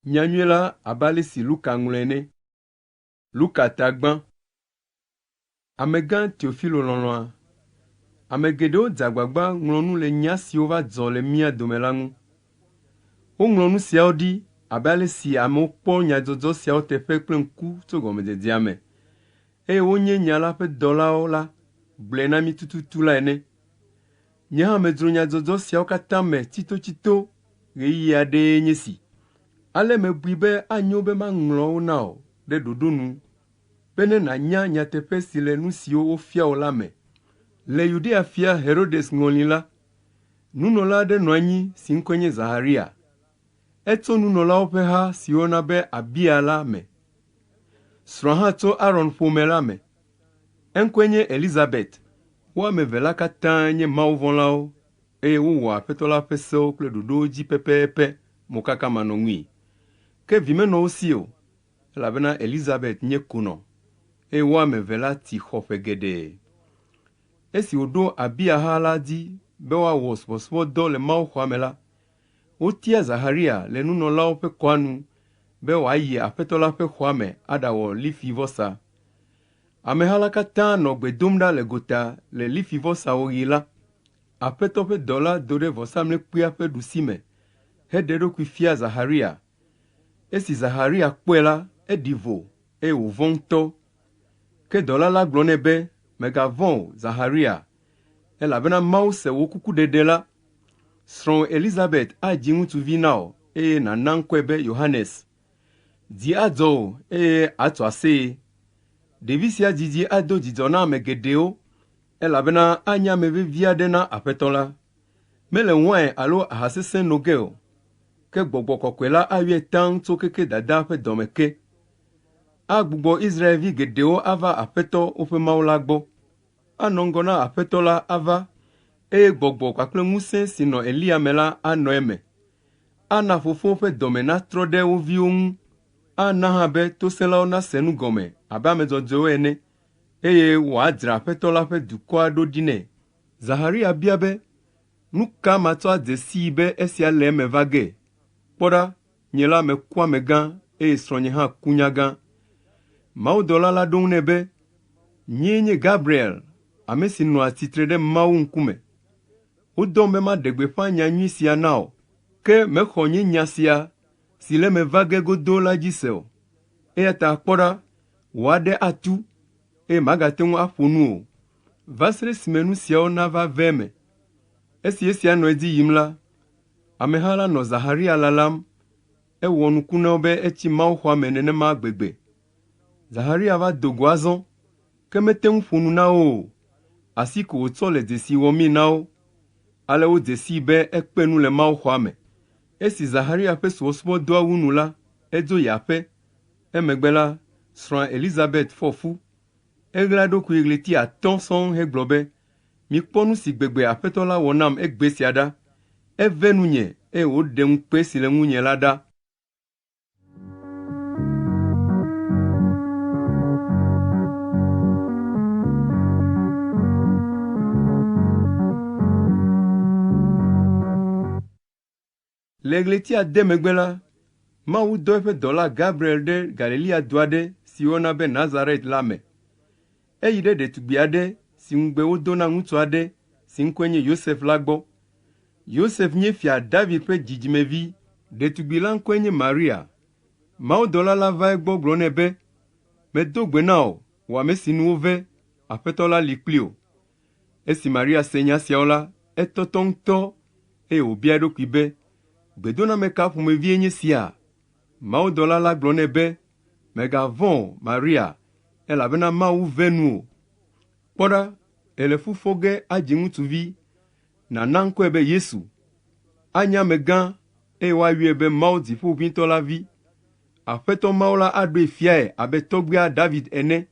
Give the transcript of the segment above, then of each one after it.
Nyanyui la abe ale si Luka ŋlɔe ene. Luka ta gbã. Amegã Teofilo lɔlɔ̃a, ame geɖewo dze agbagba ŋlɔ nu le nya siwo va dzɔ le mía dome la ŋu. Woŋlɔ nu siawo ɖi abe ale si amewo kpɔ nyadzɔdzɔ siawo teƒe kple ŋku tso gɔmedzedzea me, eye wonye nya la ƒe dɔlawo la gblɔe na mí tututu la ene. Nye hã medzro nyadzɔdzɔ siawo katã me tsitotsito ɣeyiɣi aɖee nye esi. Ale mebui be anyo be maŋlɔ wo na wò ɖe ɖoɖo nu bene nànya nyateƒe si le nu siwo wofia wò la me. Le Yudea fia Herodes ŋɔli la, nunɔla aɖe nɔ anyi si ŋkɔe nye Zaxaria. Etso nunɔlawo ƒe ha si woyɔna be Abia la me. Srɔ̃a hã tso Aron ƒome la me. Eŋkɔe nye Elizabet. Wo ame eve la katã nye mawuvɔ̃lawo eye wowɔa Aƒetɔ la ƒe sewo kple ɖoɖowo dzi pɛpɛpɛ mokakamanɔŋui. Ke vi menɔ wo si o, elabena Elizabet nye konɔ, eye wo ame eve la tsi xɔ ƒe geɖe. Esi wòɖo Abia ha la dzi be woawɔ subɔsubɔdɔ le mawuxɔa me la, wotia Zaxaria le nunɔlawo ƒe kɔa nu be wòayi Aƒetɔ la ƒe xɔa me aɖawɔ lifivɔsa. Ameha la katã nɔ gbe dom ɖa le gota le lifivɔsawɔɣi la, Aƒetɔ ƒe dɔla do ɖe vɔsamlekpuia ƒe ɖusime heɖe eɖokui fia Zaxaria. Esi Zaxaria kpɔe la, eɖi vo, eye wòvɔ̃ ŋutɔ. Ke dɔla la gblɔ nɛ be, “Mègavɔ̃ o, Zaxaria, elabena Mawu se wò kukuɖeɖe la. Srɔ̃wò Elizabet adzi ŋutsuvi na wò, eye nàna ŋkɔe be Yohanes. Dzi adzɔ wò eye àtso aseye. Ɖevi sia dzidzi ado dzidzɔ na ame geɖewo, elabena anye ame vevi aɖe na Aƒetɔ la. Mele wain alo aha sesẽ no ge o, ke Gbɔgbɔ Kɔkɔe la ayɔe taŋ tso keke dadaa ƒe dɔme ke. Agbugbɔ Israelvi geɖewo ava Aƒetɔ, woƒe Mawu la gbɔ. Anɔ ŋgɔ na Aƒetɔ la ava, eye gbɔgbɔ kpakple ŋusẽ si nɔ Eliya me la anɔ eme. Ana fofowo ƒe dɔme natrɔ ɖe wo viwo ŋu, ana hã be tosẽlawo nase nu gɔme abe ame dzɔdzɔewo ene, eye wòadzra Aƒetɔ la ƒe dukɔa ɖo ɖi nɛ. Zaxaria bia be, “Nu ka matsɔ adze sii be esia le eme va ge? Kpɔ ɖa, nye la meku amegã eye srɔ̃nye hã ku nyagã.” Mawudɔla la ɖo eŋu nɛ be, “Nyee nye Gabriel, ame si nɔa tsitre ɖe Mawu ŋkume. Wodɔm be maɖe gbeƒã nyanyui sia na wò, ke mèxɔ nye nya sia si le eme va ge godoo la dzi se o. Eya ta kpɔ ɖa, wò aɖe atu, eye màgate ŋu aƒo nu o, va se ɖe esime nu siawo nava va eme.” Esi esia nɔ edzi yim la, ameha la nɔ Zaxaria lalam. Ewɔ nuku na wo be etsi mawuxɔa me nenema gbegbe. Zaxaria va do go azɔ, ke mete ŋu ƒo nu na wo o. Asi ko wòtsɔ le dzesi wɔmii na wo. Ale wodze sii be ekpe nu le mawuxɔa me. Esi Zaxaria ƒe subɔsubɔdɔa wu nu la, edzo yi aƒe. Emegbe la, srɔ̃a Elizabet fɔ fu. Eɣla eɖokui ɣleti atɔ̃ sɔŋ hegblɔ be, “Mikpɔ nu si gbegbe Aƒetɔ la wɔ nam egbe sia ɖa. Eve nunye eye wòɖe ŋukpe si le ŋunye la ɖa.” Le ɣleti ade megbe la, Mawu dɔ eƒe dɔla Gabriel ɖe Galilea du aɖe si woyɔna be Nazaret la me. Eyi ɖe ɖetugbi aɖe si ŋugbe wodo na ŋutsu aɖe si ŋkɔe nye Yosef la gbɔ. Yosef nye Fia David ƒe dzidzimevi. Ɖetugbi la ŋkɔe nye Maria. Mawudɔla la va egbɔ gblɔ nɛ be, “Medo gbe na wò, wò ame si nu wove, Aƒetɔ la li kpli wò.” Esi Maria se nya siawo la, etɔtɔ ŋutɔ eye wòbia eɖokui be, “Gbedoname ka ƒomevie nye esia?” Mawudɔla la gblɔ nɛ be, “Mègavɔ̃ o, Maria, elabena Mawu ve nuwò. Kpɔ ɖa, èle fu fɔ ge adzi ŋutsuvi, nàna ŋkɔe be Yesu. Anye amegã, eye woayɔe be Mawu Dziƒoʋĩtɔ la Vi. Aƒetɔ Mawu la aɖoe fiae abe tɔgbuia David ene,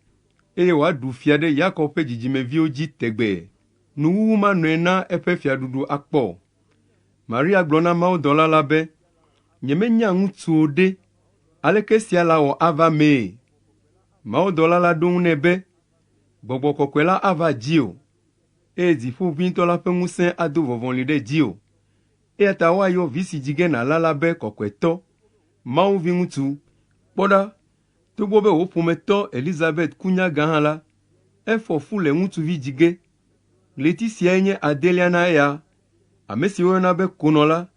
eye wòaɖu fia ɖe Yakob ƒe dzidzimeviwo dzi tegbee. Nuwuwu manɔe na eƒe fiaɖuɖu akpɔ o. Maria gblɔ na mawudɔla la be, “Nyemenya ŋutsu o ɖe, aleke esia lawɔ ava emee?” Mawudɔla la ɖo eŋu nɛ be, “Gbɔgbɔ Kɔkɔe la ava dziwò, eye Dziƒoʋĩtɔ la ƒe ŋusẽ ado vɔvɔli ɖe dziwò. Eya ta woayɔ vi si dzi ge nàla la be Kɔkɔetɔ. Mawu viŋutsu. Kpɔ ɖa, togbɔ be wò ƒometɔ Elizabet ku nyagã hã la, efɔ fu le ŋutsuvi dzi ge. Ɣleti siae nye adelia na eya, ame si woyɔna be konɔ la,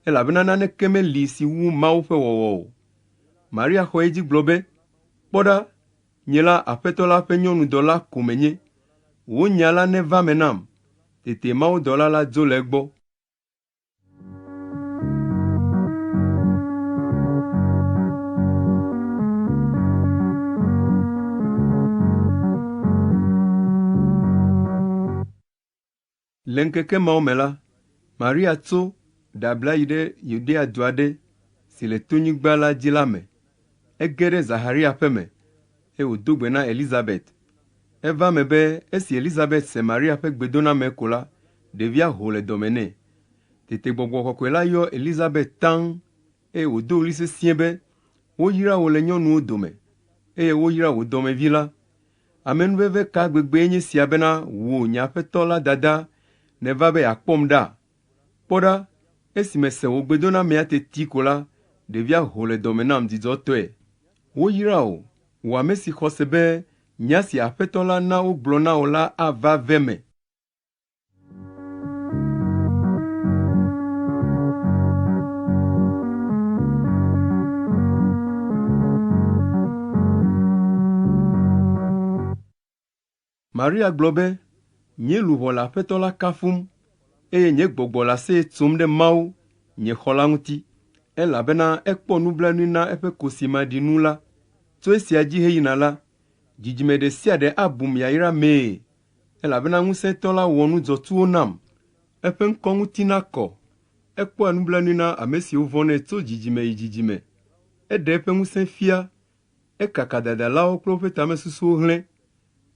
elabena naneke meli si wu Mawu ƒe wɔwɔ o. Maria xɔ edzi gblɔ be, “Kpɔ ɖa, nye la Aƒetɔ la ƒe nyɔnudɔla ko menye. Wò nya la neva eme nam.” Tete mawudɔla la dzo le egbɔ. Le ŋkeke mawo me la, Maria tso, ɖe abla yi ɖe Yudea du aɖe si le tonyigba la dzi la me. Ege ɖe Zaxaria ƒe me, eye wòdo gbe na Elizabet. Eva eme be esi Elizabet se Maria ƒe gbedoname ko la, ɖevia ho le dɔ me nɛ. Tete Gbɔgbɔ Kɔkɔe la yɔ Elizabet taŋ, eye wòdo ɣli sesĩe be, “Woyra wò le nyɔnuwo dome, eye woyra wò dɔmevi la. Amenuveve ka gbegbee nye esia bena wò, nye Aƒetɔ la dada, nèva be yeakpɔm ɖa? Kpɔ ɖa, esi mese wò gbedonamea teti ko la, ɖevia ho le dɔ me nam dzidzɔtɔe. Woyra wò, wò ame si xɔ se be nya si Aƒetɔ la na wogblɔ na wò la ava ve eme. Maria gblɔ be, “Nye luʋɔ le Aƒetɔ la kafum, eye nye gbɔgbɔ le aseye tsom ɖe Mawu, nye xɔla ŋuti, elabena ekpɔ nublanui na eƒe kosi maɖinu la. Tso esia dzi heyina la, dzidzime ɖe sia ɖe abum yayramee, elabena Ŋusẽtɔ la wɔ nu dzɔtsuwo nam. Eƒe ŋkɔ ŋuti nakɔ. Ekpɔa nublanui na ame siwo vɔ̃nɛ tso dzidzime yi dzidzime. Eɖe eƒe ŋusẽ fia Ekaka dadalawo kple woƒe tamesusuwo hlẽ.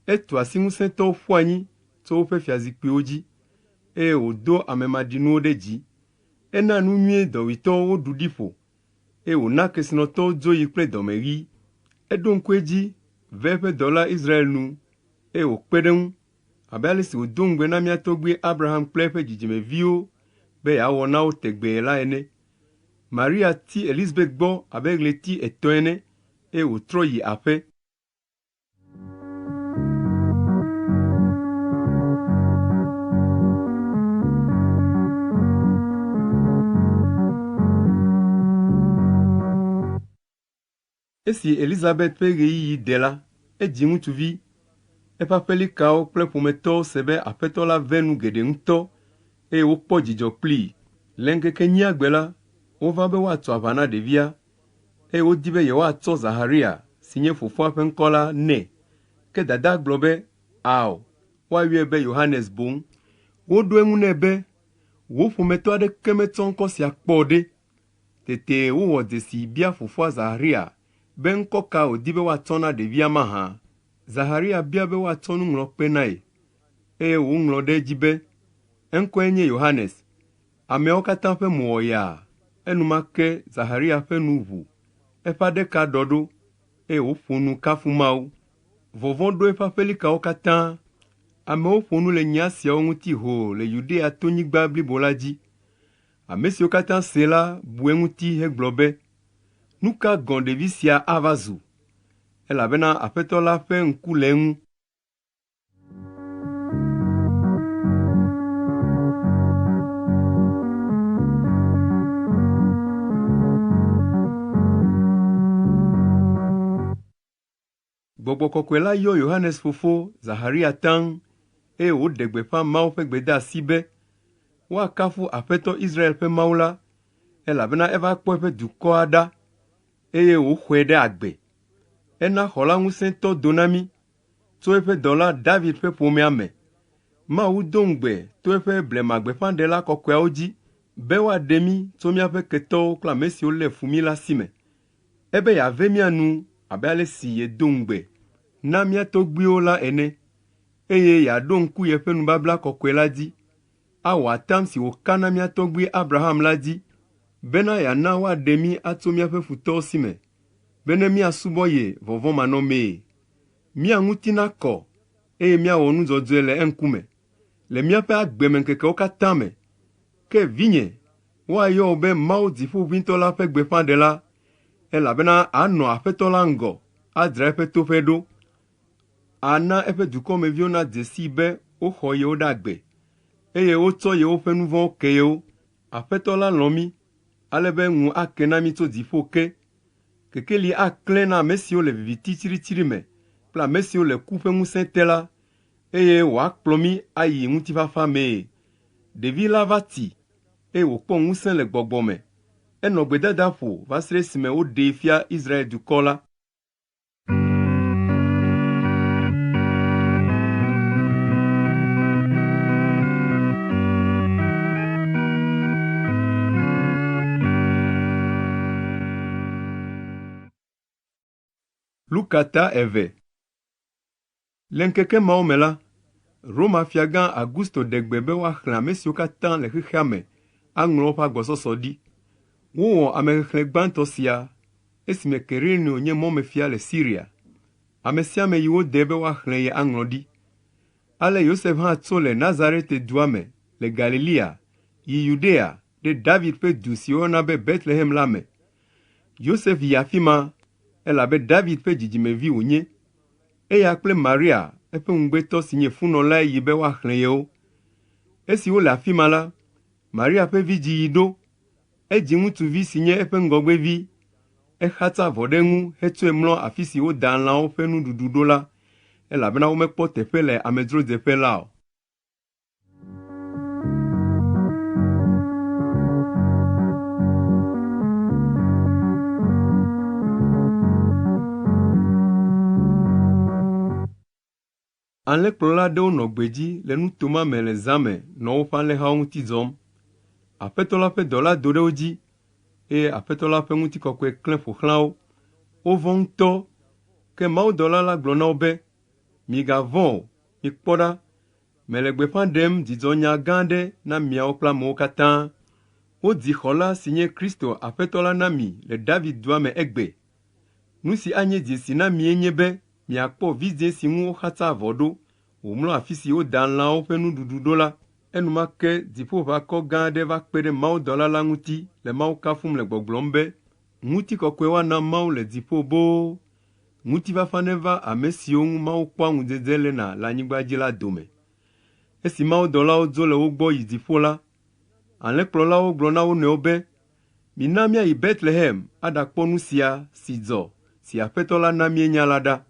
Etu asi ŋusẽtɔwo ƒu anyi tso woƒe fiazikpuiwo dzi, eye wòdo ame maɖinuwo ɖe dzi. Ena nu nyui dɔwuitɔwo woɖu ɖi ƒo, eye wòna kesinɔtɔwo dzo yi kple dɔmeɣi. Eɖo ŋku edzi ve eƒe dɔla Israel nu, eye wòkpe ɖe eŋu, abe ale si wòdo ŋugbe na mía tɔgbui Abraham kple eƒe dzidzimeviwo be yeawɔ na wo tegbee la ene. Maria ti Elizabet gbɔ abe ɣleti etɔ̃ ene, eye wòtrɔ yi aƒe. Esi Elizabet ƒe ɣeyiɣi de la, edzi ŋutsuvi. Eƒe aƒelikawo kple ƒometɔwo se be Aƒetɔ la ve nu geɖe ŋutɔ, eye wokpɔ dzidzɔ kplii. Le ŋkeke enyia gbe la, wova be woatso aʋa na ɖevia, eye wodi be yewoatsɔ Zaxaria, si nye fofoa ƒe ŋkɔ la, nɛ. Ke dadaa gblɔ be, “Ao, woayɔe be Yohanes boŋ.” Woɖo eŋu nɛ be, “Wò ƒometɔ aɖeke metsɔ ŋkɔ sia kpɔ o ɖe!” Tete wowɔ dzesi bia fofoa Zaxaria be ŋkɔ ka wòdi be woatsɔ na ɖevia mahã. Zaxaria bia be woatsɔ nuŋlɔkpe na ye, eye wòŋlɔ ɖe edzi be, “Eŋkɔe nye Yohanes.” Ameawo katã ƒe mo wɔ yaa. Enumake Zaxaria ƒe nu ʋu, eƒe aɖe ka ɖɔ ɖo, eye wòƒo nu kafu Mawu. Vɔvɔ̃ ɖo eƒe aƒelikawo katã. Amewo ƒo nu le nya siawo ŋuti hoo le Yudea tonyigba blibo la dzi. Ame siwo katã see la bu eŋuti hegblɔ be, “Nu ka gɔ̃ ɖevi sia ava zu?” Elabena Aƒetɔ la ƒe ŋku le eŋu. Gbɔgbɔ Kɔkɔe la yɔ Yohanes fofo, Zaxaria taŋ, eye wòɖe gbeƒã Mawu ƒe gbedeasi be, woakafu Aƒetɔ Israel ƒe Mawu la, elabena eva kpɔ eƒe dukɔa ɖa, eye wòxɔe ɖe agbe. Ena xɔla ŋusẽtɔ do na mí tso eƒe dɔla David ƒe ƒomea me. Mawu do ŋugbe to eƒe blemagbeƒãɖela kɔkɔeawo dzi be woaɖe mí tso míaƒe ketɔwo kple ame siwo lé fu mí la si me. Ebe yeave mía nu abe ale si yedo ŋugbe na mía tɔgbuiwo la ene, eye yeaɖo ŋku yeƒe nubabla kɔkɔe la dzi, awɔ atam si wòka na mía tɔgbui Abraham la dzi, bena yeana woaɖe mí atso míaƒe futɔwo si me, bene míasubɔ ye vɔvɔ̃manɔmee. Mía ŋuti nakɔ, eye míawɔ nu dzɔdzɔe le eŋkume le míaƒe agbemeŋkekewo katã me. Ke vinye, woayɔ wò be Mawu Dziƒoʋĩtɔ la ƒe gbeƒãɖela. Elabena anɔ Aƒetɔ la ŋgɔ adzra eƒe toƒe ɖo. Ana eƒe dukɔmeviwo nadze sii be woxɔ yewo ɖe agbe, eye wotsɔ yewoƒe nu vɔ̃wo ke yewo. Aƒetɔ la lɔ̃ mí, ale be ŋu ake na mí tso dziƒo ke. Kekeli aklẽ na ame siwo le viviti tsiritsiri me kple ame siwo le ku ƒe ŋusẽ te la, eye wòakplɔ mí ayi ŋutifafa mee. Ɖevi la va tsi, eye wòkpɔ ŋusẽ le gbɔgbɔ me. Enɔ gbedadaƒo va se ɖe esime woɖee fia Israel dukɔ la. Luka ta 2. Le ŋkeke mawo me la, Roma fiagã Augusto ɖe gbe be woaxlẽ ame siwo katã le xexea me aŋlɔ woƒe agbɔsɔsɔ ɖi. Wowɔ amexexlẽ gbãtɔ sia esime Kirenio nye mɔmefia le Siria. Ame sia ame yi wode be woaxlẽ ye aŋlɔ ɖi. Ale Yosef hã tso le Nazaret dua me le Galilea yi Yudea ɖe David ƒe du si woyɔna be Betlehem la me. Yosef yi afi ma elabe David ƒe dzidzimevi wònye. Eya kple Maria, eƒe ŋugbetɔ si nye funɔ lae yi be woaxlẽ yewo. Esi wole afi ma la, Maria ƒe vidziɣi ɖo. Edzi ŋutsuvi si nye eƒe ŋgɔgbevi. Exatsa avɔ ɖe eŋu hetsɔe mlɔ afi si wodaa lãwo ƒe nuɖuɖu ɖo la, elabena womekpɔ teƒe le amedzrodzeƒe la o. Alẽkplɔla aɖewo nɔ gbedzi le nuto ma me le zã me nɔ woƒe alẽhawo ŋuti zɔm. Aƒetɔ la ƒe dɔla do ɖe wo dzi, eye Aƒetɔ la ƒe ŋutikɔkɔe klẽ ƒo xlã wo. Wovɔ̃ ŋutɔ. Ke mawudɔla la gblɔ na wo be, “Migavɔ̃ o, mikpɔ ɖa, mele gbeƒã ɖem dzidzɔnya gã aɖe na miawo kple amewo katã. Wodzi Xɔla si nye Kristo Aƒetɔ la na mi le David dua me egbe. Nu si anye dzesi na mie nye be miakpɔ vidzĩ si ŋu woxatsa avɔ ɖo wòmlɔ afi si woda lãwo ƒe nuɖuɖu ɖo la. Enumake dziƒoʋakɔ gã aɖe va kpe ɖe mawudɔla la ŋuti le Mawu kafum le gbɔgblɔm be, “Ŋutikɔkɔe woana Mawu le dziƒo boo! Ŋutifafa neva ame siwo ŋu Mawu kpɔa ŋudzedze lena le anyigba dzi la dome.” Esi mawudɔlawo dzo le wo gbɔ yi dziƒo la, alẽkplɔlawo gblɔ na wo nɔewo be, “Mina míayi Betlehem aɖakpɔ nu sia si dzɔ si Aƒetɔ la na míenya la ɖa.”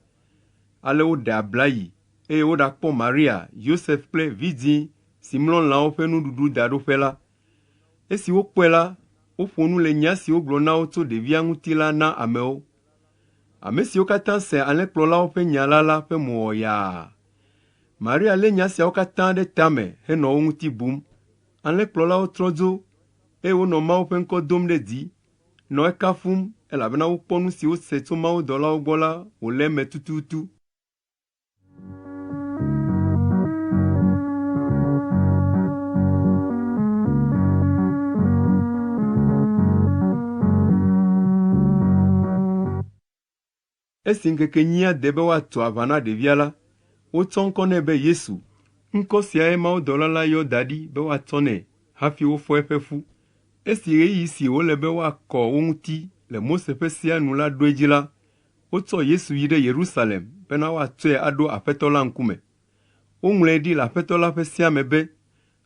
Ale woɖe abla yi, eye woɖakpɔ Maria, Yosef kple vidzĩ si mlɔ lãwo ƒe nuɖuɖudaɖoƒe la. Esi wokpɔe la, woƒo nu le nya si wogblɔ na wo tso ɖevia ŋuti la na amewo. Ame siwo katã se alẽkplɔlawo ƒe nya la la ƒe mo wɔ yaa. Maria lé nya siawo katã ɖe tame henɔ wo ŋuti bum. Alẽkplɔlawo trɔ dzo, eye wonɔ Mawu ƒe ŋkɔ dom ɖe dzi, nɔ ekafum, elabena wokpɔ nu si wose tso mawudɔlawo gbɔ la wòle eme tututu. Esi ŋkeke enyia de be woatso aʋa na ɖevia la, wotsɔ ŋkɔ nɛ be Yesu. Ŋkɔ siae mawudɔla la yɔ da ɖi be woatsɔ nɛ hafi wofɔ eƒe fu. Esi ɣeyiɣi si wòle be woakɔ wo ŋuti le Mose ƒe sea nu la ɖo edzi la, wotsɔ Yesu yi ɖe Yerusalem bena woatsɔe aɖo Aƒetɔ la ŋkume. Woŋlɔe ɖi le Aƒetɔ la ƒe sea me be,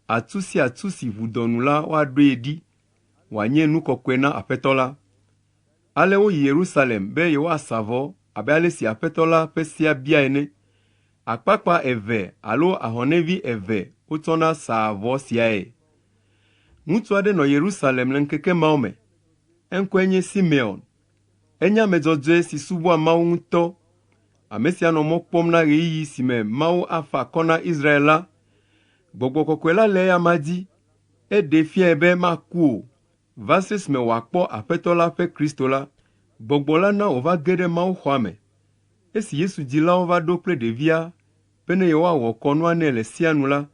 atu sia atu si ʋu dɔ nu la woaɖoe ɖi wòanye nu kɔkɔe na Aƒetɔ la. Ale woyi Yerusalem be yewoasa vɔ abe ale si Aƒetɔ la ƒe sea bia ene. Akpakpa eve alo ahɔnɛvi eve wotsɔna saa vɔ siae. Ŋutsu aɖe nɔ Yerusalem le ŋkeke mawo me. Eŋkɔe nye Simeon. Enye ame dzɔdzɔe si subɔa Mawu ŋutɔ. Ame sia nɔ mɔ kpɔm na ɣeyiɣi si me Mawu afa akɔ na Israel la. Gbɔgbɔ Kɔkɔe la le eya dzi. Eɖee fiae be maku o, va se esime wòakpɔ Aƒetɔ la ƒe Kristo la. Gbɔgbɔ la na wòva ge ɖe mawuxɔa me. Esi Yesu dzilawo va ɖo kple ɖevia be ne yewoawɔ kɔnua nɛ le sea nu la,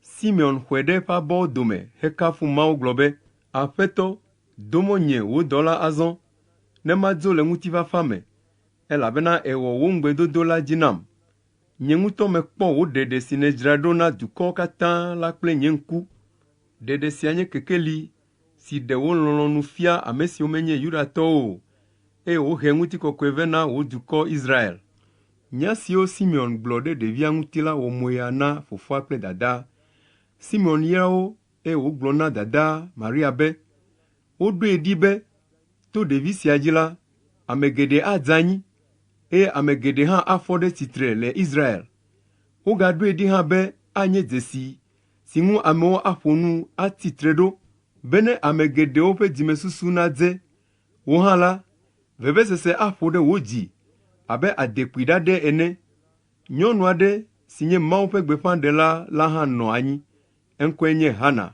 Simeon xɔe ɖe eƒe abɔwo dome hekafu Mawu gblɔ be, “Aƒetɔ, do mɔ nye wò dɔla azɔ, ne madzo le ŋutifafa me, elabena èwɔ wò ŋugbedodo la dzi nam. Nye ŋutɔ mekpɔ wò ɖeɖe si nèdzra ɖo na dukɔwo katã la kple nye ŋku. Ɖeɖe sia nye kekeli si ɖe wò lɔlɔ̃nu fia ame siwo menye Yudatɔwo o, eye wòhe ŋutikɔkɔe vɛ na wò dukɔ Israel.” Nya siwo Simeon gblɔ ɖe ɖevia ŋuti la wɔ moya na fofoa kple dadaa. Simeon yra wo eye wògblɔ na dadaa Maria be, “Woɖoe ɖi be to ɖevi sia dzi la, ame geɖe adze anyi eye ame geɖe hã afɔ ɖe tsitre le Israel. Wogaɖoe ɖi hã be anye dzesi si ŋu amewo aƒo nu atsi tre ɖo bene ame geɖewo ƒe dzimesusu nadze. Wò hã la, vevesese aƒo ɖe wò dzi abe adekpui ɖaɖɛ ene. Nyɔnu aɖe si nye Mawu ƒe gbeƒãɖela la hã nɔ anyi. Eŋkɔe nye Hana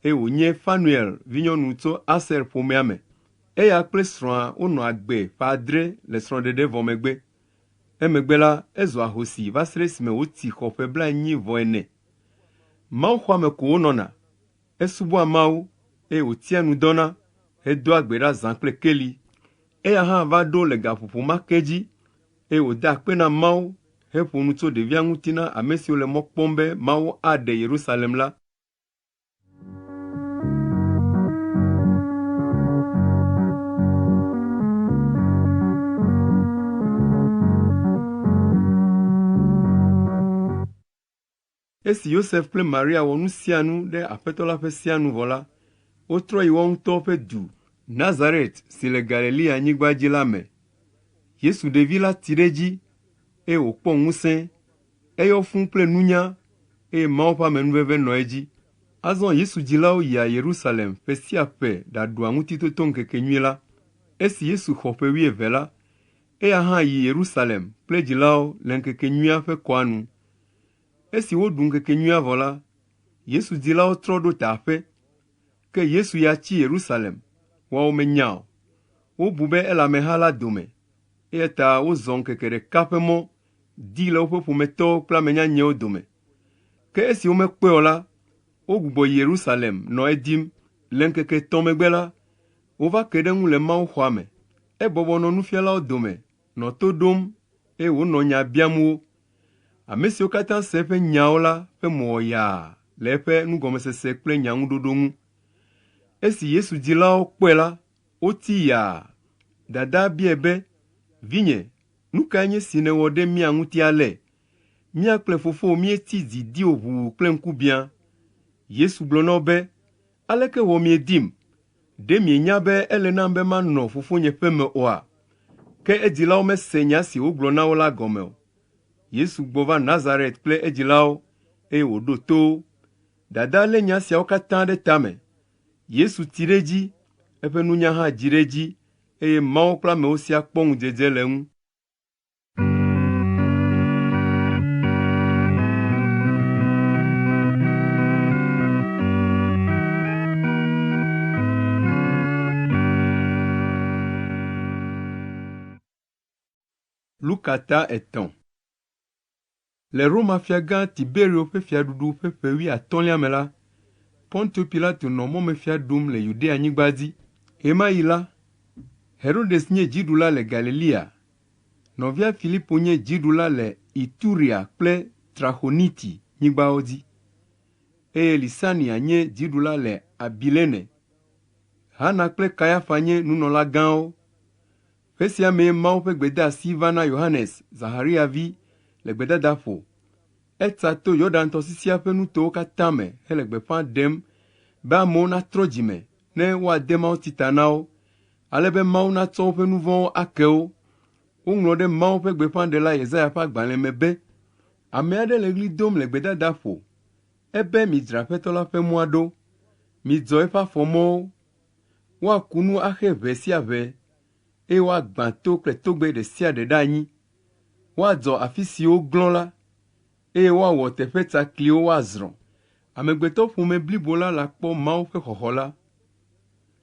eye wònye Fanuel vinyɔnu tso Aser ƒomea me. Eya kple srɔ̃a wonɔ agbe ƒe adre le srɔ̃ɖeɖe vɔ megbe. Emegbe la, ezu ahosi va se ɖe esime wòtsi xɔ ƒe blaenyi-vɔ-ene. Mawuxɔa me ko wònɔna. Esubɔa Mawu eye wòtsia nu dɔna hedoa gbe ɖa zã kple keli. Eya hã va ɖo le gaƒoƒo ma ke dzi eye wòda akpe na Mawu heƒo nu tso ɖevia ŋuti na ame siwo le mɔ kpɔm be Mawu aɖe Yerusalem la. Esi Yosef kple Maria wɔ nu sia nu ɖe Aƒetɔ la ƒe sea nu vɔ la, wotrɔ yi woawo ŋutɔwo ƒe du, Nazaret si le Galileanyigba dzi la me. Yesu ɖevi la tsi ɖe edzi, eye wòkpɔ ŋusẽ. Eyɔ fũu kple nunya, eye Mawu ƒe amenuveve nɔ edzi. Azɔ Yesu dzilawo yia Yerusalem ƒe sia ƒe ɖaɖua Ŋutitotoŋkekenyui la. Esi Yesu xɔ ƒe wuieve la, eya hã yi Yerusalem kple edzilawo le ŋkekenyuia ƒe kɔa nu. Esi woɖu ŋkekenyuia vɔ la, Yesu dzilawo trɔ ɖo ta aƒe. Ke Yesu ya tsi Yerusalem, woawo menya o. Wobu be ele ameha la dome, eya ta wozɔ ŋkeke ɖeka ƒe mɔ dii le woƒe ƒometɔwo kple ame nyanyɛwo dome. Ke esi womekpɔe o la, wogbugbɔ yi Yerusalem nɔ edim. Le ŋkeke etɔ̃ megbe la, wova ke ɖe eŋu le mawuxɔa me. Ebɔbɔ nɔ nufialawo dome nɔ to ɖom eye wònɔ nya biam wo. Ame siwo katã se eƒe nyawo la ƒe mo wɔ yaa le eƒe nugɔmesese kple nyaŋuɖoɖo ŋu. Esi Yesu dzilawo kpɔe la, woti yaa. Dadaa biae be, “Vinye, nu kae nye esi nèwɔ ɖe mía ŋuti ale? Mía kple fofowò míetsi dzi di wò ʋuu kple ŋkubiã.” Yesu gblɔ na wo be, “Aleke wɔ miedim? Ɖe mienya be ele nam be manɔ Fofonye ƒe me oa?” Ke edzilawo mese nya si wògblɔ na wo la gɔme o. Yesu gbɔ va Nazaret kple edzilawo, eye wòɖo to wo. Dadaa lé nya siawo katã ɖe tame. Yesu tsi ɖe edzi, eƒe nunya hã dzi ɖe edzi, eye Mawu kple amewo siaa kpɔ ŋudzedze le eŋu. Luka ta etɔ̃. Le Roma Fiagã Tiberio ƒe fiaɖuɖu ƒe ƒe wuiatɔ̃lia me la, Pontio Pilato nɔ mɔmefia ɖum le Yudeanyigba dzi. Ɣemaɣi la, Herodes nye dziɖula le Galilea. Nɔvia Filipo nye dziɖula le Iturea kple Traxoniti nyigbawo dzi, eye Lisania nye dziɖula le Abilene. Hana kple Kayafa nye nunɔlagãwo. Ƒe sia mee Mawu ƒe gbedeasi va na Yohanes, Zaxaria vi, le gbedadaƒo. Etsa to Yɔdan tɔsisia ƒe nutowo katã me hele gbeƒã ɖem be amewo natrɔ dzi me ne woade mawutsi ta na wo, ale be Mawu natsɔ woƒe nu vɔ̃wo ake wo. Woŋlɔ ɖe Mawu ƒe gbeƒãɖela Yesaya ƒe agbalẽ me be, Ame aɖe le ɣli dom le gbedadaƒo, ebe midzra Aƒetɔ la ƒe mɔa ɖo, midzɔ eƒe afɔmɔwo. Woaku nu axe ʋe sia ʋe, eye woagbã to kple togbɛ ɖe sia ɖe ɖe anyi. Woadzɔ afi siwo glɔ̃ la, eye woawɔ teƒe tsakliwo woazrɔ̃. Amegbetɔƒome blibo la lakpɔ Mawu ƒe xɔxɔ la.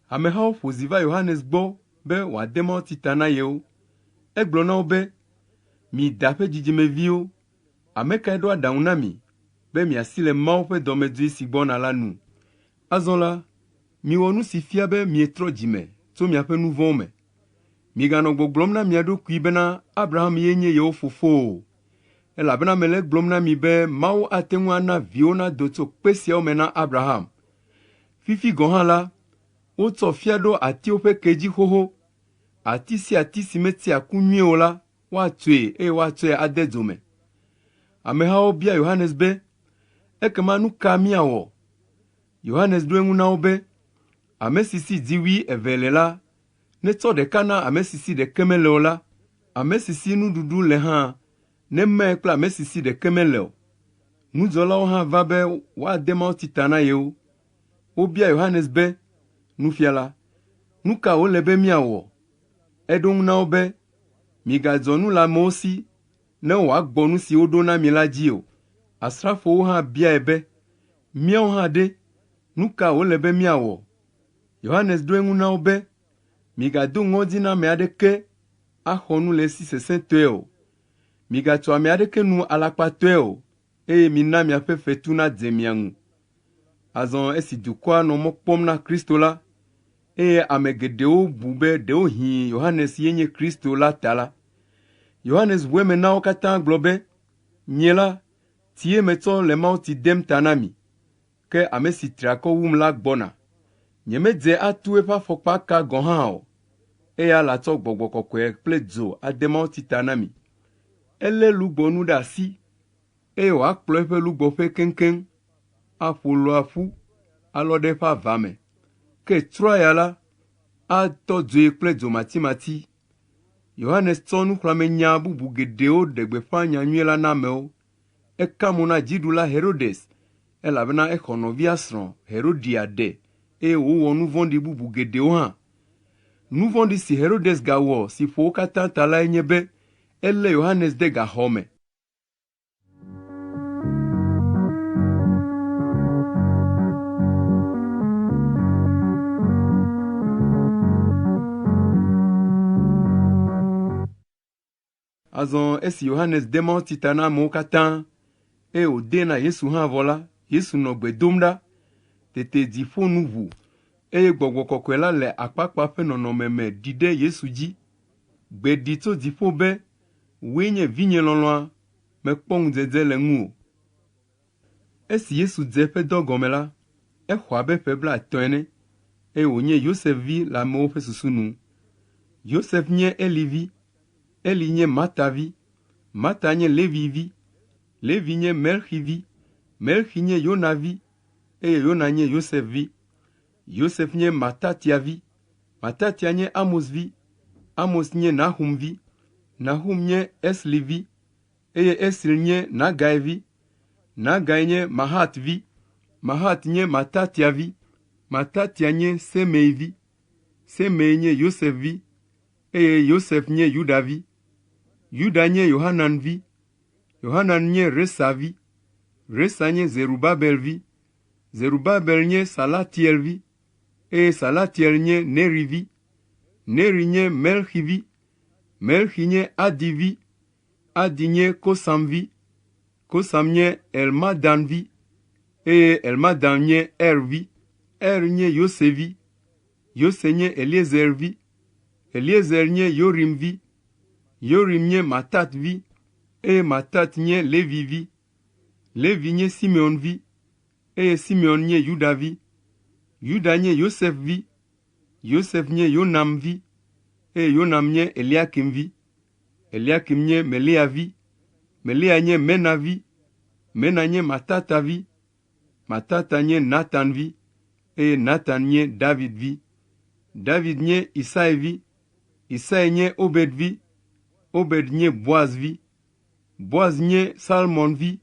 Amehawo ƒo zi va Yohanes gbɔ be wòade mawutsi ta na yewo. Egblɔ na wo be, “Mi da ƒe dzidzimeviwo, ame kae ɖo aɖaŋu na mi be miasi le Mawu ƒe dɔmedzoe si gbɔna la nu? Azɔ la, miwɔ nu si fia be mietrɔ dzi me tso miaƒe nu vɔ̃wo me. Miganɔ gbɔgblɔm na mia ɖokui bena Abraham ye nye yewo fofo o, elabena mele egblɔm na mi be Mawu ate ŋu ana viwo nado tso kpe siawo me na Abraham. Fifi gɔ̃ hã la, wotsɔ fia ɖo atiwo ƒe ke dzi xoxo. Ati sia ati si metsea ku nyuie o la, woatsoe eye woatsɔe ade dzo me. Amehawo bia Yohanes be, “Ekema nu ka míawɔ?” Yohanes ɖo eŋu na wo be, “Ame si si dziwui eve le la, netsɔ ɖeka na ame si si ɖeke mele o la. Ame si si nuɖuɖu le hã nemae kple ame si si ɖeke mele o.” Nudzɔlawo hã va be woade mawutsi ta na yewo. Wobia Yohanes be, “Nufiala, nu ka wòle be míawɔ?” Eɖo eŋu na wo be, “Migadzɔ nu le amewo si ne wòagbɔ nu si woɖo na mi la dzi o.” Asrafowo hã biae be, “Míawo hã ɖe, nu ka wòle be míawɔ?” Yohanes ɖo eŋu na wo be, “Migado ŋɔdzi na ame aɖeke axɔ nu le esi sesẽtɔe o. Migatso ame aɖeke nu alakpatɔe o, eye mina miaƒe fetu nadze mia ŋu.” Azɔ esi dukɔa nɔ mɔ kpɔm na Kristo la, eye ame geɖewo bu be ɖewohĩ Yohanes ye nye Kristo la ta la, Yohanes ʋu eme na wo katã gblɔ be, “Nye la, tsie metsɔ le mawutsi dem ta na mi, ke ame si tri akɔ wum la gbɔna. Nyemedze atu eƒe afɔkpaka gɔ̃ hã o. Eya latsɔ Gbɔgbɔ Kɔkɔe kple dzo ade mawutsi ta na mi. Elé lugbɔnu ɖe asi, eye wòakplɔ eƒe lugbɔƒe keŋkeŋ, aƒo lua ƒu, alɔ ɖe eƒe ava me. Ke tsroa ya la, atɔ dzoe kple dzomatsimatsi. Yohanes tsɔ nuxlɔ̃amenya bubu geɖewo ɖe gbeƒã nyanyui la na amewo. Eka mo na dziɖula Herodes, elabena exɔ nɔvia srɔ̃ Herodia ɖe eye wòwɔ nu vɔ̃ɖi bubu geɖewo hã. Nu vɔ̃ɖi si Herodes gawɔ si ƒo wo katã ta lae nye be elé Yohanes de gaxɔ me. Azɔ esi Yohanes de mawutsi ta na amewo katã, eye wòdee na Yesu hã vɔ la, Yesu nɔ gbe dom ɖa. Tete dziƒo nu ʋu, eye Gbɔgbɔ Kɔkɔe la le akpakpa ƒe nɔnɔme me ɖi ɖe Yesu dzi. Gbe ɖi tso dziƒo be, “Wòe nye vinye lɔlɔ̃a, mekpɔ ŋudzedze le ŋuwò.” Esi Yesu dze eƒe dɔ gɔme la, exɔ abe ƒe blaetɔ̃ ene, eye wònye Yosef vi le amewo ƒe susu nu. Yosef nye Eli vi, Eli nye Mata vi, Mata nye Levi vi, Levi nye Melxi vi, Melxi nye Yona vi, eye Yona nye Yosef vi. Yosef nye Matatia vi, Matatia nye Amos vi, Amos nye Nahum vi, Nahum nye Esli vi, eye Esri nye Nagai vi, Nagai nye Mahat vi, Mahat nye Matatia vi, Matatia nye Semei vi, Semei nye Yosef vi, eye Yosef nye Yuda vi. Yuda nye Yohanan vi, Yohanan nye Resa vi, Resa nye Zerubabel vi, Zerubabel nye Salatiel vi, eye Salatiel nye Neri vi, Neri nye Melxi vi, Melxi nye Adi vi, Adi nye Kosam vi, Kosam nye Elmadan vi, eye Elmadan nye Er vi. Er nye Yose vi, Yose nye Eliezer vi, Eliezer nye Yorim vi, Yorim nye Matat vi, eye Matat nye Levi vi. Levi nye Simeon vi, eye Simeon nye Yuda vi. Yuda nye Yosef vi, Yosef nye Yonam vi, eye Yonam nye Eliakim vi. Eliakim nye Melea vi, Melea nye Mena vi, Mena nye Matata vi, Matata nye Natan vi, eye Natan nye David vi. David nye Isai vi, Isai nye Obed vi, Obed nye Boaz vi, Boaz nye Salmon vi,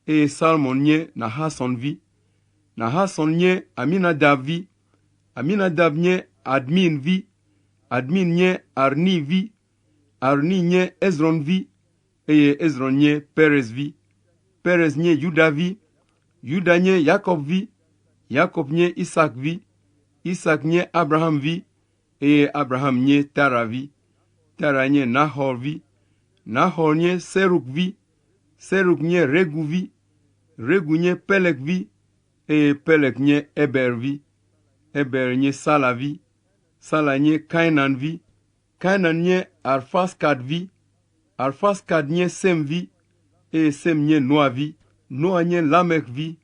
eye Salmon nye Nahason vi. Nahason nye Aminadab vi, Aminadab nye Admin vi, Admin nye Arni vi, Arni nye Ezron vi, eye Ezron nye Perez vi. Perez nye Yuda vi, Yuda nye Yakob vi, Yakob nye Isak vi, Isak nye Abraham vi, eye Abraham nye Tara vi. Tara nye Nahor vi, Nahor nye Serug vi, Serug nye Regu vi, Regu nye Peleg vi, eye Peleg nye Eber vi. Eber nye Sala vi, Sala nye Kainan vi, Kainan nye Arfaskad vi, Arfaskad nye Sem vi, eye Sem nye Noa vi. Noa nye Lamek vi,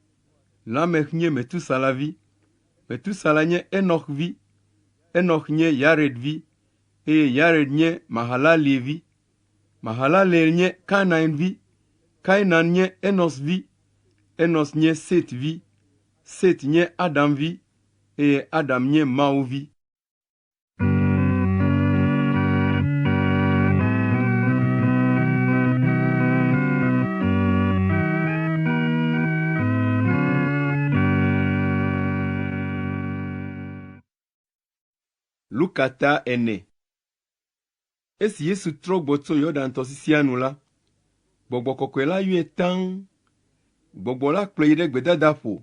Lamek nye Metusala vi, Metusala nye Enɔk vi, Enɔk nye Yared vi, eye Yared nye Mahalalel vi. Mahalalel nye Kainan vi, Kainan nye Enos vi, Enos nye Set vi, Set nye Adam vi, eye Adam nye Mawu vi. Luka ta ene. Esi Yesu trɔ gbɔ tso Yɔdan tɔsisia nu la, Gbɔgbɔ Kɔkɔe la yɔe taŋ. Gbɔgbɔ la kplɔe yi ɖe gbedadaƒo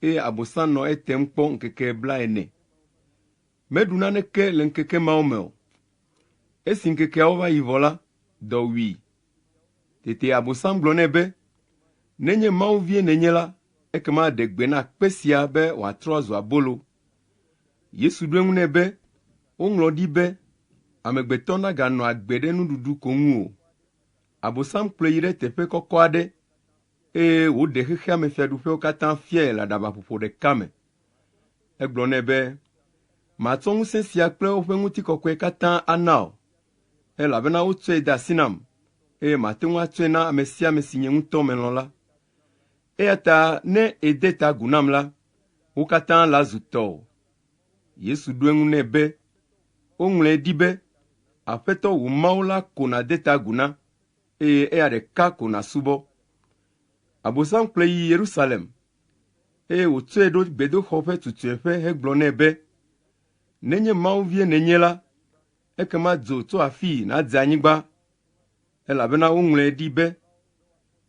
eye Abosam nɔ etem kpɔ ŋkeke blaene. Meɖu naneke le ŋkeke mawo me o. Esi ŋkekeawo va yi vɔ la, dɔ wui. Tete Abosam gblɔ nɛ be, Nenye Mawu vie nènye la, ekema ɖe gbe na kpe sia be wòatrɔ azu abolo. Yesu ɖo eŋu nɛ be, Woŋlɔ ɖi be, Amegbetɔ naganɔ agbe ɖe nuɖuɖu ko ŋu o. Abosam kplɔe yi ɖe teƒe kɔkɔ aɖe, eye wòɖe xexea me fiaɖuƒewo katã fiae le aɖabaƒoƒo ɖeka me. Egblɔ nɛ be, Matsɔ ŋusẽ sia kple woƒe ŋutikɔkɔe katã ana wò, elabena wotsɔe de asi nam, eye mate ŋu atsɔe na ame sia ame si nye ŋutɔ melɔ̃ la. Eya ta ne ède ta agu nam la, wo katã lazu tɔwò. Yesu ɖo eŋu nɛ be, Woŋlɔe ɖi be, Aƒetɔ wò Mawu la ko nàde ta agu na, eye eya ɖeka ko nàsubɔ. Abosam kplɔe yi Yerusalem, eye wòtsɔe ɖo gbedoxɔ ƒe tutueƒe hegblɔ nɛ be, Nenye Mawu vie nènye la, ekema dzo tso afii nàdze anyigba, elabena woŋlɔe ɖi be,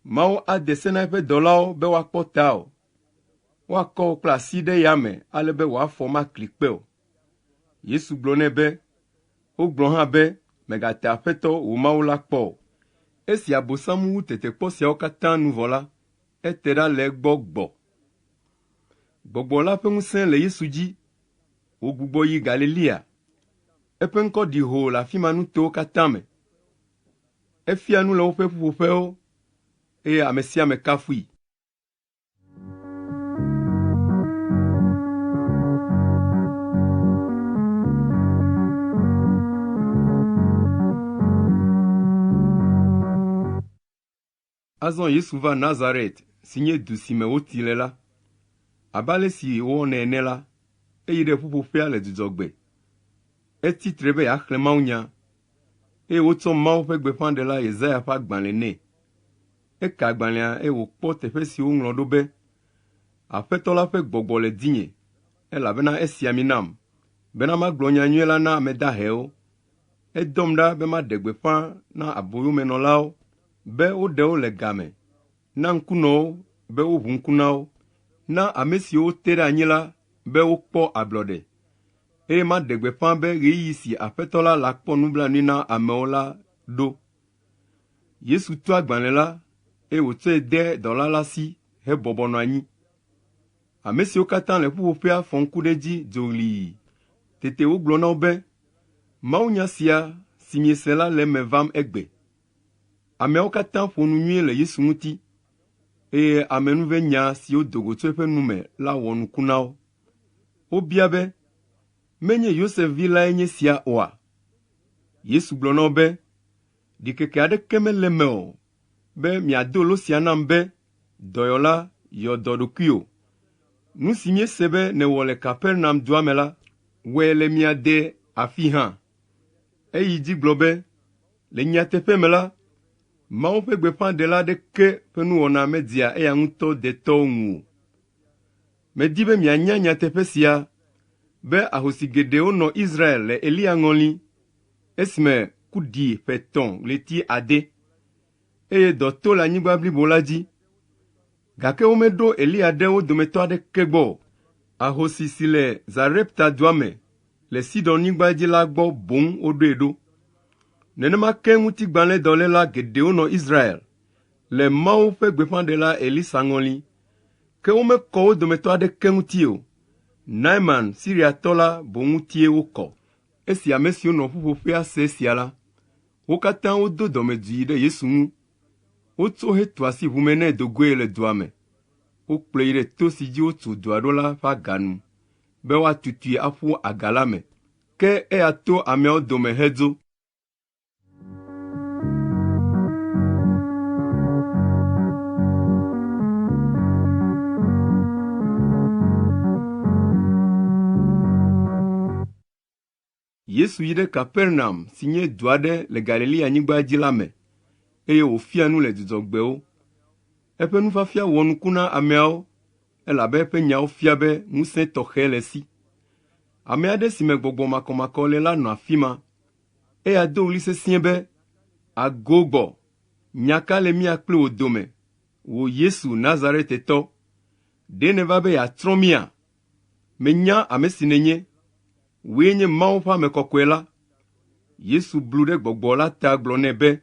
Mawu ade se na eƒe dɔlawo be woakpɔ tawò. Woakɔ wò kple asi ɖe yame ale be wò afɔ makli kpe o. Yesu gblɔ nɛ be, Wogblɔ hã be, Mègate Aƒetɔ wò Mawu la kpɔ o. Esi Abosam wu tetekpɔ siawo katã nu vɔ la, ete ɖa le egbɔ gbɔ. Gbɔgbɔ la ƒe ŋusẽ le Yesu dzi wògbugbɔ yi Galilea. Eƒe ŋkɔ ɖi hoo le afi ma nutowo katã me. Efia nu le woƒe ƒuƒoƒewo, eye ame sia ame kafui. Azɔ Yesu va Nazaret si nye du si me woti le la. Abe ale si wowɔnɛ ene la, eyi ɖe ƒuƒoƒea le dzudzɔgbe. Etsi tre be yeaxlẽ mawunya, eye wotsɔ Mawu ƒe gbeƒãɖela Yesaya ƒe agbalẽ nɛ. Eka agbalẽa eye wòkpɔ teƒe si woŋlɔ ɖo be, Aƒetɔ la ƒe gbɔgbɔ le dzinye, elabena esi ami nam, bena magblɔ nyanyui la na ame dahewo. Edɔm ɖa be maɖe gbeƒã na aboyomenɔlawo be woɖe wo le ga me, na ŋkunɔwo be woʋu ŋku na wo, na ame siwo wote ɖe anyi la be wokpɔ ablɔɖe, eye maɖe gbeƒã be ɣeyiɣi si Aƒetɔ la lakpɔ nublanui na amewo la ɖo. Yesu tu agbalẽ la, eye wòtsɔe de dɔla la si hebɔbɔ nɔ anyi. Ame siwo katã le ƒuƒoƒea fɔ ŋku ɖe edzi dzoɣlii. Tete wògblɔ na wo be, “Mawunya sia si miese la le eme vam egbe.” Ameawo katã ƒo nu nyuie le Yesu ŋuti, eye amenuvenya siwo do go tso eƒe nu me la wɔ nuku na wo. Wobia be, “Menye Yosef vi lae nye sia oa?” Yesu gblɔ na wo be, “Ɖikeke aɖeke mele eme o be miado lo sia nam be, ‘Dɔyɔla, yɔ dɔ ɖokuiwò.’ Nu si míese be nèwɔ le Kapernaum dua me la, wɔe le mia de afii hã.” Eyi dzi gblɔ be, “Le nyateƒe me la, Mawu ƒe gbeƒãɖela aɖeke ƒe nuwɔna medzea eya ŋutɔ detɔwo ŋu o. Medi be mianya nyateƒe sia be ahosi geɖewo nɔ Israel le Eliya ŋɔli esime ku ɖi ƒe etɔ̃ ɣleti ade, eye dɔ to le anyigba blibo la dzi. Gake womeɖo Eliya ɖe wo dometɔ aɖeke gbɔ o. Ahosi si le Zarepta dua me le Sidon-nyigba dzi la gbɔ boŋ woɖoe ɖo. Nenema ke ŋutigbalẽdɔléla geɖewo nɔ Israel le Mawu ƒe gbeƒãɖela Elisa ŋɔli, ke womekɔ wo dometɔ aɖeke ŋuti o. Naeman Siriatɔ la boŋ ŋutie wokɔ. Esi ame siwo nɔ ƒuƒoƒea se esia la, wo katã wodo dɔmedzoe ɖe Yesu ŋu. Wotso hetu asi ʋume nɛ do goe le dua me. Wokplɔe yi ɖe to si dzi wotu dua ɖo la ƒe aga nu be woatutui aƒu aga la me. Ke eya to ameawo dome hedzo. Yesu yi ɖe Kapernaum si nye du aɖe le Galileanyigba dzi la me, eye wòfia nu le Dzudzɔgbewo. Eƒe nufiafia wɔ nuku na ameawo, elabe eƒe nyawo fia be ŋusẽ tɔxɛ le esi. Ame aɖe si me gbɔgbɔ makɔmakɔ le la nɔ afi ma. Eya do ɣli sesĩe be, “Ago gbɔ! Nya ka le mía kpli wò dome, wò Yesu Nazaretetɔ? Ɖe nèva be yeatsrɔ̃ mía? Menya ame si nènye. Wòe nye Mawu ƒe Ame Kɔkɔe la.” Yesu blu ɖe gbɔgbɔ la ta gblɔ nɛ be,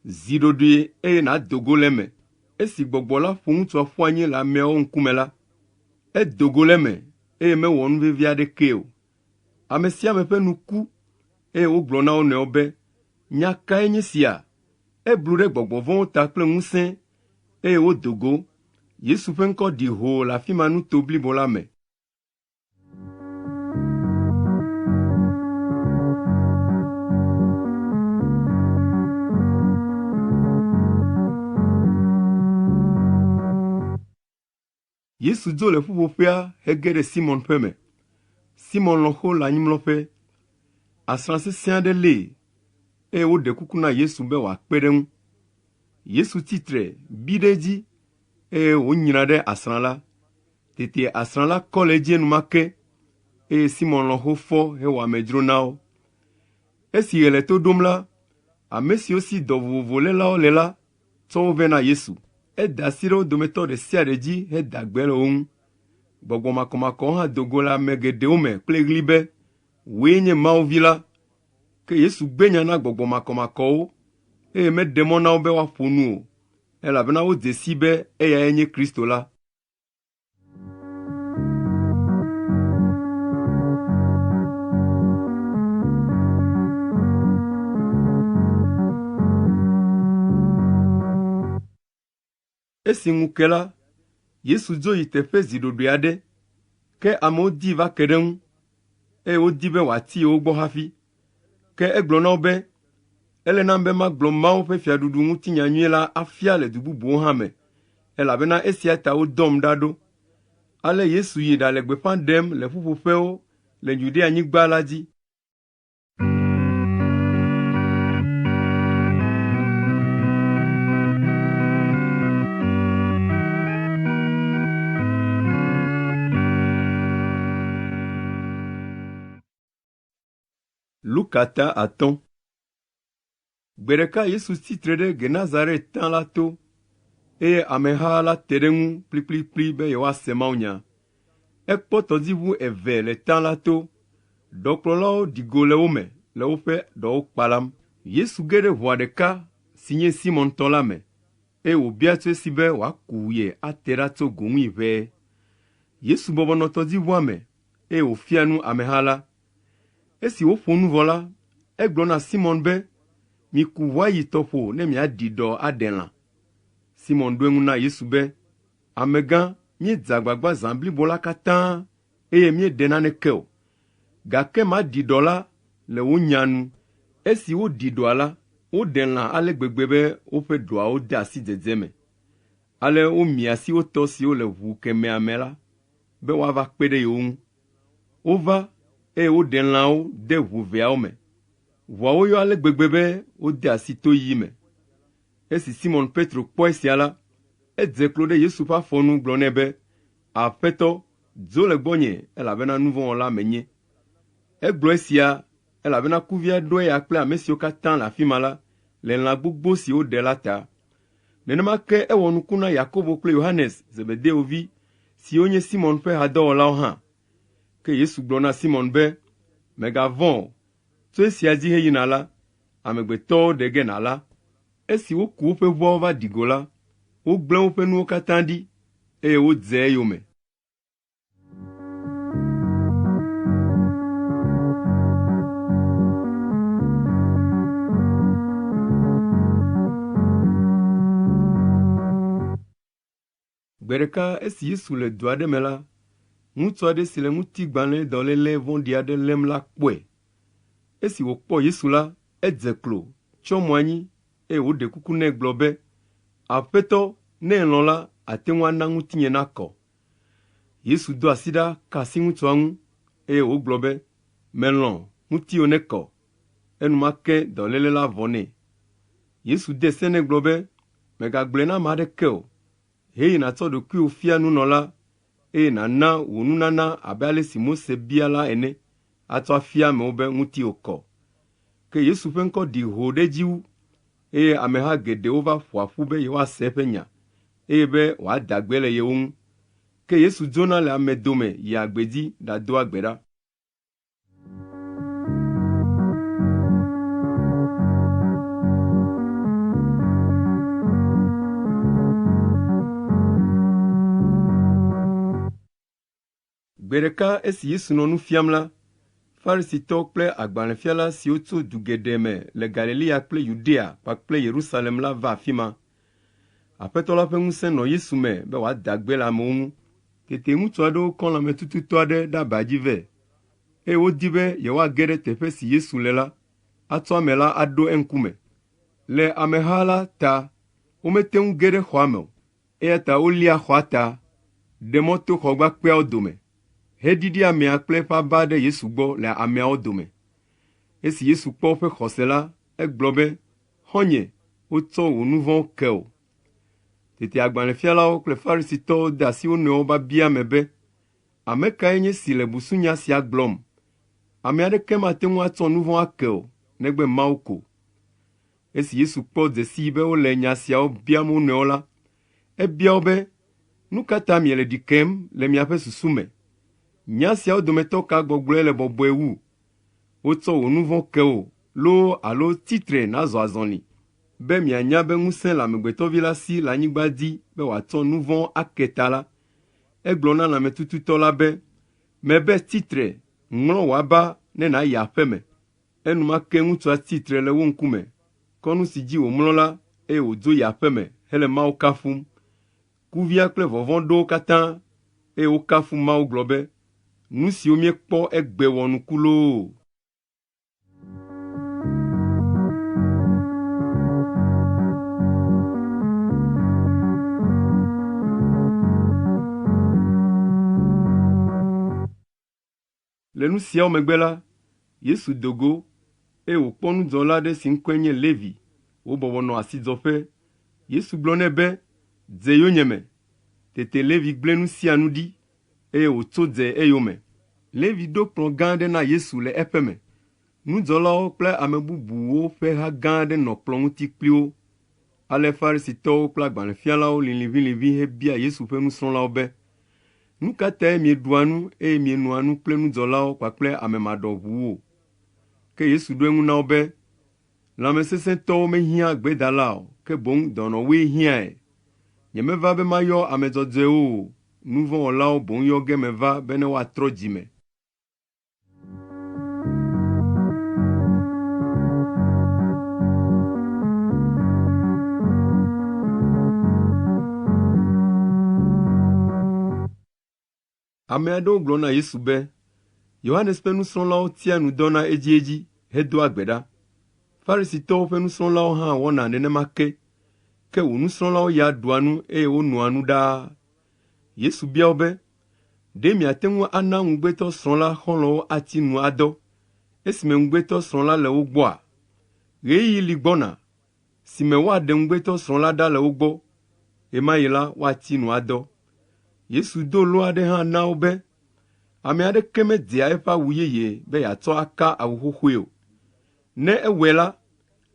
“Zi ɖoɖoe eye nàdo go le eme.” Esi gbɔgbɔ la ƒo ŋutsua ƒu anyi le ameawo ŋkume la, edo go le eme eye mewɔ nu vevi aɖekee o. Ame sia ame ƒe nu ku eye wogblɔ na wo nɔewo be, “Nya kae nye esia? Eblu ɖe gbɔgbɔ vɔ̃wo ta kple ŋusẽ eye wodo go.” Yesu ƒe ŋkɔ ɖi hoo le afi ma nuto blibo la me. Yesu dzo le ƒuƒoƒea hege ɖe Simɔn ƒe me. Simɔn lɔ̃xo le anyimlɔƒe. Asrã sesẽ aɖe lée eye woɖe kuku na Yesu be wòakpe ɖe eŋu. Yesu tsi tre, bi ɖe edzi eye wònyra ɖe asrã la. Tete asrã la kɔ le edzi enumake eye Simɔn lɔ̃xo fɔ hewɔ amedzro na wo. Esi ɣe le to ɖom la, ame siwo si dɔ vovovo lélawo le la tsɔ wo vɛ na Yesu. Eda asi ɖe wo dometɔ ɖe sia ɖe dzi heda gbe le wo ŋu. Gbɔgbɔ makɔmakɔwo hã do go le ame geɖewo me kple ɣli be, “Wòe nye Mawu Vi la!” Ke Yesu gbe nya na gbɔgbɔ makɔmakɔwo, eye meɖe mɔ na wo be woaƒo nu o, elabena wodze sii be eyae nye Kristo la. Esi ŋu ke la, Yesu dzo yi teƒe zi ɖoɖoe aɖe, ke amewo dii va ke ɖe eŋu, eye wodi be wòatsi yewo gbɔ hafi. Ke egblɔ na wo be, “Ele nam be magblɔ Mawu ƒe fiaɖuɖu ŋuti nyanyui la afia le du bubuwo hã me, elabena esia ta wodɔm ɖa ɖo.” Ale Yesu yi ɖale gbeƒã ɖem le ƒuƒoƒewo le Yudeanyigba la dzi. Luka ta 5. Gbe ɖeka Yesu tsi tre ɖe Genesaret ta la to, eye ameha la te ɖe eŋu kplikplikpli be yewoase mawunya. Ekpɔ tɔdziʋu eve le ta la to. Ɖɔkplɔlawo ɖi go le wo me le woƒe ɖɔwo kpalam. Yesu ge ɖe ʋua ɖeka si nye Simɔn tɔ la me, eye wòbia tso esi be wòaku ye ate ɖa tso go ŋui ʋɛe. Yesu bɔbɔ nɔ tɔdziʋua me, eye wòfia nu ameha la. Esi wòƒo nu vɔ la, egblɔ na Simɔn be, “Miku ʋua yi tɔƒo ne miaɖi ɖɔ aɖe lã.” Simɔn ɖo eŋu na Yesu be, “Amegã, míedze agbagba zã blibo la katã eye míeɖe naneke o, gake maɖi ɖɔ la le wò nya nu.” Esi woɖi ɖɔa la, woɖe lã ale gbegbe be woƒe ɖɔawo de asi dzedze me. Ale womia asi wo tɔ siwo le ʋu kemɛa me la be woava kpe ɖe yewo ŋu. Wova, eye woɖe lãwo de ʋu eveawo me. Ʋuawo yɔ ale gbegbe be wode asi toyiyi me. Esi Simɔn Petro kpɔ esia la, edze klo ɖe Yesu ƒe afɔ nu gblɔ nɛ be, “Aƒetɔ, dzo le gbɔnye elabena nu vɔ̃ wɔla menye.” Egblɔ esia elabena kuvia ɖo eya kple ame siwo katã le afi ma la le lã gbogbo si woɖe la ta. Nenema ke ewɔ nuku na Yakobo kple Yohanes, Zebedeo vi, siwo nye Simɔn ƒe hadɔwɔlawo hã. Ke Yesu gblɔ na Simɔn be, “Mègavɔ̃ o, tso esia dzi heyina la, amegbetɔwo ɖe ge nàla.” Esi woku woƒe ʋuawo va ɖi go la, wogblẽ woƒe nuwo katã ɖi, eye wodze eyome. Gbe ɖeka esi Yesu le du aɖe me la, ŋutsu aɖe si le ŋutigbalẽdɔléle vɔ̃ɖi aɖe lém la kpɔe. Esi wòkpɔ Yesu la, edze klo, tsyɔ mo anyi, eye wòɖe kuku nɛ gblɔ be, “Aƒetɔ, ne èlɔ̃ la, àte ŋu ana ŋutinye nakɔ.” Yesu do asi ɖa ka asi ŋutsua ŋu, eye wògblɔ be, “Melɔ̃, ŋutiwò nekɔ.” Enumake dɔléle la vɔ nɛ. Yesu de se nɛ gblɔ be, “Mègagblɔe na ame aɖeke o. Heyi nàtsɔ ɖokuiwò fia nunɔla, eye nàna wò nunana abe ale si Mose bia la ene atsɔ afia amewo be ŋutiwò kɔ.” Ke Yesu ƒe ŋkɔ ɖi hoo ɖe edzi wu, eye ameha geɖewo va ƒoa ƒu be yewoase eƒe nya, eye be wòada gbe le yewo ŋu. Ke Yesu dzona le ame dome yia gbedzi ɖadoa gbe ɖa. Gbe ɖeka esi Yesu nɔ nu fiam la, Farisitɔwo kple agbalẽfiala siwo tso du geɖe me le Galilea kple Yudea kpakple Yerusalem la va afi ma. Aƒetɔ la ƒe ŋusẽ nɔ Yesu me be wòada gbe le amewo ŋu. Tete ŋutsu aɖewo kɔ lãmetututɔ aɖe ɖe aba dzi vɛ, eye wodi be yewoage ɖe teƒe si Yesu le la, atsɔ ame la aɖo eŋkume. Le ameha la ta womete ŋu ge ɖe xɔa me o, eya ta wolia xɔa ta, ɖe mɔ to xɔgbakpeawo dome, heɖiɖi amea kple eƒe aba ɖe Yesu gbɔ le ameawo dome. Esi Yesu kpɔ woƒe xɔse la, egblɔ be, “Xɔ̃nye, wotsɔ wò nu vɔ̃wo ke wò.” Tete agbalẽfialawo kple Farisitɔwo de asi wo nɔewo biabia me be, “Ame kae nye esi le busunya sia gblɔm? Ame aɖeke mate ŋu atsɔ nu vɔ̃ ake o, negbe Mawu ko.” Esi Yesu kpɔ dze sii be wole nya siawo biam wo nɔewo la, ebia wo be, “Nu ka ta miele ɖi kem le miaƒe susu me? Nya siawo dometɔ ka gbɔgblɔe le bɔbɔe wu, ‘Wotsɔ wò nu vɔ̃ ke wò’ loo alo ‘Tsi tre nàzɔ azɔli’? Be mianya be ŋusẽ le Amegbetɔvi la si le anyigba dzi be wòatsɔ nu vɔ̃ ake ta la, egblɔ na lãmetututɔ la be, ‘Mebe tsi tre, ŋlɔ wò aba ne nàyi aƒe me.’ Enumake ŋutsua tsi tre le wo ŋkume, kɔ nu si dzi wòmlɔ la, eye wòdzo yi aƒe me hele Mawu kafum. Kuvia kple vɔvɔ̃ ɖo wo katã, eye wokafu Mawu gblɔ be, “Nu siwo míekpɔ egbe wɔ nuku loo!” Le nu siawo megbe la, Yesu do go, eye wòkpɔ nudzɔla aɖe si ŋkɔe nye Levi wòbɔbɔ nɔ asidzɔƒe. Yesu gblɔ nɛ be, “Dze yonyeme.” Tete Levi gblẽ nu sia nu ɖi, eye wòtso dze eyome. Levi ɖo kplɔ̃ gã aɖe na Yesu le eƒeme. Nudzɔlawo kple ame bubuwo ƒe ha gã aɖe nɔ kplɔ̃ ŋuti kpli wo. Ale Farisitɔwo kple agbalẽfialawo lĩ liʋĩliʋĩ hebia Yesu ƒe nusrɔ̃lawo be, “Nu ka tae mieɖua nu eye mienoa nu kple nudzɔlawo kpakple ame maɖɔʋuwo?” Ke Yesu ɖo eŋu na wo be, “Lãmesesẽtɔwo mehiã gbedala o, ke boŋ dɔnɔwoe hiãe. Nyemeva be mayɔ ame dzɔdzɔewo o, nu vɔ̃ wɔlawo boŋ yɔ ge meva be ne woatrɔ dzi me.” Ame aɖewo gblɔ na Yesu be, Yohanes ƒe nusrɔ̃lawo tia nu dɔna edziedzi hedoa gbe ɖa. Farisitɔwo ƒe nusrɔ̃lawo hã wɔna nenema ke, ke wò nusrɔ̃lawo ya ɖua nu eye wonoa nu ɖaa. Yesu bia wo be, Ɖe miate ŋu ana ŋugbetɔsrɔ̃ la xɔlɔ̃wo ati nu adɔ esime ŋugbetɔsrɔ̃ la le wo gbɔa? Ɣeyiɣi li gbɔna si me woaɖe ŋugbetɔsrɔ̃ la ɖa le wo gbɔ, ɣe ma ɣi la woati nu adɔ. Yesu do lo aɖe hã na wo be, Ame aɖeke medea eƒe awu yeye be yeatsɔ aka awu xoxoe o. Ne ewɔe la,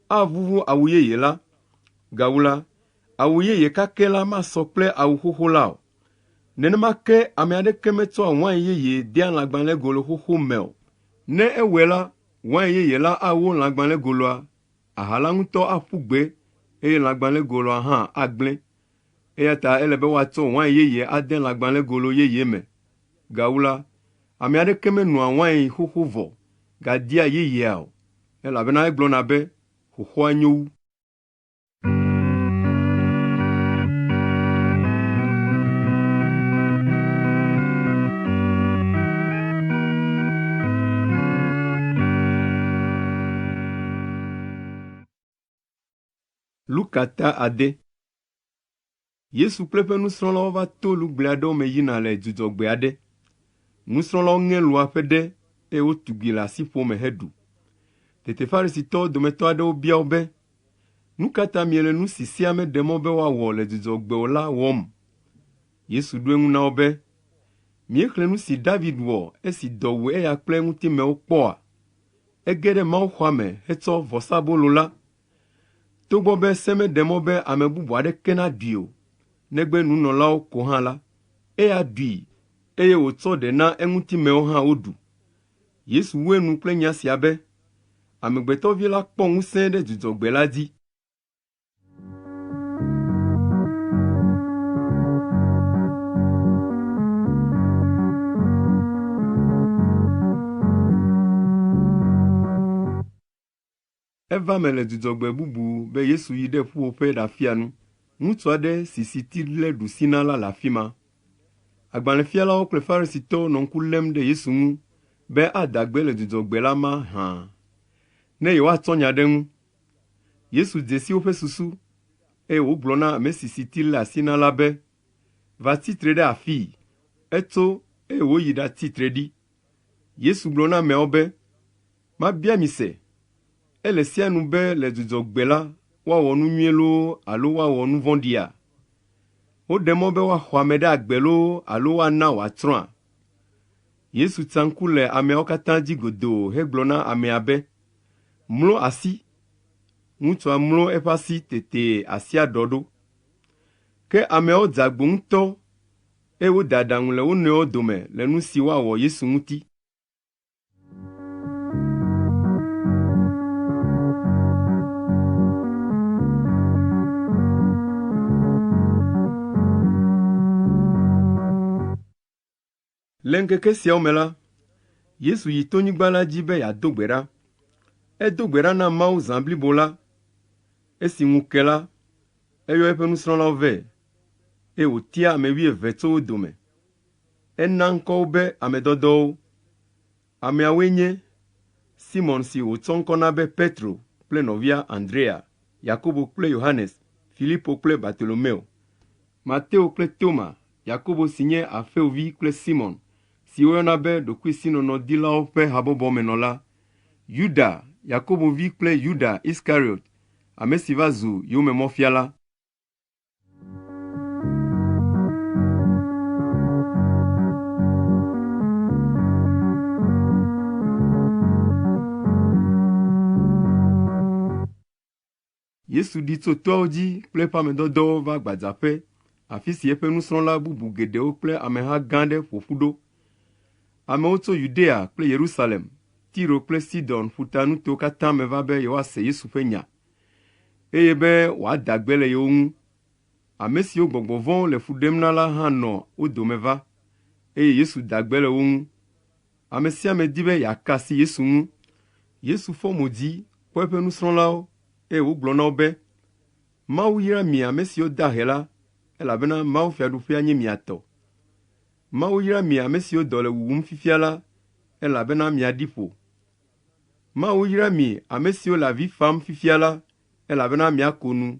avuvu awu yeye la. Gawu la, awu yeye kakɛ la masɔ kple awu xoxo la o. Nenema ke ame aɖeke metsɔa wain yeye dea lãgbalẽgolo xoxo me o. Ne ewɔe la, wain yeye la awo lãgbalẽgoloa, aha la ŋutɔ aƒu gbe eye lãgbalẽgoloa hã agblẽ. Eya ta ele be woatsɔ wain yeye ade lãgbalẽgolo yeye me. Gawu la, ame aɖeke menoa wain xoxo vɔ gadia yeyea o, elabena egblɔna be, ‘Xoxoa nyo wu.’ ” Luka ta ade. Yesu kple eƒe nusrɔ̃lawo va to lugble aɖewo me yina le dzudzɔgbe aɖe. Nusrɔ̃lawo ŋe lua ƒe ɖe eye wotugui le asiƒome heɖu. Tete Farisitɔwo dometɔ aɖewo bia wo be, “Nu ka ta miele nu si sea meɖe mɔ be woawɔ le dzudzɔgbe o la wɔm?” Yesu ɖo eŋu na wo be, “Miexlẽ nu si David wɔ esi dɔ wu eya kple eŋutimewo kpɔa? Ege ɖe mawuxɔa me hetsɔ vɔsabolo la Togbɔ be se meɖe mɔ be ame bubu aɖeke naɖui o, negbe nunɔlawo ko hã la, eya ɖui, eye wòtsɔ ɖe na eŋutimewo hã woɖu. Yesu wu enu kple nya sia be, Amegbetɔ Vi la kpɔ ŋusẽ ɖe Dzudzɔgbe la dzi. Eva eme le dzudzɔgbe bubu be Yesu yi ɖe ƒuƒoƒe ɖafia nu. Ŋutsu aɖe si si ti lé ɖusi na la le afi ma. Agbalẽfialawo kple Farisitɔwo nɔ ŋku lém ɖe Yesu ŋu be ada gbe le dzudzɔgbe la mahã, ne yewoatsɔ nya ɖe eŋu. Yesu dze si woƒe susu, eye wògblɔ na ame si si ti lé asi na la be, “Va tsi tre ɖe afii.” Etso eye wòyi ɖatsi tre ɖi. Yesu gblɔ na ameawo be, “Mabia mi se, ele sea nu be le dzudzɔgbe la woawɔ nu nyui loo alo woawɔ nu vɔ̃ɖia? Woɖe mɔ be woaxɔ ame ɖe agbe loo alo woana wòatsrɔ̃a?” Yesu tsa ŋku le ameawo katã dzi godoo hegblɔ na amea be, “Mlo asi.” Ŋutsua mlo eƒe asi tete asia ɖɔ ɖo. Ke ameawo dze agbo ŋutɔ eye wode aɖaŋu le wo nɔewo dome le nu si woawɔ Yesu ŋuti. Le ŋkeke siawo me la, Yesu yi tonyigba la dzi be yeado gbe ɖa. Edo gbe ɖa na Mawu zã blibo la. Esi ŋu ke la, eyɔ eƒe nusrɔ̃lawo vɛ, eye wòtia ame wuieve tso wo dome. Ena ŋkɔ wo be ame dɔdɔwo. Ameawoe nye, Simɔn si wòtsɔ ŋkɔ na be Petro kple nɔvia Andrea, Yakobo kple Yohanes, Filipo kple Bartolomeo, Mateo kple Toma, Yakobo si nye Alfeo vi kple Simɔn si woyɔna be ɖokuisinɔnɔdilawo ƒe habɔbɔ me nɔla, Yuda, Yakobo vi kple Yuda Iskariɔt, ame si va zu yomemɔfiala. Yesu ɖi tso toawo dzi kple eƒe ame dɔdɔwo va gbadzaƒe, afi si eƒe nusrɔ̃la bubu geɖewo kple ameha gã aɖe ƒo ƒu ɖo. Amewo tso Yudea kple Yerusalem, Tiro kple Sidon ƒutanutowo katã me va be yewoase Yesu ƒe nya, eye be wòada gbe le yewo ŋu. Ame siwo gbɔgbɔ vɔ̃wo le fu ɖem na la hã nɔ wo dome va, eye Yesu da gbe le wo ŋu. Ame sia ame di be yeaka asi Yesu ŋu. Yesu fɔ mo dzi kpɔ eƒe nusrɔ̃lawo, eye wògblɔ na wo be, “Mawu yra mi ame siwo da ahe la, elabena mawufiaɖuƒea nye mia tɔ. Mawu yra mi ame siwo dɔ le wuwum fifia la, elabena miaɖi ƒo. Mawu yra mi ame siwo le avi fam fifia la, elabena miako nu.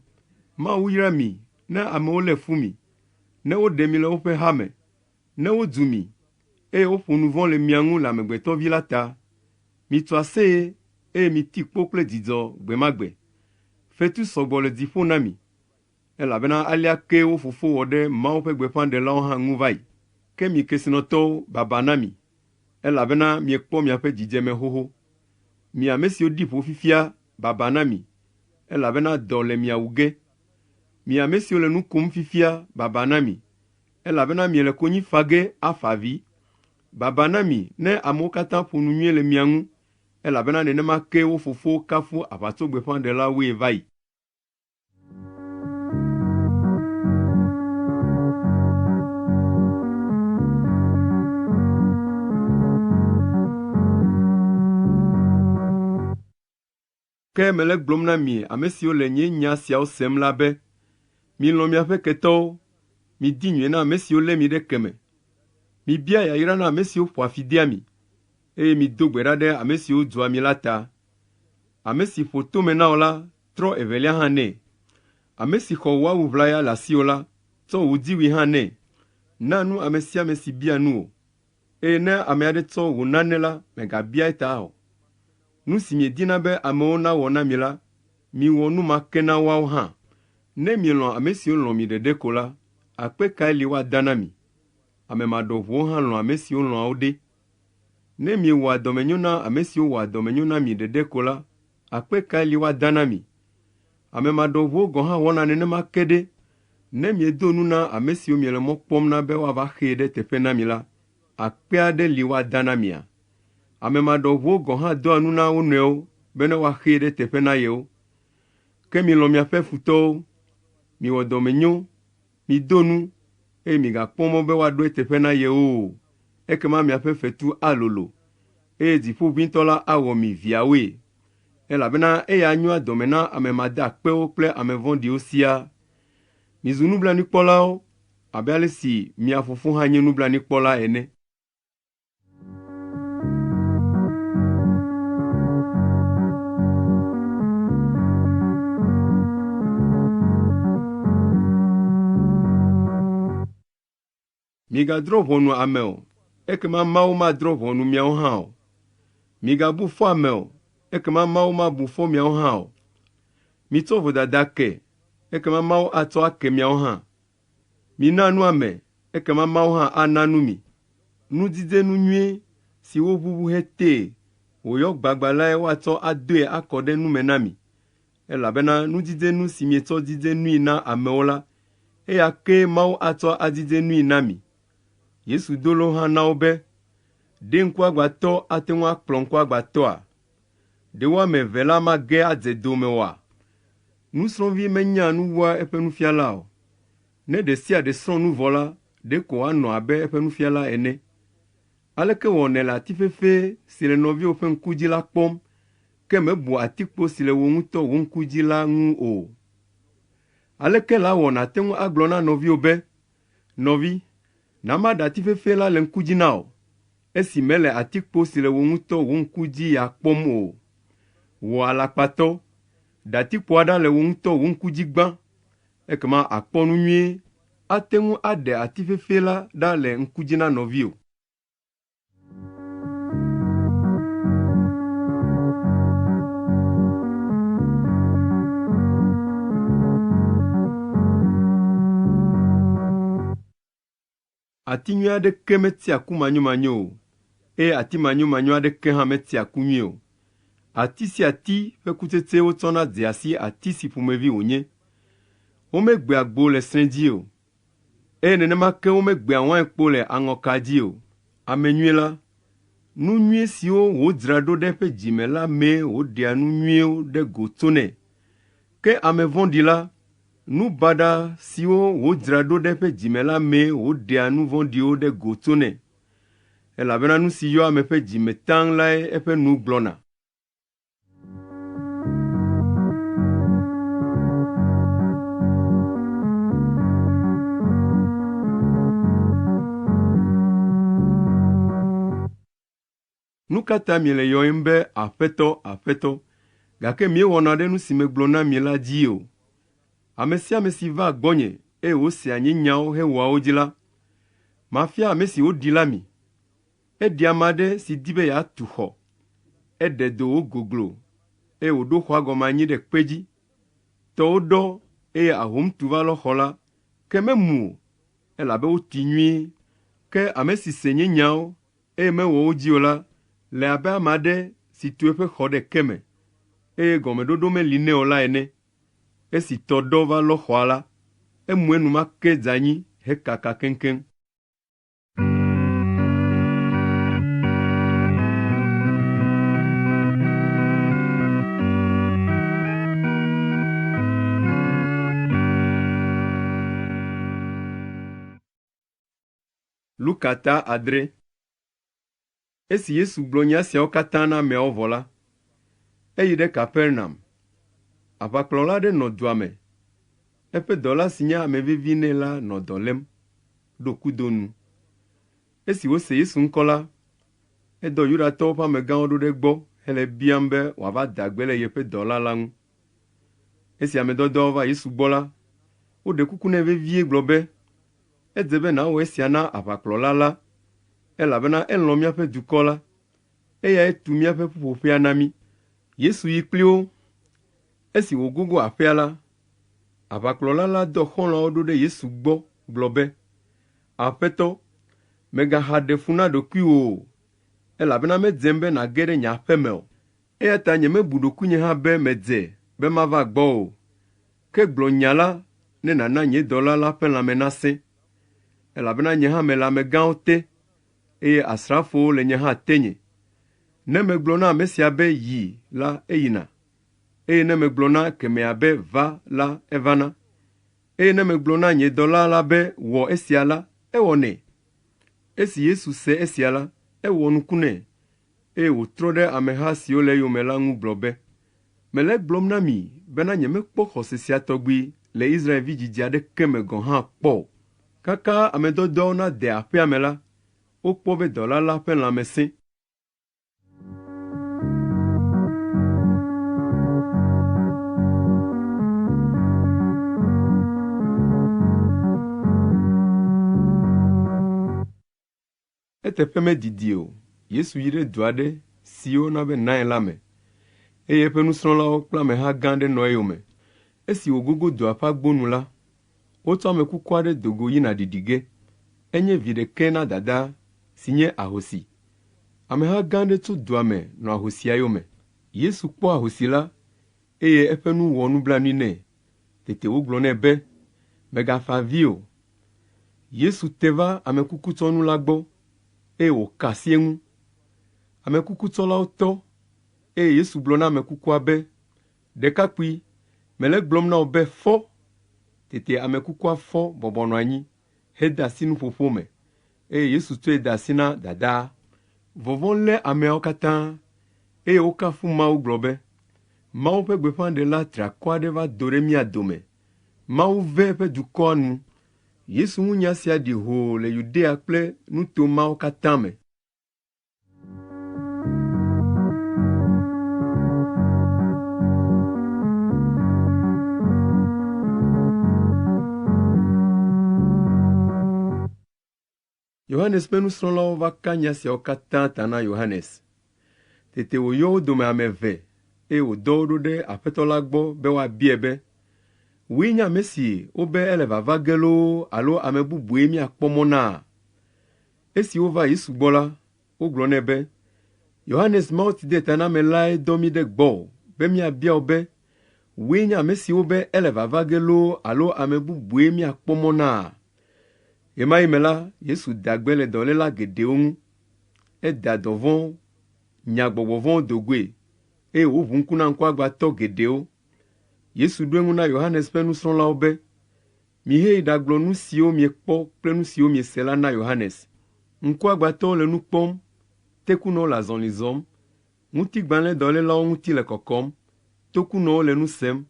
Mawu yra mi ne amewo lé fu mi, ne woɖe mi le woƒe hame, ne wodzu mi, eye woƒo nu vɔ̃ le mia ŋu le Amegbetɔ Vi la ta. Mitso aseye, eye miti kpo kple dzidzɔ gbe ma gbe. Fetu sɔ gbɔ le dziƒo na mi, elabena alea kee wo fofo wɔ ɖe Mawu ƒe gbeƒãɖelawo hã ŋu va yi. Ke mi kesinɔtɔwo, baba na mi, elabena miekpɔ miaƒe dzidzeme xoxo. Mi ame siwo ɖi ƒo fifia, baba na mi, elabena dɔ le mia wu ge. Mi ame siwo le nu kom fifia, baba na mi, elabena miele konyi fa ge afa avi. Baba na mi ne amewo katã ƒo nu nyuie le mia ŋu, elabena nenema kee wo fofowo kafu aʋatsogbeƒãɖelawoe va yi. Ke mele egblɔm na mi ame siwo le nye nya siawo sem la be, milɔ̃ miaƒe ketɔwo, midi nyui na ame siwo lé mi ɖe ke me, mibia yayra na ame siwo ƒoa fi dea mi, eye mido gbe ɖa ɖe ame siwo dzua mi la ta. Ame si ƒo tome na wò la, trɔ evelia hã nɛ. Ame si xɔ wò awu ʋlaya le asiwò la, tsɔ wò dziwui hã nɛ. Na nu ame sia ame si bia nu wò, eye ne ame aɖe tsɔ wò nane la, mègabia eta o. Nu si miedina be amewo nawɔ na mi la, miwɔ nu ma ke na woawo hã. Ne mielɔ̃ ame siwo lɔ̃ mi ɖeɖe ko la, akpe kae li woada na mi? Ame maɖɔʋuwo hã lɔ̃a ame siwo lɔ̃a wo ɖe. Ne miewɔa dɔmenyo na ame siwo wɔa dɔmenyo na mi ɖeɖe ko la, akpe kae li woada na mi? Ame maɖɔʋuwo gɔ̃ hã wɔna nenema ke ɖe. Ne miedo nu na ame siwo miele mɔ kpɔm na be woava xee ɖe teƒe na mi la, akpe aɖe li woada na mia? Ame maɖɔʋuwo gɔ̃ hã doa nu na wo nɔewo bene woaxee ɖe teƒe na yewo. Ke milɔ̃ miaƒe futɔwo, miwɔ dɔmenyo, mido nu, eye migakpɔ mɔ be woaɖo eteƒe na yewo o, ekema miaƒe fetu alolo, eye Dziƒoʋĩtɔ la awɔ mi viawoe, elabena eya nyoa dɔme na ame madeakpewo kple ame vɔ̃ɖiwo siaa. Mizu nublanuikpɔlawo abe ale si mia Fofo hã nye nublanuikpɔla ene. Migadrɔ̃ ʋɔnu ame o, ekema Mawu madrɔ̃ ʋɔnu miawo hã o. Migabu fɔ ame o, ekema Mawu mabu fɔ miawo hã o. Mitsɔ vodada ke, ekema Mawu atsɔ ake miawo hã. Mina nu ame, ekema Mawu hã ana nu mi. Nudzidzenu nyui si woʋuʋu hetee wòyɔ gbagba lae woatsɔ adoe akɔ ɖe nu me na mi, elabena nudzidzenu si mietsɔ dzidze nui na amewo la, eya kee Mawu atsɔ adzidze nui na mi. Yesu do lo hã na wo be, “Ɖe ŋkuagbãtɔ ate ŋu akplɔ ŋkuagbãtɔa? Ɖe wo ame eve la mage adze do me oa? Nusrɔ̃vi menyaa nu wua eƒe nufiala o. Ne ɖe sia ɖe srɔ̃ nu vɔ la, ɖeko wòanɔ abe eƒe nufiala ene. Aleke wɔ nèle ati fefee si le nɔviwò ƒe ŋku dzi la kpɔm, ke mèbu atikpo si le wò ŋutɔ wò ŋku dzi la ŋu o? Aleke lawɔ nàte ŋu agblɔ na nɔviwò be, ‘Nɔvi, na maɖe ati fefee la le ŋku dzi na wò,’ esi mèle atikpo si le wò ŋutɔ wò ŋku dzi ya kpɔm o? Wò alakpatɔ, ɖe atikpoa ɖa le wò ŋutɔ wò ŋku dzi gbã, ekema àkpɔ nu nyuie ate ŋu aɖe ati fefee la ɖa le ŋku dzi na nɔviwò. Ati nyui aɖeke metea ku manyomanyo o, eye ati manyomanyo aɖeke hã metea ku nyui o. Ati sia ati ƒe kutsetsee wotsɔna dzea si ati si ƒomevi wònye. Womegbea gbo le sẽ dzi o, eye nenema ke womegbea wainkpo le aŋɔka dzi o. Ame nyui la, nu nyui siwo wòdzra ɖo ɖe eƒe dzi me la mee wòɖea nu nyuiwo ɖe go tsonɛ. Ke ame vɔ̃ɖi la, nu baɖa siwo wòdzra ɖo ɖe eƒe dzi me la mee wòɖea nu vɔ̃ɖiwo ɖe go tsonɛ, elabena nu si yɔ ame ƒe dzi me taŋ lae eƒe nu gblɔna. Nu ka ta miele yɔyem be Aƒetɔ, Aƒetɔ, gake miewɔna ɖe nu si megblɔ na mi la dzi o? Ame sia ame si vaa gbɔnye eye wòsea nye nyawo hewɔa wo dzi la, mafia ame si wòɖi la mi. Eɖi ame aɖe si di be yeatu xɔ. Eɖe do wògoglo eye wòɖo xɔa gɔme anyi ɖe kpe dzi. Tɔwo ɖɔ eye ahom tu va lɔ xɔ la, ke memu o, elabe wotui nyuie. Ke ame si se nye nyawo eye mewɔ wo dzi o la, le abe ame aɖe si tu eƒe xɔ ɖe ke me, eye gɔmeɖoɖo meli nɛ o la ene. Esi tɔ ɖɔ va lɔ xɔa la, emu enumake dze anyi hekaka keŋkeŋ. Luka ta adre. Esi Yesu gblɔ nya siawo katã na ameawo vɔ la, eyi ɖe Kapernaum. Aʋakplɔla aɖe nɔ dua me. Eƒe dɔla si nye ame vevi nɛ la nɔ dɔ lém, ɖo kudo nu. Esi wòse Yesu ŋkɔ la, edɔ Yudatɔwo ƒe amegãwo ɖo ɖe egbɔ hele ebiam be wòava da gbe le yeƒe dɔla la ŋu. Esi ame dɔdɔawo va Yesu gbɔ la, woɖe kuku nɛ vevie gblɔ be, “Edze be nàwɔ esia na aʋakplɔla la, elabena elɔ̃ míaƒe dukɔ la, eyae tu míaƒe ƒuƒoƒea na mí.” Yesu yi kpli wo. Esi wògogo aƒea la, aʋakplɔla la dɔ xɔlɔ̃awo ɖo ɖe Yesu gbɔ gblɔ be, “Aƒetɔ, mègaxa ɖe fu na ɖokuiwò o, elabena medzem be nàge ɖe nye aƒe me o. Eya ta nyemebu ɖokuinye hã be medze be mava gbɔwò o. Ke gblɔ nya la ne nàna nye dɔla la ƒe lãme nasẽ, elabena nye hã mele amegãwo te, eye asrafowo le nye hã tenye. Ne megblɔ na ame sia be, ‘Yi’ la, eyina, eye ne megblɔ na kemɛa be, ‘Va’ la, evana. Eye ne megblɔ na nye dɔla la be, ‘Wɔ esia’ la, ewɔnɛ.” Esi Yesu se esia la, ewɔ nuku nɛ, eye wòtrɔ ɖe ameha siwo le eyome la ŋu gblɔ be, “Mele egblɔm na mi bena nyemekpɔ xɔse sia tɔgbi le Israelvi dzidzi aɖeke me gɔ̃ hã kpɔ o. Kaka ame dɔdɔawo nade aƒea me la, wokpɔ be dɔla la ƒe lãme sẽ. Eteƒe medidi o, Yesu yi ɖe du aɖe si woyɔna be Nain la me, eye eƒe nusrɔ̃lawo kple ameha gã aɖe nɔ eyome. Esi wògogo dua ƒe agbo nu la, wotsɔ ame kuku aɖe do go yina ɖiɖi ge. Enye vi ɖekɛ na dadaa si nye ahosi. Ameha gã aɖe tso dua me nɔ ahosia yome. Yesu kpɔ ahosi la, eye eƒe nu wɔ nublanui nɛ. Tete wogblɔ nɛ be, “Mègafa avi o.” Yesu te va amekukutsɔnu la gbɔ, eye wòka asi eŋu. Amekukutsɔlawo tɔ, eye Yesu gblɔ na ame kukua be, “Ɖekakpui, mele egblɔm na wò be fɔ!” Tete ame kukua fɔ bɔbɔ nɔ anyi hede asi nuƒoƒo me, eye Yesu tsɔe de asi na dadaa. Vɔvɔ̃ lé ameawo katã, eye wokafu Mawu gblɔ be, “Mawu ƒe gbeƒãɖela triakɔ aɖe va do ɖe mía dome. Mawu ve eƒe dukɔa nu.” Yesu ŋu nya sia ɖi hoo le Yudea kple nuto mawo katã me. Yohanes ƒe nusrɔ̃lawo va ka nya siawo katã ta na Yohanes. Tete wòyɔ wo dome ame eve, eye wòdɔ wo ɖo ɖe Aƒetɔ la gbɔ be woabiae be, “Wòe nye ame si wobe ele vava ge loo alo ame bubue míakpɔ mɔ na?” Esi wova Yesu gbɔ la, wogblɔ nɛ be, “Yohanes Mawutsidetanamelae dɔ mí ɖe gbɔwò be míabia wò be, wòe nye ame si wobe ele vava ge loo alo ame bubue míakpɔ mɔ na?” Ɣemaɣi me la, Yesu da gbe le dɔléla geɖewo ŋu. Eda dɔvɔ̃wo, nya gbɔgbɔ vɔ̃wo do goe, eye wòʋu ŋku na ŋkuagbãtɔ geɖewo. Yesu ɖo eŋu na Yohanes ƒe nusrɔ̃lawo be, “Miheyi ɖagblɔ nu siwo miekpɔ kple nu siwo miese la na Yohanes. Ŋkuagbãtɔwo le nu kpɔm, tekunɔwo le azɔli zɔm, ŋutigbalẽdɔlélawo ŋuti le kɔkɔm, tokunɔwo le nu sem,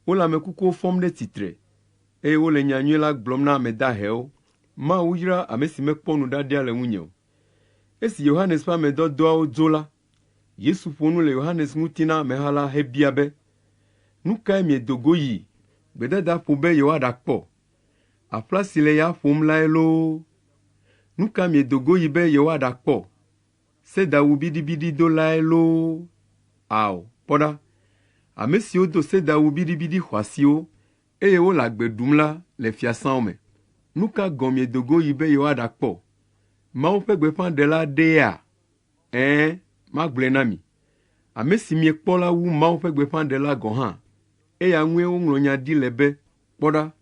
wole ame kukuwo fɔm ɖe tsitre, eye wole nyanyui la gblɔm na ame dahewo. Mawu yra ame si mekpɔ nuɖaɖia le ŋunye o.” Esi Yohanes ƒe ame dɔdɔawo dzo la, Yesu ƒo nu le Yohanes ŋuti na ameha la hebia be, “Nu kae miedo go yi gbedadaƒo be yewoaɖakpɔ? Aƒla si le ya ƒom lae loo? Nu ka miedo go yi be yewoaɖakpɔ? Sedawu biɖibiɖidolae loo? Ao, kpɔ ɖa, ame siwo do sedawu biɖibiɖi xɔasiwo, eye wole agbe ɖum la le fiasãwo me. Nu ka gɔ̃ miedo go yi be yewoaɖakpɔ? Mawu ƒe gbeƒãɖela aɖeea? Ɛ̃, magblɔe na mi. Ame si miekpɔ la wu Mawu ƒe gbeƒãɖela gɔ̃ hã. Eya ŋue woŋlɔ nya ɖi le be, ‘Kpɔ ɖa,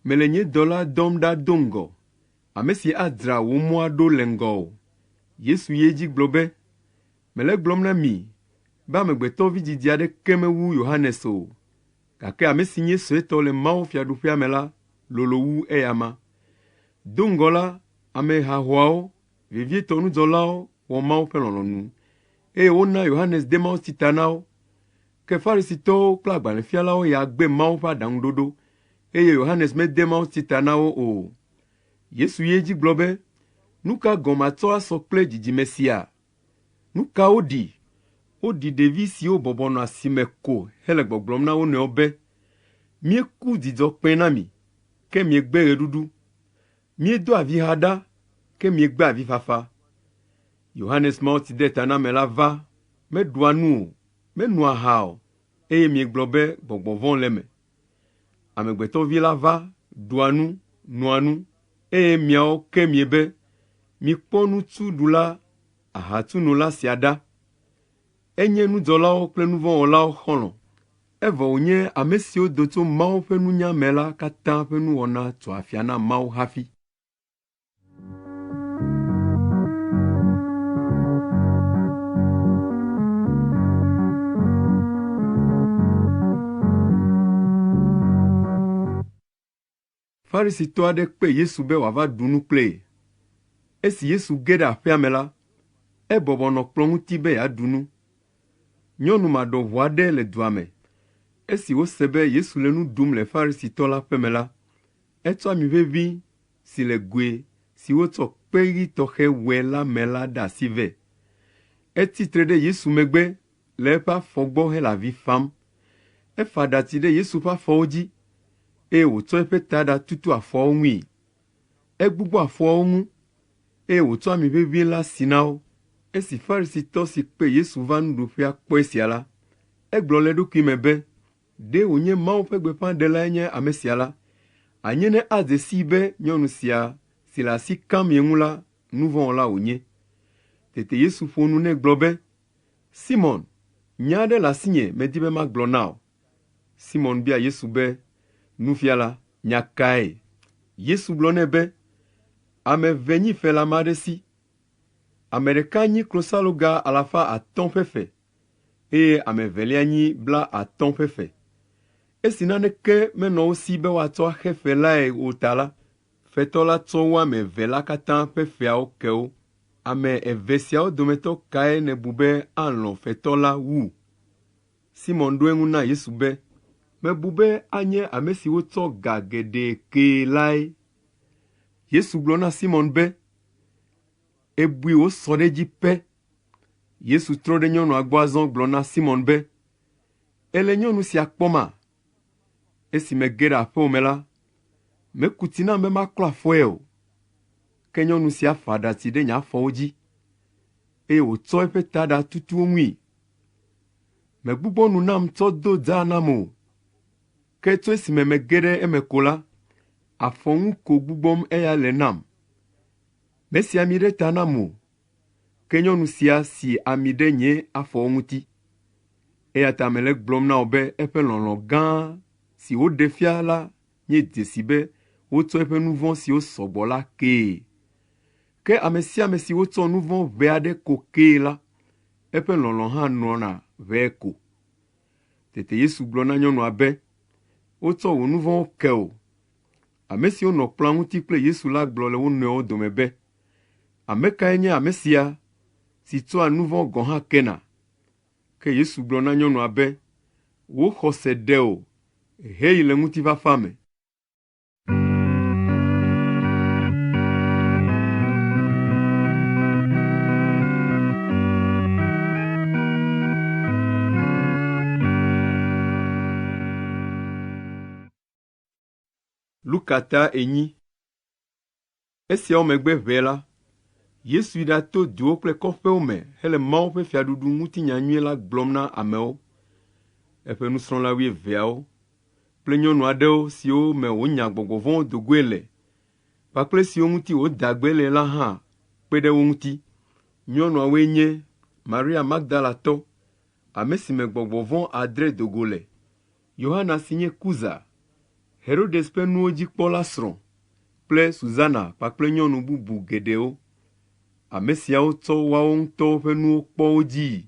mele nye dɔla dɔm ɖa do ŋgɔ, ame si adzra wò mɔa ɖo le ŋgɔwò.’ Yesu yi edzi gblɔ be, ‘Mele egblɔm na mi be amegbetɔ vidzidzi aɖeke mewu Yohanes o, gake ame si nye suetɔ le mawufiaɖuƒea me la lolo wu eyama.’ Do ŋgɔ la, ame hahoawo, vevietɔ nudzɔlawo wɔ Mawu ƒe lɔlɔ̃nu, eye wona Yohanes de mawutsi ta na wo. Ke Farisitɔwo kple agbalẽfialawo ya gbe Mawu ƒe aɖaŋuɖoɖo, eye Yohanes mede mawutsi ta na wo o. Yesu yi edzi gblɔ be, “Nu ka gɔ̃ matsɔ asɔ kple dzidzime sia? Nu ka woɖi? Woɖi ɖevi siwo bɔbɔ nɔ asime ko hele gbɔgblɔm na wo nɔewo be, Míeku dzidzɔkpẽ na mi, ke miegbe ɣeɖuɖu. Míedo aviha ɖa, ke miegbe avifafa. Yohanes Mawutsidetanamela va, meɖua nu o, menoa aha o, eye miegblɔ be gbɔgbɔ vɔ̃ le eme. Amegbetɔ Vi la va, ɖua nu, noa nu, eye miawo ke miebe, ‘Mikpɔ nutsuɖula, ahatsunola sia ɖa. Enye nudzɔlawo kple nu vɔ̃ wɔlawo xɔlɔ̃.’ Evɔ wònye ame siwo do tso Mawu ƒe nunya me la katã ƒe nuwɔna tso afia na Mawu hafi.” Farisitɔ aɖe kpe Yesu be wòava ɖu nu kple ye. Esi Yesu ge ɖe aƒea me la, ebɔbɔ nɔ kplɔ̃ ŋuti be yeaɖu nu. Nyɔnu maɖɔʋu aɖe le dua me. Esi wòse be Yesu le nu ɖum le Farisitɔ la ƒe me la, etsɔ ami ʋeʋĩ si le goe si wotsɔ kpe ɣi tɔxɛ wɔe la me la ɖe asi vɛ. Etsi tre ɖe Yesu megbe le eƒe afɔ gbɔ hele avi fam. Efa ɖatsi ɖe Yesu ƒe afɔwo dzi, eye wòtsɔ eƒe taɖa tutu afɔawo ŋui. Egbugbɔ afɔawo ŋu, eye wòtsɔ ami ʋeʋĩ la si na wo. Esi Farisitɔ si kpe Yesu va nuɖuƒea kpɔ esia la, egblɔ le eɖokui me be, “Ɖe wònye Mawu ƒe gbeƒãɖelae nye ame sia la, anye ne adze sii be nyɔnu sia si le asi kam ye ŋu la, nu vɔ̃ wɔla wònye.” Tete Yesu ƒo nu nɛ gblɔ be, “Simɔn, nya aɖe le asinye medi be magblɔ na wò.” Simɔn bia Yesu be, “Nufiala, nya kae?” Yesu gblɔ nɛ be, “Ame eve nyi fe le ame aɖe si. Ame ɖeka nyi klosaloga alafa atɔ̃ ƒe fe eye ame evelia nyi blaatɔ̃ ƒe fe. Esi naneke menɔ wo si be woatsɔ axe fe lae o ta la, fetɔ la tsɔ wo ame eve la katã ƒe feawo ke wo. Ame eve siawo dometɔ kae nèbu be alɔ̃ fetɔ la wu?” Simɔn ɖo eŋu na Yesu be, “Mebu be anye ame si wotsɔ ga geɖe kee lae.” Yesu gblɔ na Simɔn be, “Èbui wòsɔ ɖe edzi pɛ.” Yesu trɔ ɖe nyɔnua gbɔ azɔ gblɔ na Simɔn be, “Èle nyɔnu sia kpɔma? Esi mege ɖe aƒewò me la, meku tsi nam be maklɔ afɔe o, ke nyɔnu sia fa aɖatsi ɖe nye afɔwo dzi, eye wòtsɔ eƒe taɖa tutu wo ŋui. Mègbugbɔ nu nam tsɔ do dzaa nam o, ke tso esime mege ɖe eme ko la, afɔ ŋu ko gbugbɔm eya le nam. Mesi ami ɖe ta nam o, ke nyɔnu sia si ami ɖe nye afɔwo ŋuti. Eya ta mele egblɔm na wò be eƒe lɔlɔ̃ gã si wòɖe fia la nye dzesi be wotsɔ eƒe nu vɔ̃ siwo sɔ gbɔ la kee. Ke ame sia ame si wotsɔ nu vɔ̃ ʋɛ aɖe ko kee la, eƒe lɔlɔ̃ hã nɔna ʋɛ ko.” Tete Yesu gblɔ na nyɔnua be, “Wotsɔ wò nu vɔ̃wo ke wò.” Ame siwo nɔ kplɔ̃a ŋuti kple Yesu la gblɔ le wo nɔewo dome be, “Ame kae nye ame sia si tsɔa nu vɔ̃ gɔ̃ hã kena?” Ke Yesu gblɔ na nyɔnua be, “Wò xɔse ɖe wò, heyi le ŋutifafa me.” Luka ta enyi. Esiawo megbe ʋɛ la, Yesu yi ɖato duwo kple kɔƒewo me hele Mawu ƒe fiaɖuɖu ŋuti nyanyui la gblɔm na amewo. Eƒe nusrɔ̃la wuieveawo kple nyɔnu aɖewo siwo me wònya gbɔgbɔ vɔ̃wo do goe le kpakple esiwo ŋuti wòda gbe le la hã kpe ɖe wo ŋuti. Nyɔnuawoe nye Maria Magdalatɔ, ame si me gbɔgbɔ vɔ̃ adre do go le, Yohana si nye Kuza, Herodes ƒe nuwo dzi kpɔla srɔ̃ kple Susana kpakple nyɔnu bubu geɖewo. Ame siawo tsɔ woawo ŋutɔwo ƒe nuwo kpɔ wo dzii.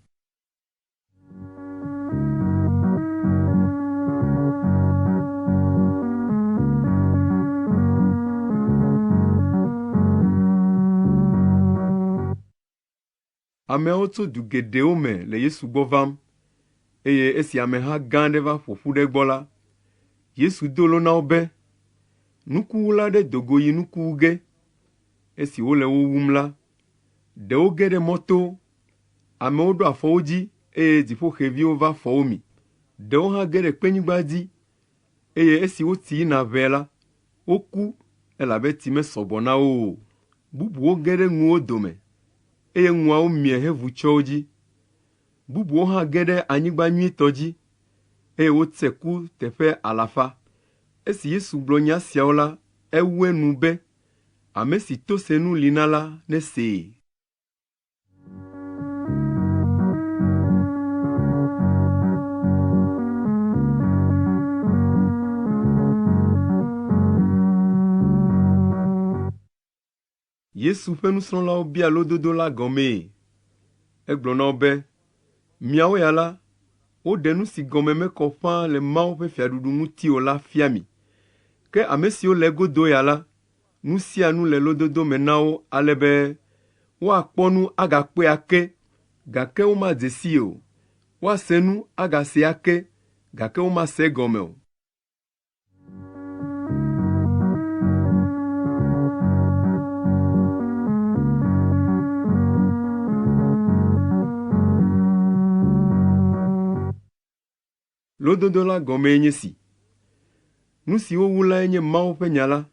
Ameawo tso du geɖewo me le Yesu gbɔ vam, eye esi ameha gã aɖe va ƒo ƒu ɖe egbɔ la, Yesu do lo na wo be, “Nukuwula aɖe do go yi nuku wu ge. Esi wole wo wum la, ɖewo ge ɖe mɔto, amewo ɖo afɔ wo dzi eye dziƒoxeviwo va fɔ wo mi. Ɖewo hã ge ɖe kpenyigba dzi. Eye esi wotsi yina ʋɛe la, woku elabe tsi mesɔ gbɔ na wo o. Bubuwo ge ɖe ŋuwo dome, eye ŋuawo mie hevu tsyɔ wo dzi. Bubuwo hã ge ɖe anyigba nyuitɔ dzi, eye wotse ku teƒe alafa. Esi Yesu gblɔ nya siawo la, ewu enu be, “Ame si to senu li na la nesee.” Yesu ƒe nusrɔ̃lawo bia lododo la gɔmee. Egblɔ na wo be, “Miawo ya la, woɖe nu si gɔme mekɔ ƒãa le Mawu ƒe fiaɖuɖu ŋuti o la fia mi. Ke ame siwo le egodo ya la, nu sia nu le lododo me na wo ale be woakpɔ nu agakpɔe ake, gake womadze sii o. Woase nu agasee ake, gake womase egɔme o. Lododo la gɔmee nye esi. Nu si wowu lae nye Mawu ƒe nya la,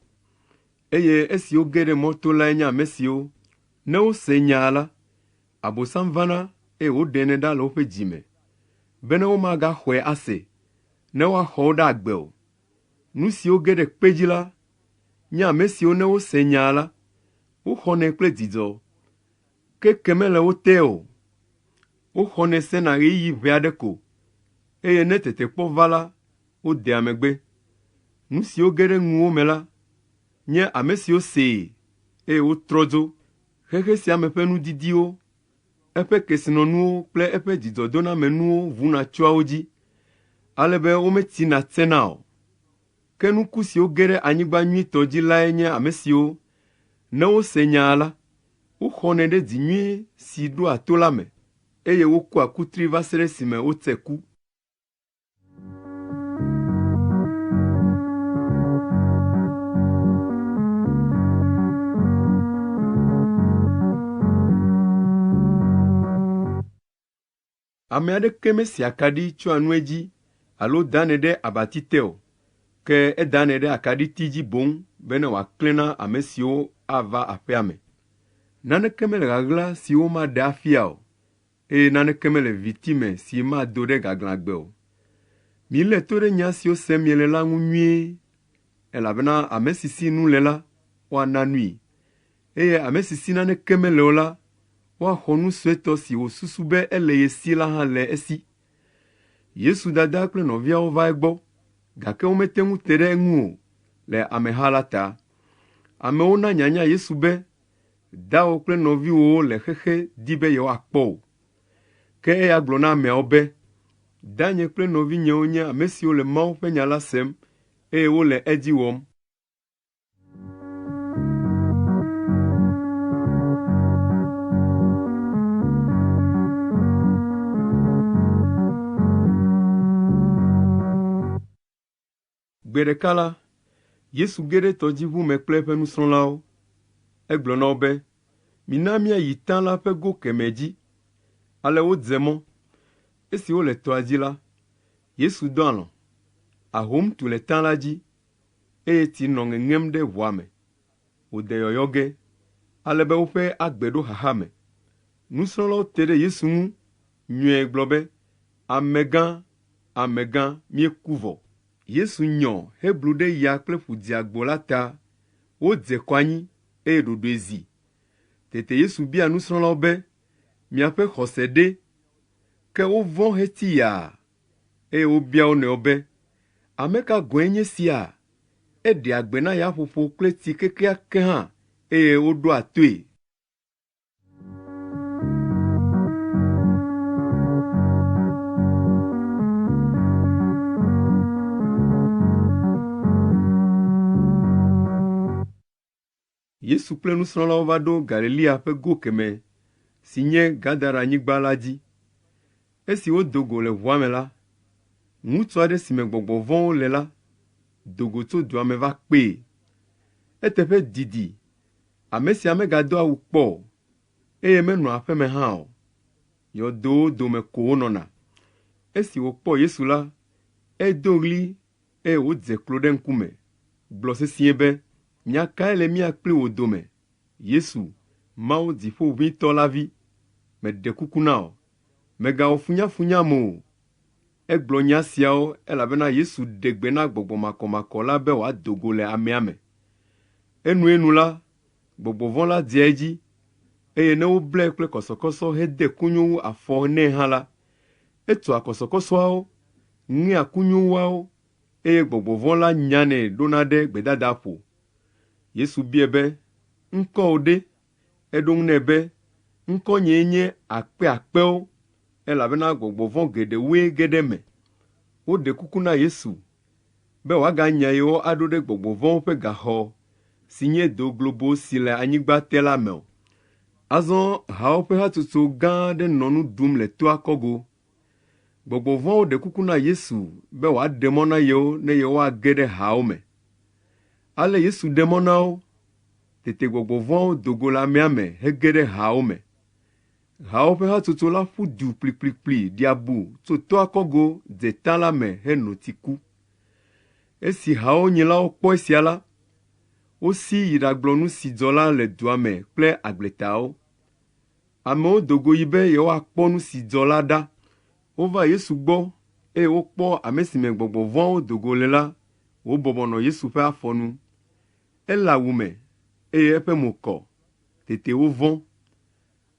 eye esiwo ge ɖe mɔto lae nye ame siwo, ne wose nyaa la, Abosam vana eye wòɖenɛ ɖa le woƒe dzi me, bene womagaxɔe ase, ne woaxɔ wo ɖe agbe o. Nu siwo ge ɖe kpe dzi la nye ame siwo ne wose nyaa la, woxɔnɛ kple dzidzɔ, ke ke mele wo te o. Woxɔnɛ sena ɣeyiɣi ʋɛ aɖe ko, eye ne tetekpɔ va la, wodea megbe. Nu siwo ge ɖe ŋuwo me la nye ame siwo see eye wotrɔ dzo. Xexe sia me ƒe nudidiwo, eƒe kesinɔnuwo kple eƒe dzidzɔdonamenuwo vuna tsoa wo dzi, ale be wometsina tsena o. Ke nuku siwo ge ɖe anyigba nyuitɔ dzi lae nye ame siwo, ne wose nyaa la, woxɔnɛ ɖe dzi nyui si ɖoa to la me, eye wokua kutri va se ɖe esime wotse ku. Ame aɖeke mesia akaɖi tsyɔa nu edzi alo danɛ ɖe abati te o, ke edanɛ ɖe akaɖiti dzi boŋ bene wòaklẽ na ame siwo ava aƒea me. Naneke mele ɣaɣla si womaɖe afia o, eye naneke mele viviti me si mado ɖe gaglãgbe o. Milé to ɖe nya siwo sem miele la ŋu nyuie, elabena ame si si nu le la, woana nui, eye ame si si naneke mele o la, woaxɔ nu suetɔ si wòsusu be ele ye si la hã le esi. Yesu dada kple nɔviawo va egbɔ, gake womete ŋu te ɖe eŋu o le ameha la ta. Amewo na nyanya Yesu be, Dawò kple nɔviwòwo le xexe di be yewoakpɔ wò. Ke eya gblɔ na ameawo be, Danye kple nɔvinyewo nye ame siwo le Mawu ƒe nya la sem eye wole edzi wɔm. Gbe ɖeka la, Yesu ge ɖe tɔdziʋu me kple eƒe nusrɔ̃lawo. Egblɔ na wo be, “Mina míayi tá la ƒe go kemɛ dzi.” Ale wodze mɔ. Esi wole tɔa dzi la, Yesu dɔ alɔ̃. Ahom tu le tá la dzi, eye tsi nɔ ŋeŋem ɖe ʋua me wòde yɔyɔ ge, ale be woƒe agbe ɖo xaxa me. Nusrɔ̃lawo te ɖe Yesu ŋu nyuie gblɔ be, “Amegã, amegã, míeku vɔ!” Yesu nyɔ heblu ɖe ya kple ƒu dzeagbo la ta wodze kɔ anyi eye ɖoɖoe zi. Tete Yesu bia nusrɔ̃lawo be, “Miaƒe xɔse ɖe?” Ke wovɔ̃ hetsi yaa, eye wobia wo nɔewo be, “Ame ka gɔ̃e nye esia? Eɖea gbe na yaƒoƒo kple tsi kekeake hã eye woɖoa toe.” Yesu kple nusrɔ̃lawo va ɖo Galilea ƒe go kemɛ si nye Gadaranyigba la dzi. Esi wodo go le ʋua me la, ŋutsu aɖe si me gbɔgbɔ vɔ̃wo le la do go tso dua me va kpee. Eteƒe didi ame sia megado awu kpɔ o, eye menɔa aƒe me hã o. Yɔdowo dome ko wònɔna. Esi wòkpɔ Yesu la, edo ɣli. eye wòdze klo ɖe eŋkume, gblɔ sesĩe be, “Nya kae le mía kpli wò dome, Yesu, Mawu Dziƒoʋĩtɔ la Vi? Meɖe kuku na wò, mègawɔ funyafunyam o.” Egblɔ nya siawo elabena Yesu ɖe gbe na gbɔgbɔ makɔmakɔ la be wòado go le amea me. Enuenu la, gbɔgbɔ vɔ̃ la dzea edzi, eye ne woblae kple kɔsɔkɔsɔ hede kunyowu afɔ nɛ hã la, etsoa kɔsɔkɔsɔawo, ŋea kunyowuawo, eye gbɔgbɔ vɔ̃ la nyanɛ ɖona ɖe gbedadaƒo. Yesu biae be, “Ŋkɔwò ɖe?” Eɖo eŋu nɛ be, “Ŋkɔnyee nye Akpeakpewo, elabena gbɔgbɔ vɔ̃ geɖewoe ge ɖe eme.” Woɖe kuku na Yesu be wòaganya yewo aɖo ɖe gbɔgbɔ vɔ̃wo ƒe gaxɔ si nye do globo si le anyigba te la me o. Azɔ hawo ƒe hatsotso gã aɖe nɔ nu ɖum le toa kɔgo. Gbɔgbɔ vɔ̃wo ɖe kuku na Yesu be wòaɖe mɔ na yewo ne yewoage ɖe haawo me. Ale Yesu ɖe mɔ na wo. Tete gbɔgbɔ vɔ̃awo do go le amea me hege ɖe haawo me. Hawo ƒe hatsotso la ƒu du kplikplikpli ɖi abu tso toa kɔgo dze ta la me heno tsi ku. Esi hawo nyilawo kpɔ esia la, wosi yi ɖagblɔ nu si dzɔ la le dua me kple agbletawo. Amewo do go yi be yewoakpɔ nu si dzɔ la ɖa. Wova Yesu gbɔ eye wokpɔ ame si me gbɔgbɔ vɔ̃awo do go le la wòbɔbɔ nɔ Yesu ƒe afɔ nu. Ele awu me eye eƒe mo kɔ. Tete wovɔ̃.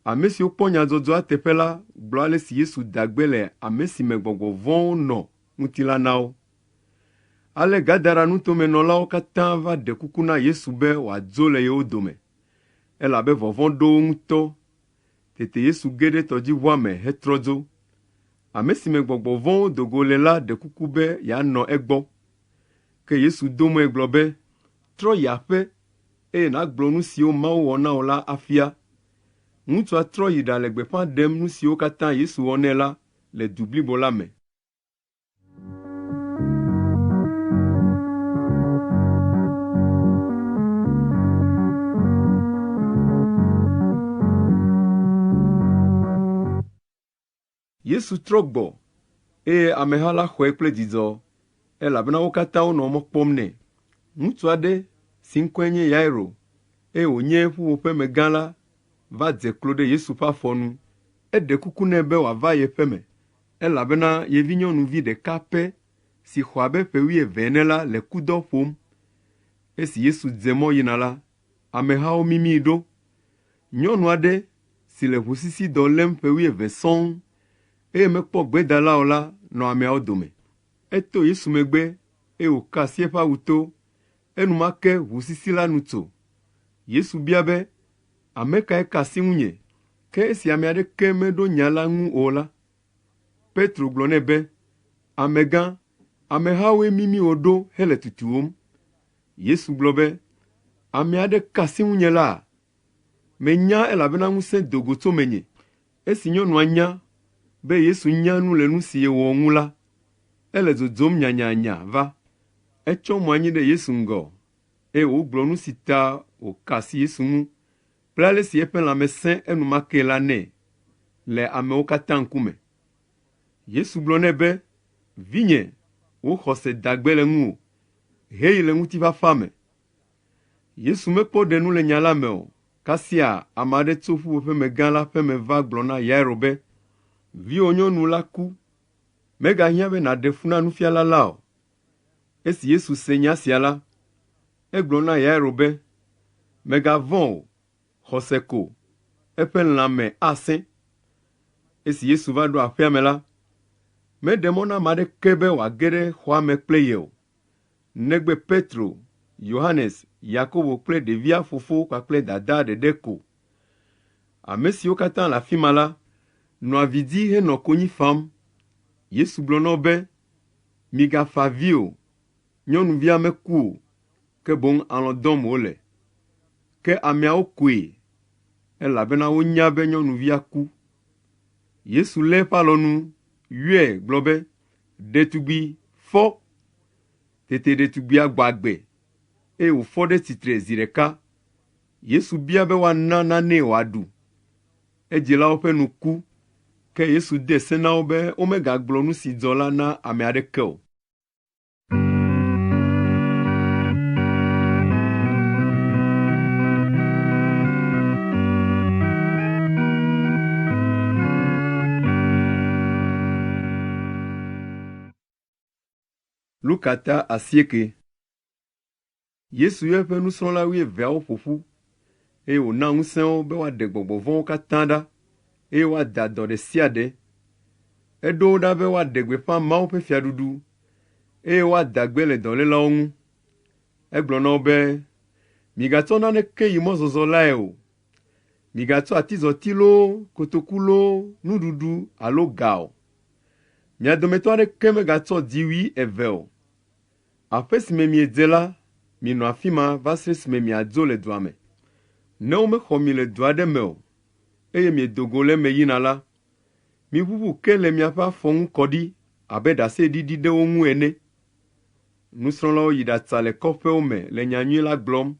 Ame siwo kpɔ nyadzɔdzɔa teƒe la gblɔ ale si Yesu da gbe le ame si me gbɔgbɔ vɔ̃wo nɔ ŋuti la na wo. Ale Gadara nutomenɔlawo katã va ɖe kuku na Yesu be wòadzo le yewo dome, elabe vɔvɔ̃ ɖo wo ŋutɔ. Tete Yesu ge ɖe tɔdziʋua me hetrɔ dzo. Ame si me gbɔgbɔ vɔ̃wo do go le la ɖe kuku be yeanɔ egbɔ. Ke Yesu do mɔe gblɔ be, “Trɔ yi aƒe eye nàgblɔ nu siwo Mawu wɔ na wò la afia.” Ŋutsua trɔ yi ɖale gbeƒã ɖem nu siwo katã Yesu wɔ nɛ la le du blibo la me. Yesu trɔ gbɔ, eye ameha la xɔe kple dzidzɔ, elabena wo katã wonɔ mɔ kpɔm nɛ. Ŋutsu aɖe si ŋkɔe nye Yairo, eye wònye ƒuƒoƒemegã la va dze klo ɖe Yesu ƒe afɔ nu. Eɖe kuku nɛ be wòava ye ƒeme, elabena ye vinyɔnuvi ɖeka pɛ si xɔ abe ƒe wuieve ene la le kudɔ ƒom. Esi Yesu dze mɔ yina la, amehawo mimii ɖo. Nyɔnu aɖe si le ʋusisidɔ lém ƒe wuieve sɔŋ eye mekpɔ gbedala o la nɔ ameawo dome. Eto Yesu megbe eye wòka asi eƒe awu to. Enumake ʋusisi la nu tso. Yesu bia be, “Ame kae ka asi ŋunye?” Ke esi ame aɖeke meɖo nya la ŋu o la, Petro gblɔ nɛ be, “Amegã, amehawoe mimi wò ɖo hele tutuwòm.” Yesu gblɔ be, “Ame aɖe ka asi ŋunye la, menya elabena ŋusẽ do go tso menye.” Esi nyɔnua nya be Yesu nya nu le nu si yewɔ ŋu la, ele dzodzom nyanyanya va. Etsyɔ mo anyi ɖe Yesu ŋgɔ, eye wògblɔ nu si ta wòka asi Yesu ŋu kple ale si eƒe lãme sẽ enumake la nɛ le amewo katã ŋkume. Yesu gblɔ nɛ be, “Vinye, wò xɔse da gbe le ŋuwò. Heyi le ŋutifafa me.” Yesu mekpɔ ɖe nu le nya la me o. Kasia ame aɖe tso ƒuƒoƒemegã la ƒe me va gblɔ na Yairo be, “Viwò nyɔnu la ku. Megahiã be nàɖe fu na nufiala la o.” Esi Yesu se nya sia la, egblɔ na Yairo be, “Mègavɔ̃ o, xɔse ko, eƒe lãme asẽ.” Esi Yesu va ɖo aƒea me la, meɖe mɔ na ame aɖeke be wòage ɖe xɔa me kple ye o, negbe Petro, Yohanes, Yakobo kple ɖevia fofo kpakple dadaa ɖeɖe ko. Ame siwo katã le afi ma la nɔ avi dzi henɔ konyi fam. Yesu gblɔ na wo be, “Migafa avi o, nyɔnuvia meku o, ke boŋ alɔ̃ dɔm wòle.” Ke ameawo koe, elabena wonya be nyɔnuvia ku. Yesu lé eƒe alɔnu, yɔe gblɔ be, “Ɖetugbi, fɔ!” Tete ɖetugbia gbɔ agbe, eye wòfɔ ɖe tsitre zi ɖeka. Yesu bia be woana nanee wòaɖu. Edzilawo ƒe nu ku, ke Yesu de se na wo be womegagblɔ nu si dzɔ la na ame aɖeke o. Luka ta asieke. Yesu yɔ eƒe nusrɔ̃la wuieveawo ƒo ƒu, eye wòna ŋusẽ wo be woaɖe gbɔgbɔ vɔ̃wo katã ɖa, eye woada dɔ ɖe sia ɖe. Eɖo wo ɖa be woaɖe gbeƒã Mawu ƒe fiaɖuɖu, eye woada gbe le dɔlélawo ŋu. Egblɔ na wo be, “Migatsɔ naneke yi mɔzɔzɔ lae o. Migatsɔ atizɔti loo, kotoku loo, nuɖuɖu alo ga o. Mia dometɔ aɖeke megatsɔ dziwui eve o. Aƒe si me miedze la, minɔ afi ma va se esime miadzo le dua me. Ne womexɔ mi le du aɖe me o, eye miedo go le eme yina la, miʋuʋu ke le miaƒe afɔ ŋu kɔ ɖi abe ɖaseɖiɖi ɖe wo ŋu ene. Nusrɔ̃lawo yi ɖatsa le kɔƒewo me le nyanyui la gblɔm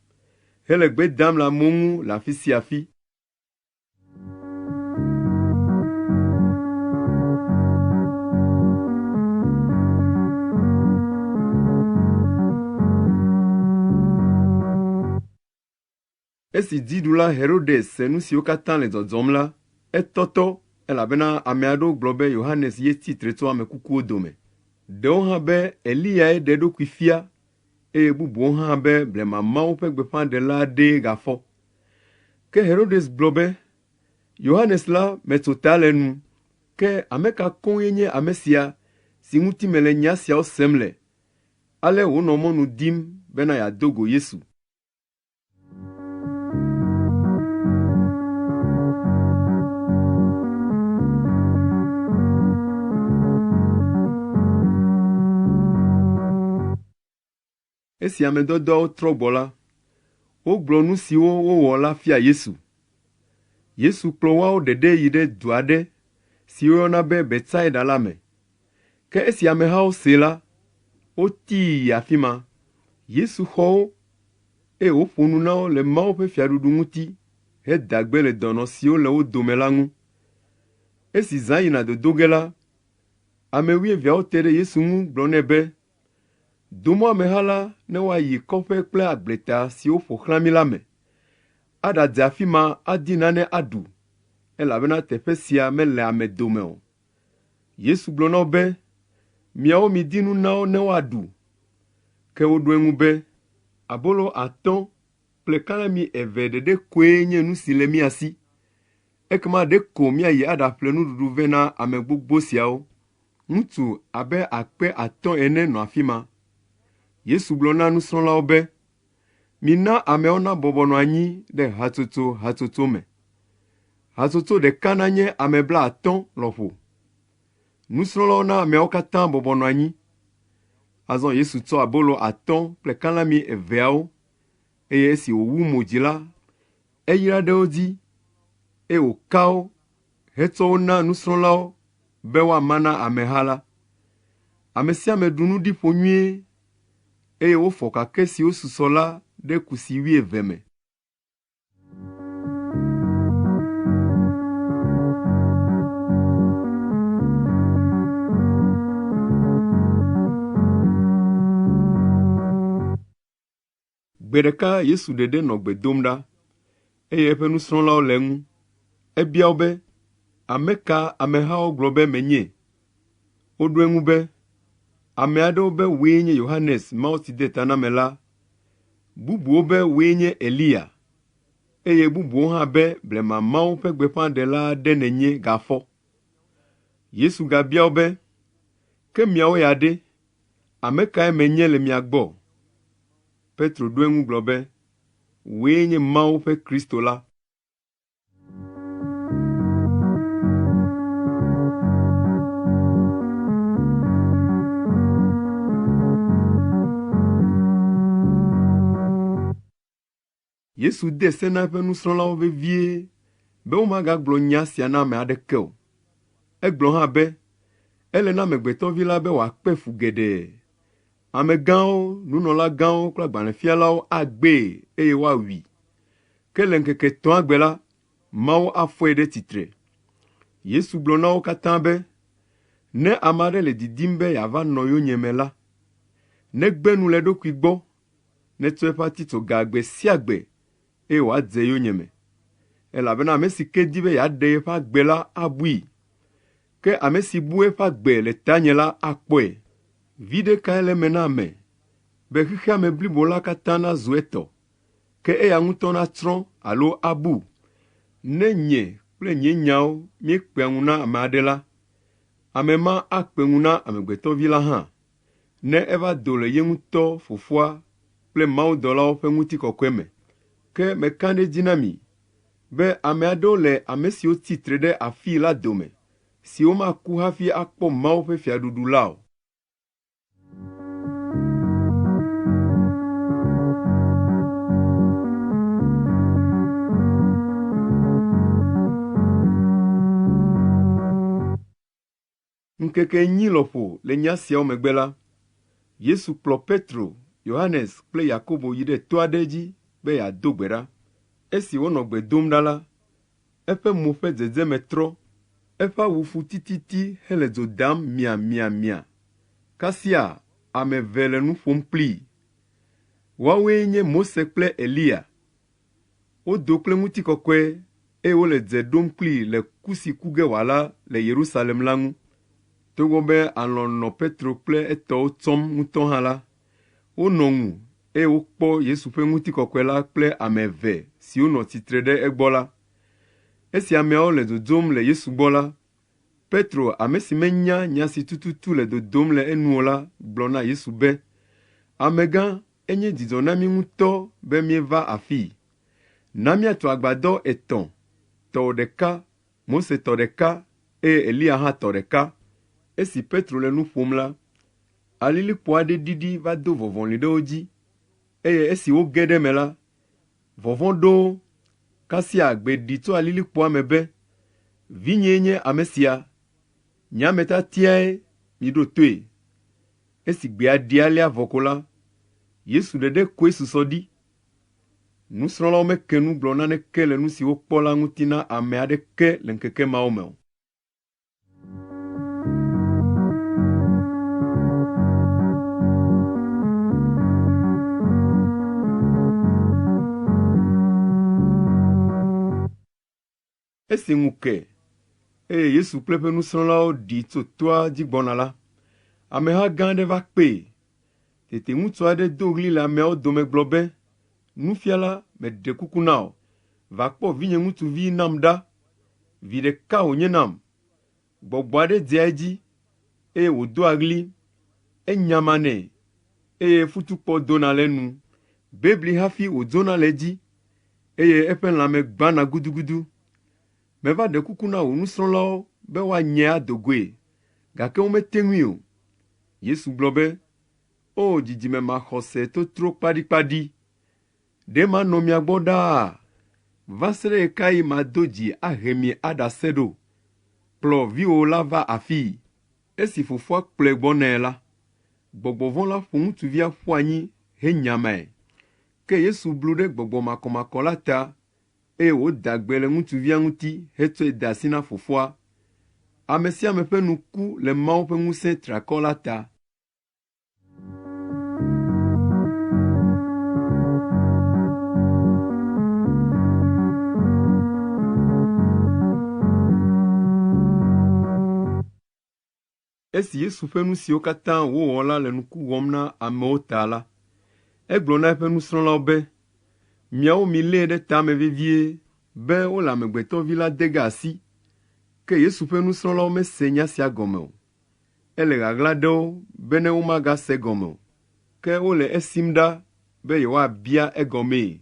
hele gbe dam le amewo ŋu le afi sia afi. Esi dziɖula Herodes se nu siwo katã le dzɔdzɔm la, etɔtɔ, elabena ame aɖewo gblɔ be Yohanes ye tsi tre tso ame kukuwo dome. Ɖewo hã be Eliyae ɖe eɖokui fia, eye bubuwo hã be blema Mawu ƒe gbeƒãɖela aɖee gafɔ. Ke Herodes gblɔ be, “Yohanes la, metso ta le enu, ke ame ka koŋue nye ame sia si ŋuti mele nya siawo sem le?” Ale wònɔ mɔnu dim bena yeado go Yesu. Esi ame dɔdɔawo trɔ gbɔ la, wogblɔ nu siwo wowɔ la fia Yesu. Yesu kplɔ woawo ɖeɖe yi ɖe du aɖe si woyɔna be Betsaida la me. Ke esi amehawo see la, wotii yi afi ma. Yesu xɔ wo, eye wòƒo nu na wo le Mawu ƒe fiaɖuɖu ŋuti heda gbe le dɔnɔ siwo le wo dome la ŋu. Esi zã yina dodo ge la, ame wuieveawo te ɖe Yesu ŋu gblɔ nɛ be, “Do mɔ ameha la ne woayi kɔƒe kple agbleta siwo ƒo xlã mí la me, aɖadze afi ma adi nane aɖu, elabena teƒe sia mele ame dome o.” Yesu gblɔ na wo be, “Miawo midi nu na wo ne woaɖu.” Ke woɖo eŋu be, “Abolo atɔ̃ kple kalẽmi eve ɖeɖe koe nye nu si le mía si. Ekema ɖeko míayi aɖaƒle nuɖuɖu vɛ na ame gbogbo siawo.” Ŋutsu abe 5000 ene nɔ afi ma. Yesu gblɔ na nusrɔ̃lawo be, “Mina ameawo nabɔbɔ nɔ anyi ɖe hatsotso hatsotso me. Hatsotso ɖeka nanye ame blaatɔ̃ lɔƒo.” Nusrɔ̃lawo na ameawo katã bɔbɔ nɔ anyi. Azɔ Yesu tsɔ abolo atɔ̃ kple kalẽmi eveawo, eye esi wòwu mo dzi la, eyra ɖe wo dzi, eye wòka wo hetsɔ wo na nusrɔ̃lawo be woama na ameha la. Ame sia ame ɖu nu ɖi ƒo nyuie, eye wofɔ kakɛ siwo susɔ la ɖe kusi wuieve me. Gbe ɖeka Yesu ɖeɖe nɔ gbe dom ɖa, eye eƒe nusrɔ̃lawo le eŋu. Ebia wo be, “Ame ka amehawo gblɔ be menye?” Woɖo eŋu be, “Ame aɖewo be wòe nye Yohanes Mawutsidetanamela, bubuwo be wòe nye Eliya, eye bubuwo hã be blema Mawu ƒe gbeƒãɖela aɖe nènye gafɔ.” Yesu gabia wo be, “Ke miawo ya ɖe, ame kae menye le mia gbɔ?” Petro ɖo eŋu gblɔ be, “Wòe nye Mawu ƒe Kristo la.” Yesu de se na eƒe nusrɔ̃lawo vevie be womagagblɔ nya sia na ame aɖeke o. Egblɔ hã be, “Ele na Amegbetɔ Vi la be wòakpe fu geɖe. Amegãwo, nunɔlagãwo kple agbalẽfialawo agbee eye woawui. Ke le ŋkeke etɔ̃a gbe la, Mawu afɔe ɖe tsitre.” Yesu gblɔ na wo katã be, “Ne ame aɖe le didim be yeava nɔ yonyeme la, negbe nu le eɖokui gbɔ netsɔ eƒe atitsoga gbe sia gbe eye wòadze yonyeme. Elabena ame si ke di be yeaɖe yeƒe agbe la abui, ke ame si bu eƒe agbe le tanye la akpɔe. Viɖe kae le eme na ame be xexea me blibo la katã nazu etɔ, ke eya ŋutɔ natsrɔ̃ alo abu? Ne nye kple nye nyawo míekpea ŋu na ame aɖe la, ame ma akpe ŋu na Amegbetɔ Vi la hã, ne eva do le ye ŋutɔ Fofoa kple mawudɔlawo ƒe ŋutikɔkɔe me. Ke meka ɖe edzi na mi be ame aɖewo le ame siwo tsi tre ɖe afii la dome siwo maku hafi akpɔ Mawu ƒe fiaɖuɖu la o. Ŋkeke enyi lɔƒo le nya siawo megbe la, Yesu kplɔ Petro, Yohanes kple Yakobo yi ɖe to aɖe dzi be yeado gbe ɖa. Esi wonɔ gbe dom ɖa la, eƒe mo ƒe dzedzeme trɔ, eƒe awu fu tititi hele dzo dam miamiamia. Kasia ame eve le nu ƒom kplii. Woawoe nye Mose kple Eliya. Wodo kple ŋutikɔkɔe eye wole dze ɖom kplii le ku si ku ge wòala le Yerusalem la ŋu. Togbɔ be alɔ̃ nɔ Petro kple etɔwo tsɔm ŋutɔ hã la, wonɔ ŋu eye wokpɔ Yesu ƒe ŋutikɔkɔe la kple ame eve siwo nɔ tsitre ɖe egbɔ la. Esi ameawo le dzodzom le Yesu gbɔ la, Petro, ame si menya nya si tututu le dodom le enu o la gblɔ na Yesu be, “Amegã, enye dzidzɔ na mí ŋutɔ be míeva afii. Na míatu agbadɔ etɔ̃, tɔwò ɖeka, Mose tɔ ɖeka eye Eliya hã tɔ ɖeka.” Esi Petro le nu ƒom la, alilikpo aɖe ɖiɖi va do vɔvɔli ɖe wo dzi eye esi woge ɖe eme la, vɔvɔ̃ ɖo wo. Kasia gbe ɖi tso alilikpoa me be, “Vinyee nye ame sia. Nye ame tiatiae, miɖo toe.” Esi gbea ɖi alea vɔ ko la, Yesu ɖeɖe koe susɔ ɖi. Nusrɔ̃lawo meke nu gblɔ naneke le nu si wokpɔ la ŋuti na ame aɖeke le ŋkeke mawo me o. Esi ŋu ke, eye Yesu kple eƒe nusrɔ̃lawo ɖi tso toa dzi gbɔna la, ameha gã aɖe va kpee. Tete ŋutsu aɖe do ɣli le ameawo dome gblɔ be, “Nufiala, meɖe kuku na wò, va kpɔ vinye ŋutsuvi nam ɖa. Vi ɖeka wònye nam. Gbɔgbɔ aɖe dzea edzi, eye wòdoa ɣli, enyamanɛ, eye futukpɔ dona le enu. Bebli hafi wòdzona le edzi, eye eƒe lãme gbãna gudugudu. Meva ɖe kuku na wò nusrɔ̃lawo be woanyae ado goe, gake womete ŋui o.” Yesu gblɔ be, “O dzidzime maxɔse totro kpaɖikpaɖi! Ɖe manɔ mia gbɔ ɖaa? Va se ɖe ɣe ka ɣi mado dzi ahe mi aɖase ɖo? Kplɔ viwò la va afii.” Esi fofoa kplɔe gbɔnae la, gbɔgbɔ vɔ̃ la ƒo ŋutsuvia ƒu anyi henyamae. Ke Yesu blu ɖe gbɔgbɔ makɔmakɔ la ta eye wòda gbe le ŋutsuvia ŋuti hetsɔe de asi na fofoa. Ame sia ame ƒe nu ku le Mawu ƒe ŋusẽ triakɔ la ta. Esi Yesu ƒe nu siwo katã wòwɔ la le nuku wɔm na amewo ta la, egblɔ na eƒe nusrɔ̃lawo be, “Miawo milée ɖe ta me vevie be wole Amegbetɔ Vi la de ge asi.” Ke Yesu ƒe nusrɔ̃lawo mese nya sia gɔme o. Ele ɣaɣla ɖe wo bene womagase egɔme o, ke wole esim ɖa be yewoabia egɔmee.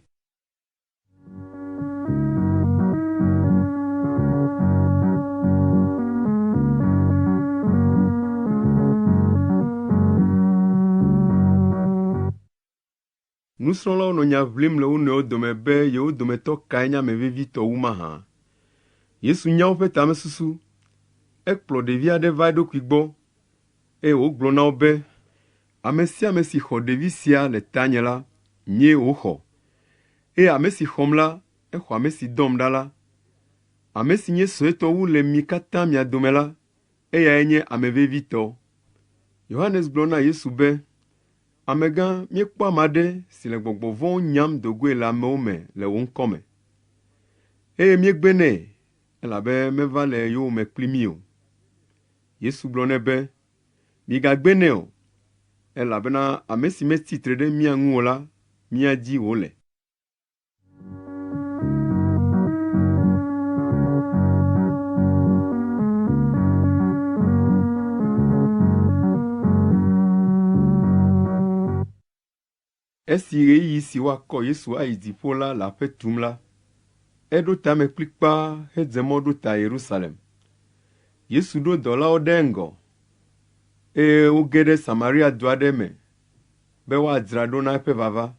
Nusrɔ̃lawo nɔ nya ʋlim le wo nɔewo dome be yewo dometɔ kae nye ame vevitɔ wu mahã. Yesu nya woƒe tamesusu. Ekplɔ ɖevi aɖe va eɖokui gbɔ eye wògblɔ na wo be, “Ame sia ame si xɔ ɖevi sia le tanye la, nyee wòxɔ. Eye ame si xɔm la, exɔ ame si dɔm ɖa la. Ame si nye suetɔ wu le mi katã mia dome la, eyae nye ame vevitɔ.” Yohanes gblɔ na Yesu be, “Amegã, míekpɔ ame aɖe si le gbɔgbɔ vɔ̃wo nyam do goe le amewo me le wò ŋkɔ me, eye míegbe nɛ elabe meva le yowòme kpli mí o.” Yesu gblɔ nɛ be, “Migagbe nɛ o, Elabena ame si metsi tre ɖe mía ŋu o la, mía dzi wòle. Esi ɣeyiɣi si woakɔ Yesu ayi dziƒo la le aƒe tum la, eɖo tame kplikpaa hedze mɔ ɖo ta Yerusalem. Yesu ɖo dɔlawo ɖe eŋgɔ, eye woge ɖe Samaria du aɖe me be woadzra ɖo na eƒe vava.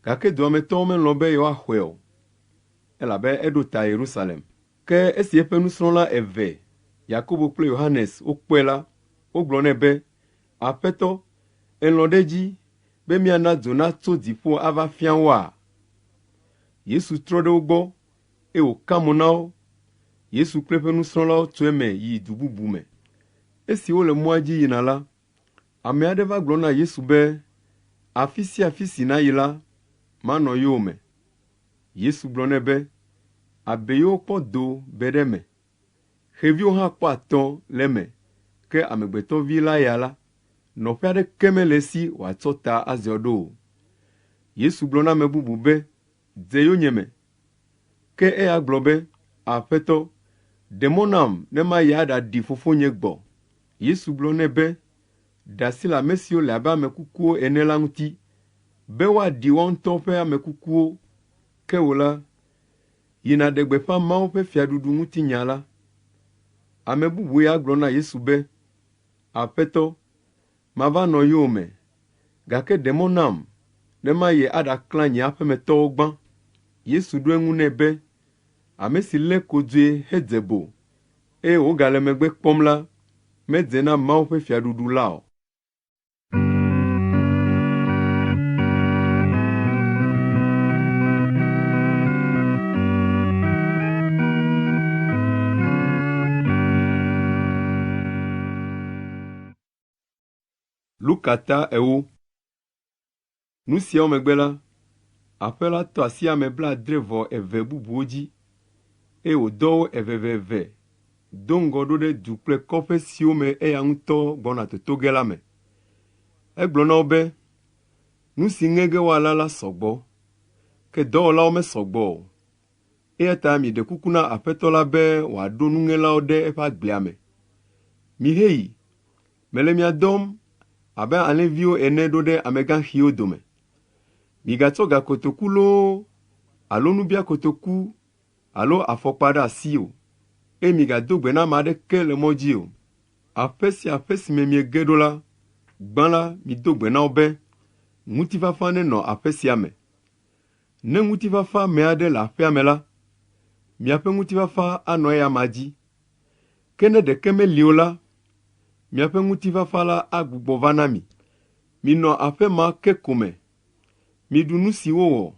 Gake dua me tɔwo melɔ̃ be yewoaxɔe o, elabe eɖo ta Yerusalem. Ke esi eƒe nusrɔ̃la eve, Yakobo kple Yohanes, wokpɔe la, wogblɔ nɛ be, Aƒetɔ, èlɔ̃ ɖe edzi be míana dzo natso dziƒo ava fia woa? Yesu trɔ ɖe wo gbɔ eye wòka mo na wo. Yesu kple eƒe nusrɔ̃lawo tso eme yi du bubu me. Esi wole mɔa dzi yina la, ame aɖe va gblɔ na Yesu be, Afi sia afi si nàyi la, manɔ yowòme. Yesu gblɔ nɛ be, Abeiwo kpɔ do be ɖe eme, xeviwo hã kpɔ atɔ le eme, ke Amegbetɔvi la ya la, nɔƒe aɖeke mele esi wòatsɔ ta aziɔ ɖo o. Yesu gblɔ na ame bubu be, Dze yonyeme. Ke eya gblɔ be, Aƒetɔ, ɖe mɔ nam ne mayi aɖaɖi fofonye gbɔ. Yesu gblɔ nɛ be, Ɖe asi le ame siwo le abe ame kukuwo ene la ŋuti, be woaɖi woawo ŋutɔ ƒe ame kukuwo. Ke wò la, yi nàɖe gbeƒã Mawu ƒe fiaɖuɖu ŋuti nya la. Ame bubu ya gblɔ na Yesu be, Aƒetɔ, mava nɔ yowòme, gake ɖe mɔ nam ne mayi aɖaklã nye aƒemetɔwo gbã. Yesu ɖo eŋu nɛ be, Ame si lé kodzoe hedze bo, eye wògale megbe kpɔm la, medze na Mawu ƒe fiaɖuɖu la o. Luka ta ewo. Nu siawo megbe la, aƒe la tɔ asi ame blaadre-vɔ-eve bubuwo dzi, eye wòdɔ wo eveveve do ŋgɔ ɖo ɖe du kple kɔƒe siwo me eya ŋutɔ gbɔna toto ge la me. Egblɔ na wo be, Nu si ŋe ge woala la sɔ gbɔ, ke dɔwɔlawo mesɔ gbɔ o. Eya ta miɖe kuku na Aƒetɔ la be wòaɖo nuŋelawo ɖe eƒe agblea me. Miheyi, mele mia dɔm abe alẽviwo ene ɖo ɖe amegãxiwo dome. Migatsɔ gakotoku loo alo nubiakotoku alo afɔkpa ɖe asi o, eye migado gbe na ame aɖeke le mɔ dzi o. Aƒe sia aƒe si me miege ɖo la, gbã la, mido gbe na wo be, ‘Ŋutifafa nenɔ aƒe sia me.’ Ne ŋutifafa ame aɖe le aƒea me la, miaƒe ŋutifafa anɔ eya amea dzi. Ke ne ɖeke meli o la, miaƒe ŋutifafa la agbugbɔ va na mi. Minɔ aƒe ma ke ko me. Miɖu nu si wowɔ,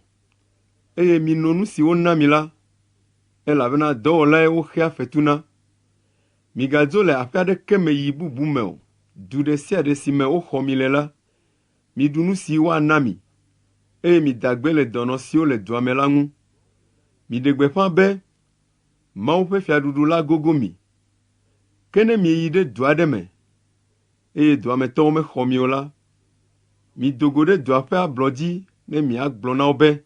eye mino nu si wona mi la, elabena dɔwɔlae woxea fetu na. Migadzo le aƒe aɖeke me yi bubu me o. Du ɖe sia ɖe si me woxɔ mi le la, miɖu nu si woana mi, eye mida gbe le dɔnɔ siwo le dua me la ŋu. Miɖe gbeƒã be, Mawu ƒe fiaɖuɖu la gogo mi. Ke ne mieyi ɖe du aɖe me, eye dua me tɔwo mexɔ mi o la, mido go ɖe dua ƒe ablɔ dzi ne miagblɔ na wo be,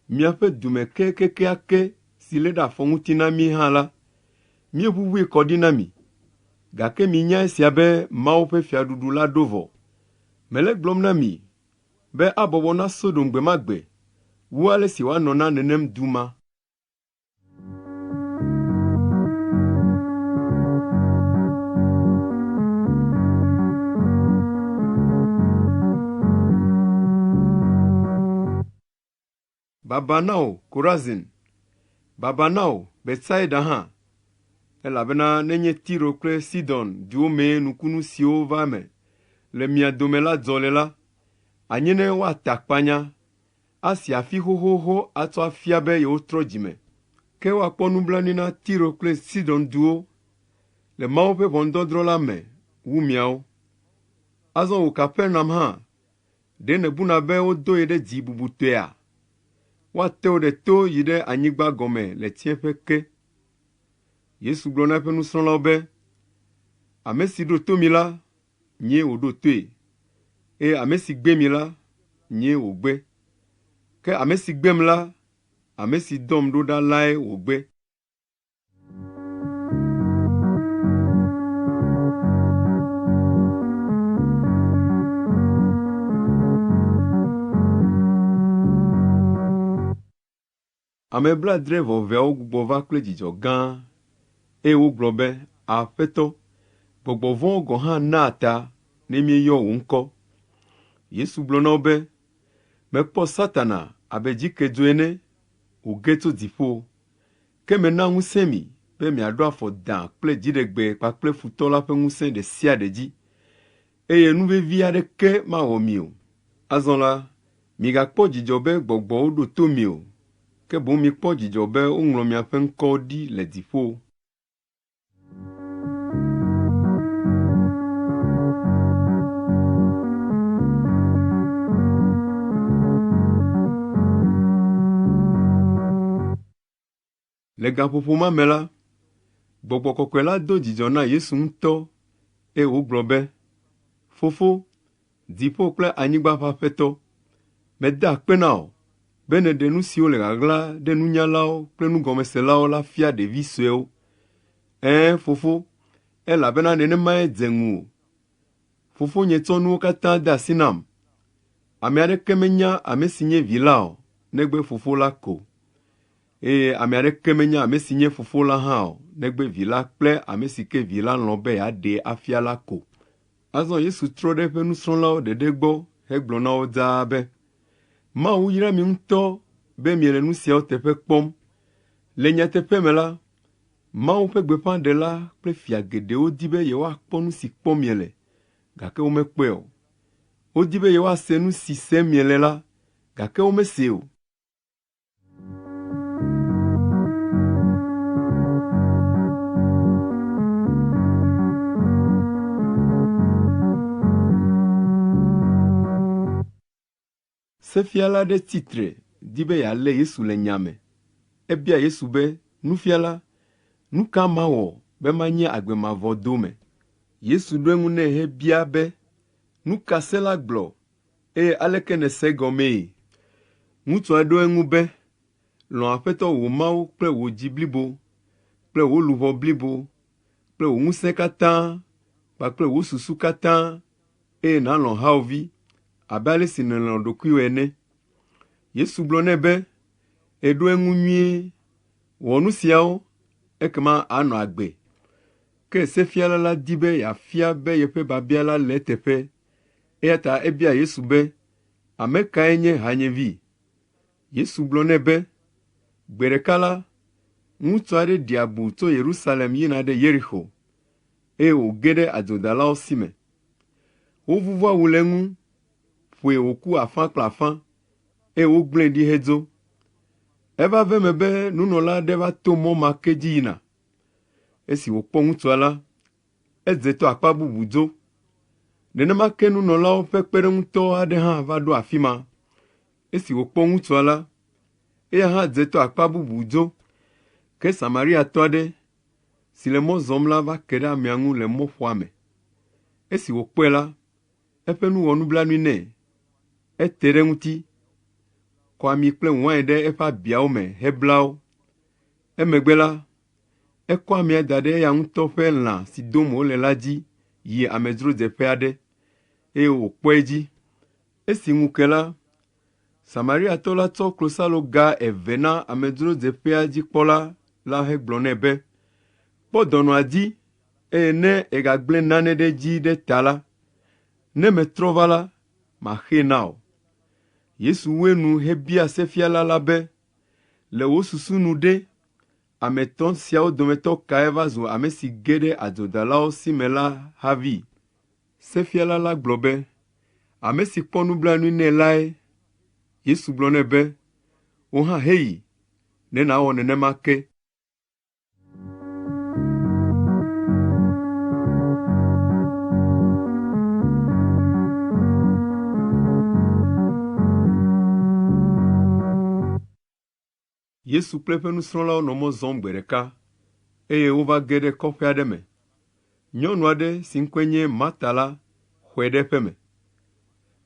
Miaƒe dume ke kekeake si lé ɖe afɔ ŋuti na mí hã la, míeʋuʋui kɔ ɖi na mi. Gake minya esia be Mawu ƒe fiaɖuɖu la ɖo vɔ. Mele egblɔm na mi be abɔbɔ na Sodom gbe ma gbe wu ale si wòanɔ na nenem du ma. Baba na wò, Korazin! Baba na wò, Betsaida hã! Elabena nenye Tiro kple Sidon duwo mee nukunu siwo va eme le mia dome la dzɔ le la, anye ne woate akpanya, asi afi xoxoxo atsɔ afia be yewotrɔ dzime. Ke woakpɔ nublanui na Tiro kple Sidon duwo le Mawu ƒe ʋɔnudɔdrɔ̃ la me wu miawo. Azɔ wò Kapernaum hã, ɖe nèbuna be wodo ye ɖe dzi bubutɔea? Woate wò ɖe to yi ɖe anyigba gɔme le tsiẽƒe ke. Yesu gblɔ na eƒe nusrɔ̃lawo be, Ame si ɖo to mi la, nyee wòɖo toe. Eye ame si gbe mi la, nyee wògbe. Ke ame si gbem la, ame si dɔm ɖo ɖa lae wògbe. Ame blaadre vɔ eveawo gbugbɔ va kple dzidzɔ gã, eye wogblɔ be, Aƒetɔ, gbɔgbɔ vɔ̃wo gɔ̃ hã naa ta ne míeyɔ wò ŋkɔ. Yesu gblɔ na wo be, Mekpɔ Satana abe dzikedzo ene wòge tso dziƒo. Ke mena ŋusẽ mi be miaɖo afɔ dã kple dziɖegbe kpakple futɔ la ƒe ŋusẽ ɖe sia ɖe dzi, eye nu vevi aɖeke mawɔ mi o. Azɔ la, migakpɔ dzidzɔ be gbɔgbɔwo ɖo to mi o, ke boŋ mikpɔ dzidzɔ be woŋlɔ miaƒe ŋkɔwo ɖi le dziƒo. Le gaƒoƒo ma me la, Gbɔgbɔ Kɔkɔe la do dzidzɔ na Yesu ŋutɔ eye wògblɔ be, “Fofo, dziƒo kple anyigba ƒe Aƒetɔ, meda akpe na wò be nèɖe nu siwo le ɣaɣla ɖe nunyalawo kple nugɔmeselawo la fia ɖevi suewo. Ɛ̃, Fofo, elabena nenemae dze ŋuwò. Fofonye tsɔ nuwo katã de asi nam. Ame aɖeke menya ame si nye Vi la o, negbe Fofo la ko. Eye ame aɖeke menya ame si nye Fofo la hã o, negbe Vi la kple ame si ke Vi la lɔ̃ be yeaɖee afia la ko. Azɔ Yesu trɔ ɖe eƒe nusrɔ̃lawo ɖeɖe gbɔ hegblɔ na wo dzaa be, Mawu yra mi ŋutɔ be miele nu siawo teƒe kpɔm. Le nyateƒe me la, Mawu ƒe gbeƒãɖela kple fia geɖewo di be yewoakpɔ nu si kpɔm miele, gake womekpɔe o. Wodi be yewoase nu si sem miele la, gake womesee o. Sefiala aɖe tsi tre di be yealé Yesu le nya me. Ebia Yesu be, “Nufiala, nu ka mawɔ be manyi agbe mavɔ dome?” Yesu ɖo eŋu nɛ hebia be, “Nu ka se la gblɔ, eye aleke nèse egɔmee?” Ŋutsua ɖo eŋu be, “Lɔ̃ Aƒetɔ wò Mawu kple wò dzi blibo, kple wò luʋɔ blibo, kple wò ŋusẽ katã kpakple wò susu katã, eye nàlɔ̃ hawòvi abe ale si nèlɔ̃ ɖokuiwò ene.” Yesu gblɔ nɛ be, “Èɖo eŋu nyuie. Wɔ nu siawo, ekema ànɔ agbe.” Ke sefiala la di be yeafia be yeƒe biabia la le eteƒe, eya ta ebia Yesu be, “Ame kae nye hanyevi?” Yesu gblɔ nɛ be, “Gbe ɖeka la, ŋutsu aɖe ɖi abu tso Yerusalem yina ɖe Yerixo, eye wòge ɖe adzodalawo si me. Wovuvu awu le eŋu, ƒoe wòku afã kple afã, eye wogblẽe ɖi hedzo. Eva ve eme be nunɔla aɖe va to mɔ ma ke dzi yina. Esi wòkpɔ ŋutsua la, edze to akpa bubu dzo. Nenema ke nunɔlawo ƒe kpeɖeŋutɔ aɖe hã va ɖo afi ma. Esi wòkpɔ ŋutsua la, eya hã dze to akpa bubu dzo. Ke Samariatɔ aɖe si le mɔ zɔm la va ke ɖe amea ŋu le mɔƒoa me. Esi wòkpɔe la, eƒe nu wɔ nublanui nɛ. Ete ɖe eŋuti, kɔ ami kple wain ɖe eƒe abiawo me hebla wo. Emegbe la, ekɔ amea da ɖe eya ŋutɔ ƒe lã si dom wòle la dzi yi amedzrodzeƒe aɖe, eye wòkpɔ edzi. Esi ŋu ke la, Samariatɔ la tsɔ klosaloga eve na amedzrodzeƒea dzi kpɔla la hegblɔ nɛ be, ‘Kpɔ dɔnɔa dzi eye ne ègagblẽ nane ɖe edzi ɖe ta la, ne metrɔ va la, maxee na wò.’ Yesu wu enu hebia sefiala la be, ‘Le wò susu nu ɖe, ame etɔ̃ siawo dometɔ kae va zu ame si ge ɖe adzodalawo si me la havi?’ Sefiala la gblɔ be, “Ame si kpɔ nublanui nɛ lae.” Yesu gblɔ nɛ be, “Wò hã heyi, ne nàwɔ nenema ke.” Yesu kple eƒe nusrɔ̃lawo nɔ mɔ zɔm gbe ɖeka, eye wova ge ɖe kɔƒe aɖe me. Nyɔnu aɖe si ŋkɔe nye Marta la xɔe ɖe eƒe me.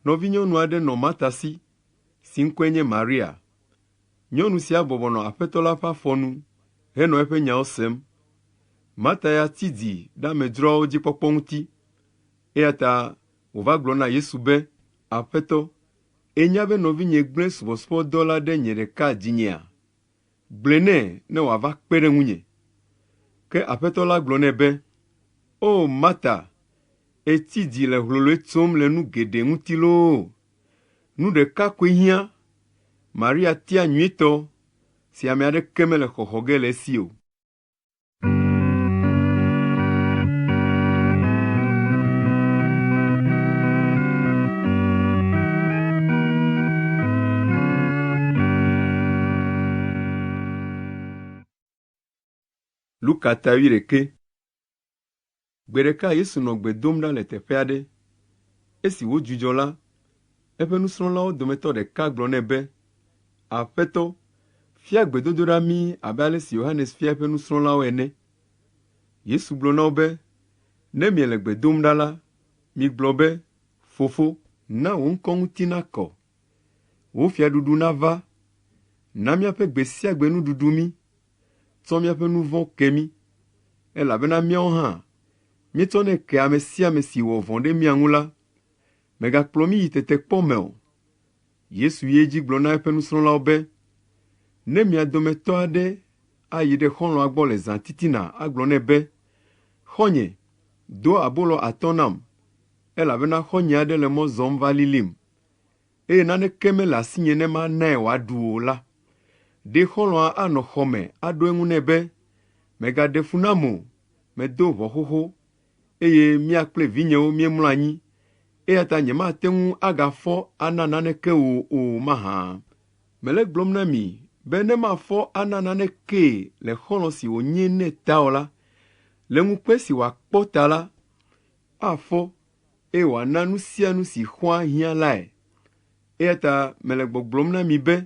Nɔvinyɔnu aɖe nɔ Marta si, si ŋkɔe nye Maria. Nyɔnu sia bɔbɔ nɔ Aƒetɔ la ƒe afɔ nu henɔ eƒe nyawo sem. Marta ya tsi dzi ɖe amedzroawo dzi kpɔkpɔ ŋuti, eya ta wòva gblɔ na Yesu be, “Aƒetɔ, ènya be nɔvinye gblẽ subɔsubɔdɔ la ɖe nye ɖeka dzinyea? Gblɔe nɛ ne wòava kpe ɖe ŋunye.” Ke Aƒetɔ la gblɔ nɛ be, “O Marta, ètsi dzi le hloloe tsom le nu geɖe ŋuti loo! Nu ɖeka koe hiã. Maria tia nyuitɔ si ame aɖeke mele xɔxɔ ge le esi o.” Luka ta wuiɖekɛ. Gbe ɖeka Yesu nɔ gbe dom ɖa le teƒe aɖe. Esi wòdzudzɔ la, eƒe nusrɔ̃lawo dometɔ ɖeka gblɔ nɛ be, “Aƒetɔ, fia gbedodoɖa mí abe ale si Yohanes fia eƒe nusrɔ̃lawo ene.” Yesu gblɔ na wo be, “Ne miele gbe dom ɖa la, migblɔ be, ‘Fofo, na wò ŋkɔ ŋuti nakɔ. Wò fiaɖuɖu nava. Na míaƒe gbe sia gbe nuɖuɖu mí. Tsɔ míaƒe nu vɔ̃ ke mí, elabena míawo hã míetsɔnɛ kea ame sia ame si wɔ vɔ̃ ɖe mía ŋu la. Mègakplɔ mí yi tetekpɔ me o.’ Yesu yi edzi gblɔ na eƒe nusrɔ̃lawo be, “Ne mia dometɔ aɖe ayi ɖe xɔlɔ̃a gbɔ le zã titina agblɔ nɛ be, ‘Xɔ̃nye, do abolo atɔ̃ nam, elabena xɔ̃nye aɖe le mɔ zɔm va lilim, eye naneke mele asinye ne manae wòaɖu o la, ɖe xɔlɔ̃a anɔ xɔ me aɖo eŋu nɛ be, ‘Mègaɖe fu nam o, medo ʋɔ xoxo, eye mía kple vinyewo míemlɔ anyi, eya ta nyemate ŋu agafɔ ana naneke wò o mahã?’ Mele egblɔm na mi be ne mafɔ ana nanekee le xɔlɔ̃ si wònye nɛ ta o la, le ŋukpe si wòakpɔ ta la, afɔ eye wòana nu sia nu si xɔa hiã lae. Eya ta mele gbɔgblɔm na mi be,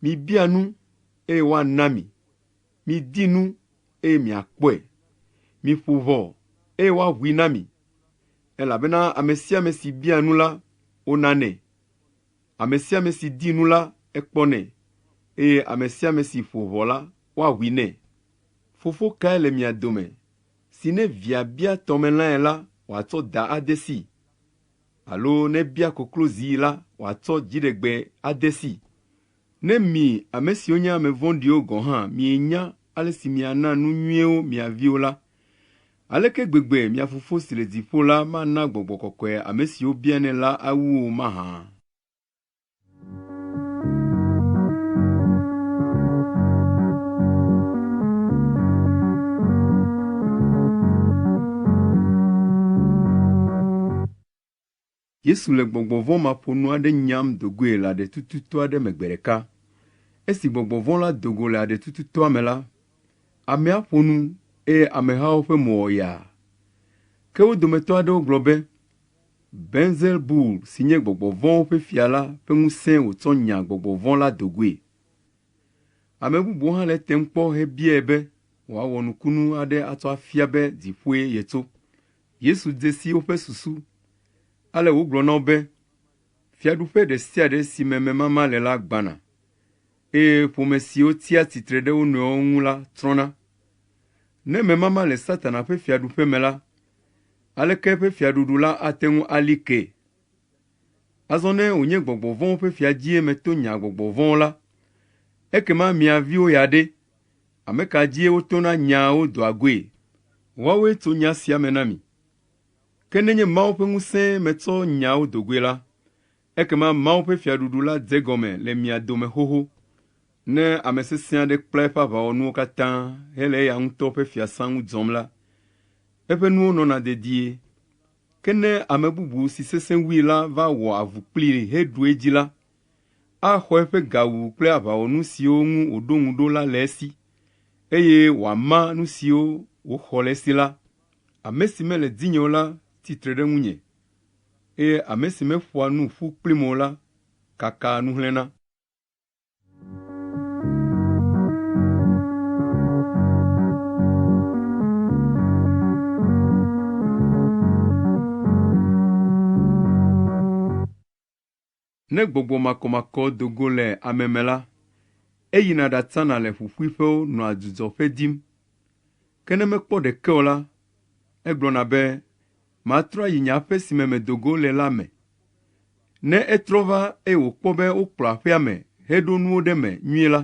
mibia nu eye woana mi, midi nu eye miakpɔe, miƒo ʋɔ eye woaʋui na mi. Elabena ame sia ame si bia nu la, wonanɛ. Ame sia ame si di nu la, ekpɔnɛ, eye ame sia ame si ƒo ʋɔ la, woaʋui nɛ. Fofo kae le mia dome si ne via bia tɔmelãe la, wòatsɔ da ade sii? Alo ne ebia koklozii la, wòatsɔ dziɖegbe ade sii? Ne mi ame siwo nye ame vɔ̃ɖiwo gɔ̃ hã mienya ale si miana nu nyuiwo mia viwo la, aleke gbegbe mia Fofo si le dziƒo la mana Gbɔgbɔ Kɔkɔe ame siwo bianɛ la awu o mahã? Yesu le gbɔgbɔ vɔ̃ maƒonu aɖe nyam do goe le aɖetututɔ aɖe me gbe ɖeka. Esi gbɔgbɔ vɔ̃ la do go le aɖetututɔa me la, amea ƒo nu eye amehawo ƒe mo wɔ yaa. Ke wo dometɔ aɖewo gblɔ be, Beelzebul si nye gbɔgbɔ vɔ̃wo ƒe fia la ƒe ŋusẽe wòtsɔ nya gbɔgbɔ vɔ̃ la do goe. Ame bubuwo hã le etem kpɔ hebiae be wòawɔ nukunu aɖe atsɔ afia be dziƒoe yetso. Yesu de si woƒe susu, ale wògblɔ na wo be, “Fiaɖuƒe ɖe sia ɖe si me memama le la gbãna, eye ƒome siwo tsia tsitre ɖe wo nɔewo ŋu la tsrɔ̃na. Ne memama le Satana ƒe fiaɖuƒe me la, aleke eƒe fiaɖuɖu la ate ŋu ali ke? Azɔ ne wònye gbɔgbɔ vɔ̃wo ƒe fia dzie meto nya gbɔgbɔ vɔ̃wo la, ekema mia viwo ya ɖe, ame ka dzie wotona nyaa wo doa goe? Woawoe tso nya sia me na mi. Ke nenye Mawu ƒe ŋusẽe metsɔ nya wo do goe la, ekema Mawu ƒe fiaɖuɖu la dze egɔme le mia dome xoxo. Ne ame sesẽ aɖe kpla eƒe aʋawɔnuwo katã hele eya ŋutɔ ƒe fiasã ŋu dzɔm la, eƒe nuwo nɔna dedie. Ke ne ame bubu si sesẽ wui la va wɔ avu kplii heɖu edzi la, axɔ eƒe gawu kple aʋawɔnu siwo ŋu wòɖo ŋu ɖo la le esi, eye wòama nu siwo wòxɔ le esi la. Ame si mele dinye o la tsi tre ɖe ŋunye, eye ame si meƒoa nu ƒu kplim o la kakaa nu hlẽna. Ne gbɔgbɔ makɔmakɔ do go le ame me la, eyina ɖatsana le ƒuƒuiƒewo nɔa dzudzɔƒe dim. Ke ne mekpɔ ɖeke o la, egblɔna be, ‘Matrɔ ayi nye aƒe si me medo go le la me.’ Ne etrɔ va eye wòkpɔ be wokplɔ aƒea me heɖo nuwo ɖe eme nyuie la,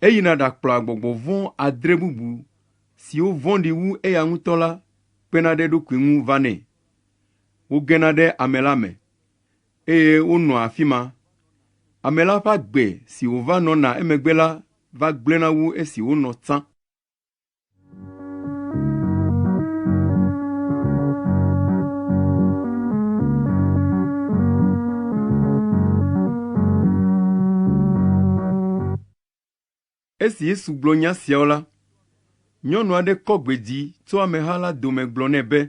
eyina ɖakplɔa gbɔgbɔ vɔ̃ adre bubu siwo vɔ̃ɖi wu eya ŋutɔ la kpena ɖe eɖokui ŋu vanɛ. Wogena ɖe ame la me, eye wonɔa afi ma. Ame la ƒe agbe si wòva nɔna emegbe la va gblẽna wu esi wònɔ tsã. Esi Yesu gblɔ nya siawo la, nyɔnu aɖe kɔ gbe dzi tso ameha la dome gblɔ nɛ be,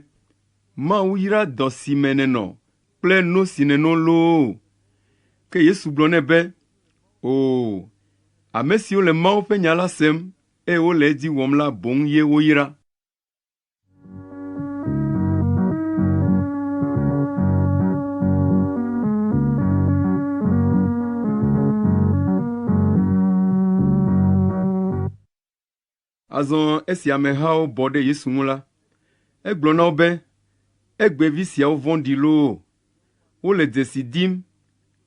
“Mawu yra dɔ si me nènɔ kple no si nèno loo!” Ke Yesu gblɔ nɛ be, “Oo, ame siwo le Mawu ƒe nya la sem eye wole edzi wɔm la boŋ ye woyra.” Azɔ esi amehawo bɔ ɖe Yesu ŋu la, egblɔ na wo be, “Egbevi siawo vɔ̃ɖi loo! Wole dzesi dim,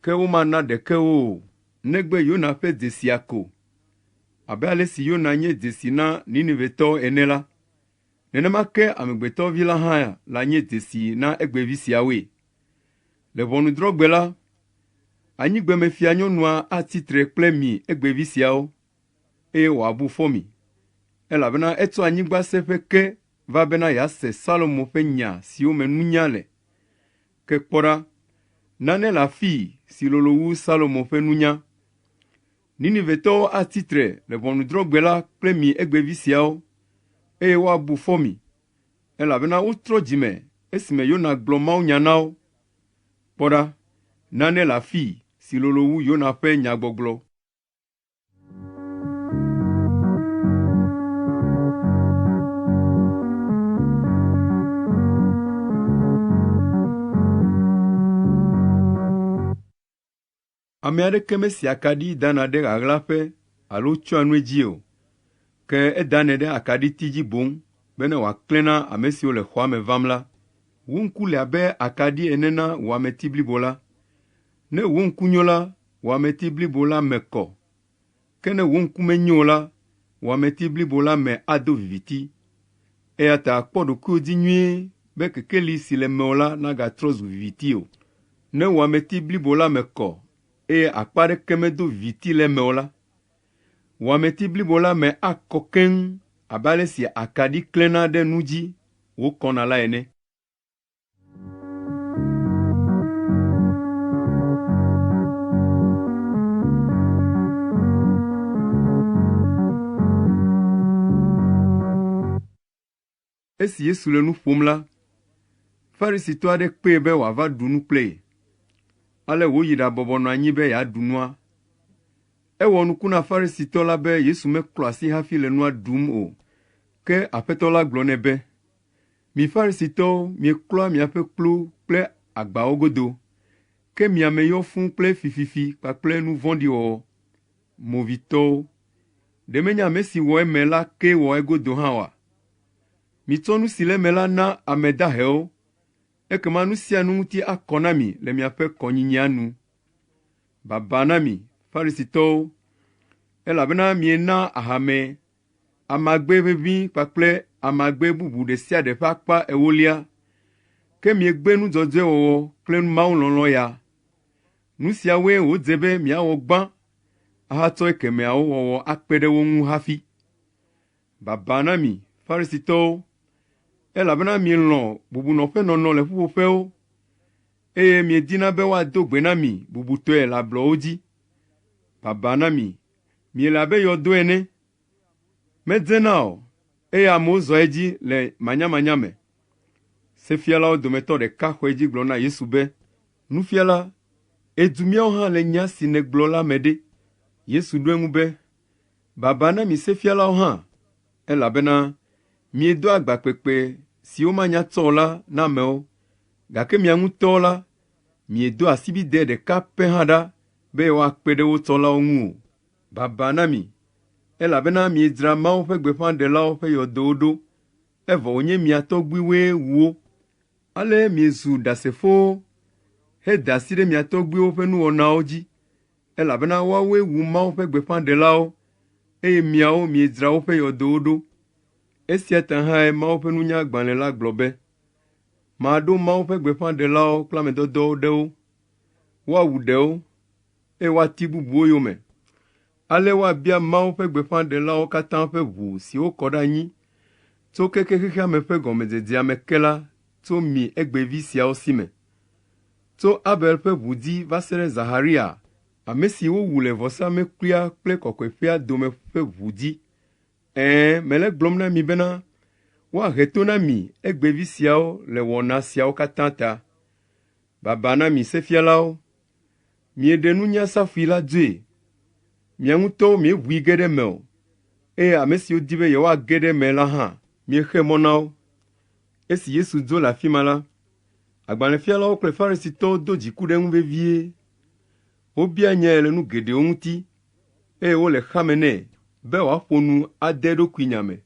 ke womana ɖeke wo o, negbe Yona ƒe dzesia ko. Abe ale si Yona nye dzesi na Ninivetɔwo ene la, Nenema ke Amegbetɔ Vi la hã lanye dzesi na egbevi siawoe. Le ʋɔnudrɔ̃gbe la, anyigbemefianyɔnua atsi tre kple mi egbevi siawo, eye wòabu fɔ mi, elabena etso anyigba seƒe ke va bena yease Salomo ƒe nya siwo me nunya le. Ke kpɔ ɖa, nane le afii si lolo wu Salomo ƒe nunya. Ninivetɔwo atsi tre le ʋɔnudrɔ̃gbe la kple mi egbevi siawo, eye woabu fɔ mi, elabena wotrɔ dzi me esime Yona gblɔ mawunya na wo. Kpɔ ɖa, nane le afii si lolo wu Yona ƒe nyagbɔgblɔ. Ame aɖeke mesia akaɖi dana ɖe ɣaɣlaƒe alo tsyɔa nu edzi o, ke edanɛ ɖe akaɖiti dzi boŋ bene wòaklẽ na ame siwo le xɔa me vam la. Wò ŋku le abe akaɖi ene na wò ameti blibo la. Ne wò ŋku nyo la, wò ameti blibo la me kɔ, ke ne wò ŋku menyo o la, wò ameti blibo la me ado viviti. Eya ta kpɔ ɖokuiwò dzi nyuie be kekeli si le mewò la nagatrɔ zu viviti o. Ne wò ameti blibo la me kɔ eye akpa aɖeke medo viviti le eme o la, wò ameti blibo la me akɔ keŋ abe ale si akaɖi klẽna ɖe nu dzi wòkɔna la ene. Esi Yesu le nu ƒom la, Farisitɔ aɖe kpee be wòava ɖu nu kple ye. Ale wòyi ɖabɔbɔ nɔ anyi be yeaɖu nua. Ewɔ nuku na Farisitɔ la be Yesu meklɔ asi hafi le nua ɖum o. Ke Aƒetɔ la gblɔ nɛ be, “Mi Farisitɔwo mieklɔa miaƒe kplu kple agbawo godo, ke mia me yɔ fũu kple fififi kpakple nu vɔ̃ɖi wɔwɔ. Movitɔwo! Ɖe menye ame si wɔ eme la kee wɔ egodo hã oa? Mitsɔ nu si le eme la na ame dahewo, ekema nu sia nu ŋuti akɔ na mi le miaƒe kɔnyinyia nu. Baba na mi, Farisitɔwo, elabena mienaa ahame, amagbe ʋeʋĩ kpakple amagbe bubu ɖe sia ɖe ƒe akpa ewolia, ke miegbe nu dzɔdzɔe wɔwɔ kple mawulɔlɔ̃ ya. Nu siawoe wòdze be miawɔ gbã ahatsɔ ekemɛawo wɔwɔ akpe ɖe wo ŋu hafi. Baba na mi, Farisitɔwo, elabena mielɔ̃ bubunɔƒenɔnɔ le ƒuƒoƒewo, eye miedina be woado gbe na mi bubutɔe le ablɔwo dzi. Baba na mi, miele abe yɔdo ene, medzena o, eye amewo zɔa edzi le manyamanya me. Sefialawo dometɔ ɖeka xɔ edzi gblɔ na Yesu be, “Nufiala, èdu míawo hã le nya si nègblɔ la me ɖe?” Yesu ɖo eŋu be, “Baba na mi sefialawo hã, elabena miedoa agba kpekpe si womanya tsɔ o la na amewo, gake mia ŋutɔwo la, Miedo asibidɛ ɖeka pɛ hã ɖa be yewoakpe ɖe wo tsɔlawo ŋu o. Baba na mi, elabena miedzra Mawu ƒe gbeƒãɖelawo ƒe yɔdowo ɖo, evɔ wònye mia tɔgbuiwoe wu wo. Ale miezu ɖasefowo heda asi ɖe mia tɔgbuiwo ƒe nuwɔnawo dzi, elabena woawoe wu Mawu ƒe gbeƒãɖelawo, eye miawo miedzra woƒe yɔdowo ɖo. Esia ta hãe Mawu ƒe nunyagbalẽ la gblɔ be, ‘Maɖo Mawu ƒe gbeƒãɖelawo kple ame dɔdɔwo ɖe wo. Woawu ɖewo, eye woati bubuwo yome. Ale woabia Mawu ƒe gbeƒãɖelawo katã ƒe ʋu si wokɔ ɖe anyi tso keke xexea me ƒe gɔmedzedzea me ke la tso mi egbevi siawo si me. Tso Abel ƒe ʋu dzi va se ɖe Zaxaria, ame si wowu le vɔsamlekpuia kple kɔkɔeƒea dome ƒe ʋu dzi. Ɛ̃, mele egblɔm na mi bena woahe to na mi egbevi siawo le wɔna siawo katã ta. Baba na mi sefialawo! Mieɖe nunya safui la dzoe. Mia ŋutɔwo mieʋui ge ɖe eme o, eye ame siwo di be yewoage ɖe eme la hã, miexe mɔ na wo. Esi Yesu dzo le afi ma la, agbalẽfialawo kple Farisitɔwo do dziku ɖe eŋu vevie. Wobia nyae le nu geɖewo ŋuti, eye wole xame nɛ be wòaƒo nu ade eɖokui nya me.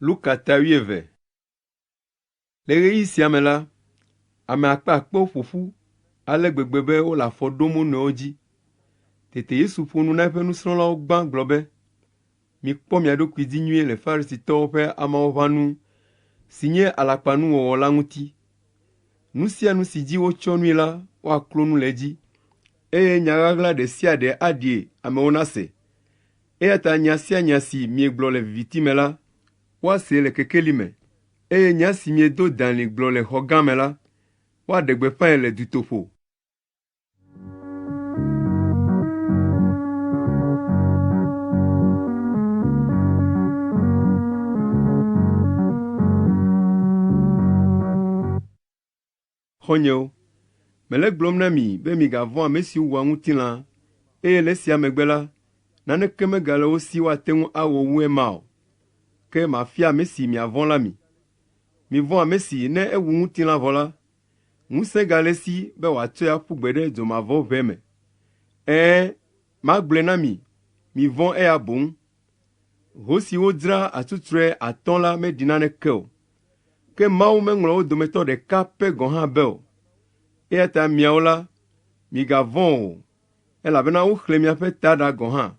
Luka ta wuieve. Le ɣeyiɣi sia me la, ame akpeakpewo ƒo ƒu ale gbegbe be wole afɔ ɖom wo nɔewo dzi. Tete Yesu ƒo nu na eƒe nusrɔ̃lawo gbã gblɔ be, Mikpɔ mia ɖokui dzi nyuie le Farisitɔwo ƒe amɔwɔʋãnu si nye alakpanuwɔwɔ la ŋuti. Nu sia nu si dzi wotsyɔ nui la, woaklo nu le edzi, eye nya ɣaɣla ɖe sia ɖe aɖie amewo nase. Eya ta nya sia nya si miegblɔ le viviti me la, woasee le kekeli me, eye nya si miedo dalĩ gblɔ le xɔ gã me la, woaɖe gbeƒãe le dutoƒo. Xɔ̃nyewo, mele egblɔm na mi be migavɔ̃ ame siwo wua ŋutilã, eye le esia megbe la, naneke megale wo si woate ŋu awɔ wu ema o. Ke mafia ame si miavɔ̃ la mi. Mivɔ̃ ame si ne ewu ŋutilã vɔ la, ŋusẽ gale esi be wòatsɔe aƒu gbe ɖe dzomavɔʋe me. Ɛ̃, magblɔe na mi, mivɔ̃ eya boŋ. Ho si wodzra atsutsrɔe atɔ̃ la meɖi naneke o, ke Mawu meŋlɔ wo dometɔ ɖeka pɛ gɔ̃ hã be o. Eya ta miawo la, migavɔ̃ o, elabena woxlẽ miaƒe taɖa gɔ̃ hã.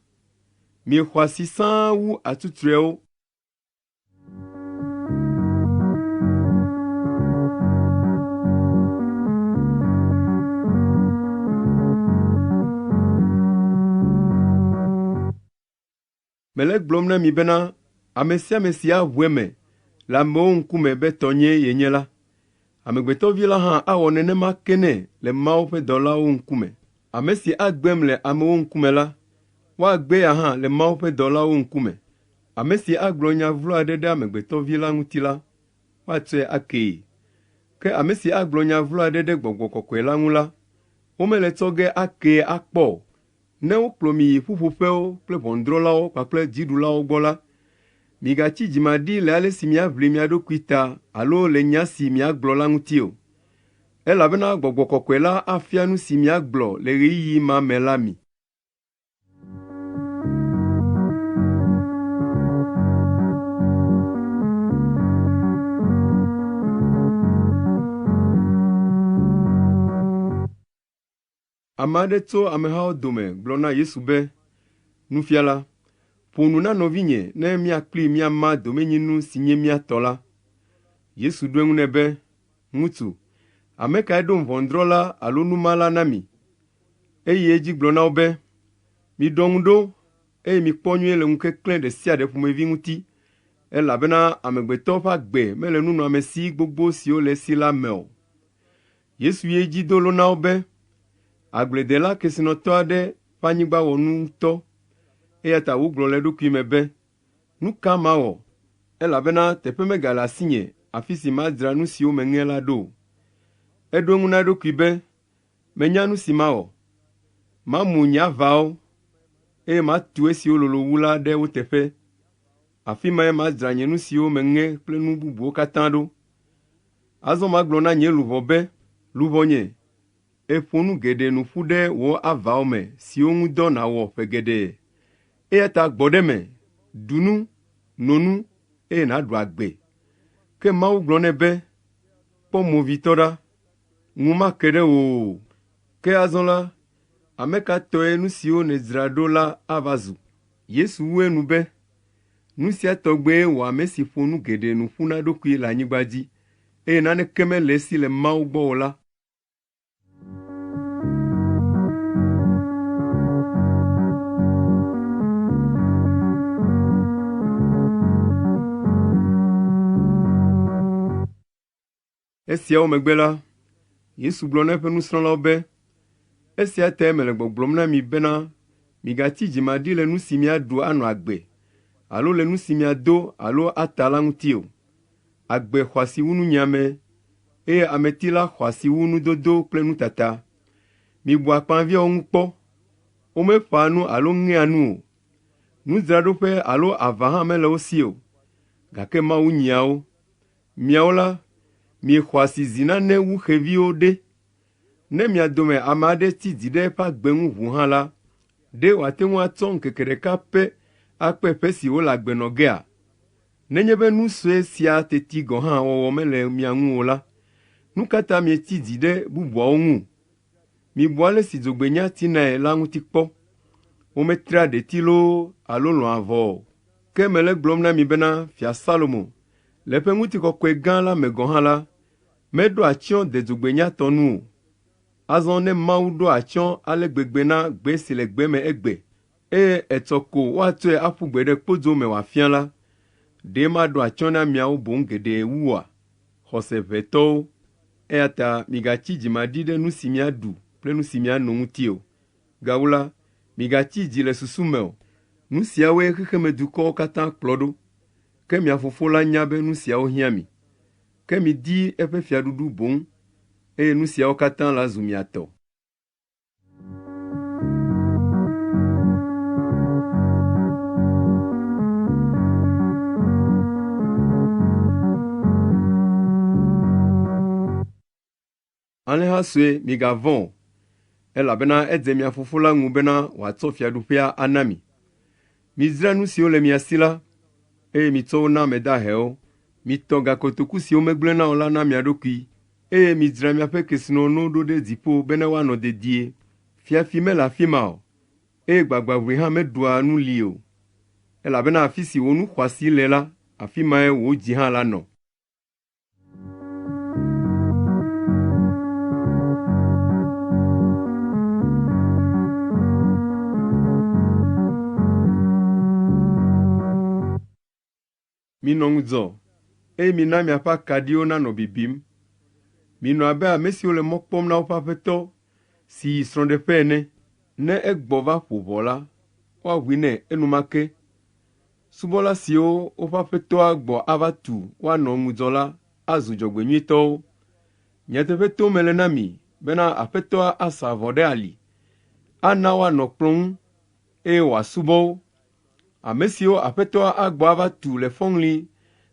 Miexɔ asi sãa wu atsutsrɔewo. Mele egblɔm na mi bena ame sia ame si aʋu eme le amewo ŋkume be tɔnyee yenye la, Amegbetɔ Vi la hã awɔ nenema ke nɛ le Mawu ƒe dɔlawo ŋkume. Ame si agbem le amewo ŋkume la, woagbe ya hã le Mawu ƒe dɔlawo ŋkume. Ame si agblɔ nya vlo aɖe ɖe Amegbetɔ Vi la ŋuti la, woatsɔe akee. Ke ame si agblɔ nya vlo aɖe ɖe Gbɔgbɔ Kɔkɔe la ŋu la, womele etsɔ ge akee akpɔ o. Ne wokplɔ mi yi ƒuƒoƒewo kple ʋɔnudrɔ̃lawo kpakple dziɖulawo gbɔ la, migatsi dzimaɖi le ale si miaʋli mia ɖokui ta alo le nya si miagblɔ la ŋuti o, elabena Gbɔgbɔ Kɔkɔe la afia nu si miagblɔ le ɣeyiɣi ma me la mi. Ame aɖe tso amehawo dome gblɔ na Yesu be, “Nufiala, ƒo nu na nɔvinye ne mía kplii míama domenyinu si nye mía tɔ la.” Yesu ɖo eŋu nɛ be, “Ŋutsu, ame kae ɖom ʋɔnudrɔ̃la alo numala na mi?” Eyi edzi gblɔ na wo be, “Miɖɔ ŋu ɖo, eye mikpɔ nyuie le ŋukeklẽ ɖe sia ɖe ƒomevi ŋuti, elabena amegbetɔ ƒe agbe mele nunɔamesi gbogbo siwo le esi la me o.” Yesu yi edzi do lo na wo be, “Agbledela kesinɔtɔ aɖe ƒe anyigba wɔ nu ŋutɔ, eya ta wògblɔ le eɖokui me be, ‘Nu ka mawɔ, elabena teƒe megale asinye afi si madzra nu siwo meŋe la ɖo o?’ Eɖo eŋu na eɖokui be, Menya nu si mawɔ. Mamu nye avawo, eye matu esiwo lolo wu la ɖe wo teƒe. Afi mae madzra nye nu siwo meŋe kple nu bubuwo katã ɖo. Azɔ magblɔ na nye luʋɔ be, ‘Luʋɔnye, èƒo nu geɖe nu ƒu ɖe wò avawo me siwo ŋu dɔ nàwɔ ƒe geɖe. Eya ta gbɔ ɖe eme, ɖu nu, no nu, eye nàɖu agbe.’ Ke Mawu gblɔ nɛ be, ‘Kpɔ movitɔ ɖa, ŋu make ɖe wò o. Ke azɔ la, ame ka tɔe nu siwo nèdzra ɖo la ava zu?’ Yesu wu enu be, ‘Nu sia tɔgbee wɔ ame si ƒo nu geɖe nu ƒu na eɖokui le anyigba dzi, eye naneke mele esi le Mawu gbɔ o la.’ Esiawo megbe la, Yesu gblɔ na eƒe nusrɔ̃lawo be, “Esia tae mele gbɔgblɔm na mi bena migatsi dzimaɖi le nu si miaɖu anɔ agbe alo le nu si miado alo ata la ŋuti o. Agbe xɔ asi wu nunyiame, eye ameti la xɔ asi wu nudodo kple nutata. Mibu akpaviãwo ŋu kpɔ. Womeƒãa nu alo ŋea nu o. Nudzraɖoƒe alo ava hã mele wo si o, gake Mawu nyia wo. Miawo la, miexɔ asi zi nane wu xeviwo ɖe! Ne mia dome ame aɖe tsi dzi ɖe eƒe agbe ŋu ʋuu hã la, ɖe wòate ŋu atsɔ ŋkeke ɖeka pɛ akpe ƒe si wòle agbe nɔ gea? Nenye be nu sue sia teti gɔ̃ hã wɔwɔ mele mia ŋu o la, nu ka ta mietsi dzi ɖe bubuawo ŋu? Mibu ale si dzogbenya tsinae la ŋuti kpɔ. Wometrea ɖeti loo alo lɔ̃a avɔ o. Ke mele egblɔm na mi bena Fia Salomo, le eƒe ŋutikɔkɔe gã la me gɔ̃ hã la, meɖo atsyɔ̃ de dzogbenya tɔ nu o. Azɔ ne Mawu ɖo atsyɔ̃ ale gbegbe na gbe si le gbe me egbe, eye etsɔ ko woatsɔe aƒu gbe ɖe kpodzo me wòafiã la, ɖe maɖo atsyɔ̃ na miawo boŋ geɖe wu oa? Xɔse ʋɛ tɔwo! Eya ta migatsi dzimaɖi ɖe nu si miaɖu kple nu si miano ŋuti o. Gawu la, migatsi dzi le susu me o. Nu siawoe xexemedukɔwo katã kplɔ ɖo. Ke mia Fofo la nya be nu siawo hiã mi. Ke midi eƒe fiaɖuɖu boŋ, eye nu siawo katã lazu mia tɔ. Alẽha sue, migavɔ̃ o, elabena edze mia Fofo la ŋu bena wòatsɔ fiaɖuƒea ana mi. Midzra nu siwo le mia si la, eye mitsɔ wo na ame dahewo. Mitɔ gakotoku siwo megblẽna o la na mia ɖokui, eye midzra miaƒe kesinɔnuwo ɖo ɖe dziƒo bene woanɔ dedie. Fiafi mele afi ma o, eye gbagbãʋui hã meɖua nu li o. Elabena afi si wò nu xɔasi le la, afi mae wò dzi hã lanɔ. Minɔ ŋudzɔ, eye mina miaƒe akaɖiwo nanɔ bibim. Minɔ abe ame siwo le mɔ kpɔm na woƒe aƒetɔ si yi srɔ̃ɖeƒe ene. Ne egbɔ va ƒo ʋɔ la, woaʋui nɛ enumake. Subɔla siwo woƒe aƒetɔa gbɔ ava tu woanɔ ŋudzɔ la azu dzɔgbenyuitɔwo. Nyateƒe tom mele na mi bena aƒetɔa asa avɔ ɖe ali, ana woanɔ kplɔ̃ ŋu, eye wòasubɔ wo. Ame siwo Aƒetɔa agbɔ ava tu le fɔŋli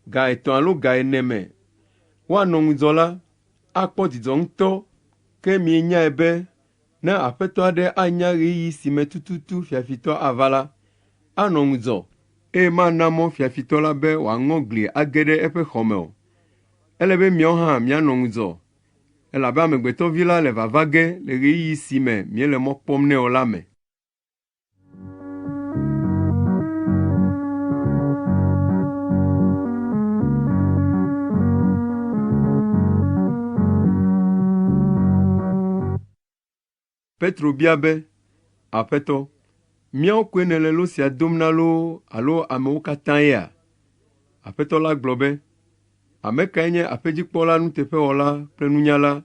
ga etɔ̃ alo ga ene me woanɔ ŋudzɔ la, akpɔ dzidzɔ ŋutɔ. Ke mienyae be ne aƒetɔ aɖe anya ɣeyiɣi si me tututu fiafitɔ ava la, anɔ ŋudzɔ, eye mana mɔ fiafitɔ la be wòaŋɔ gli age ɖe eƒe xɔ me o. Ele be miawo hã mianɔ ŋudzɔ, elabe Amegbetɔ Vi la le vava ge le ɣeyiɣi si me miele mɔ kpɔm nɛ o la me. Petro bia be, “Aƒetɔ, míawo koe nèle lo sia dom na loo alo amewo katã yea?” Aƒetɔ la gblɔ be, “Ame kae nye aƒedzikpɔla nuteƒewɔla kple nunyala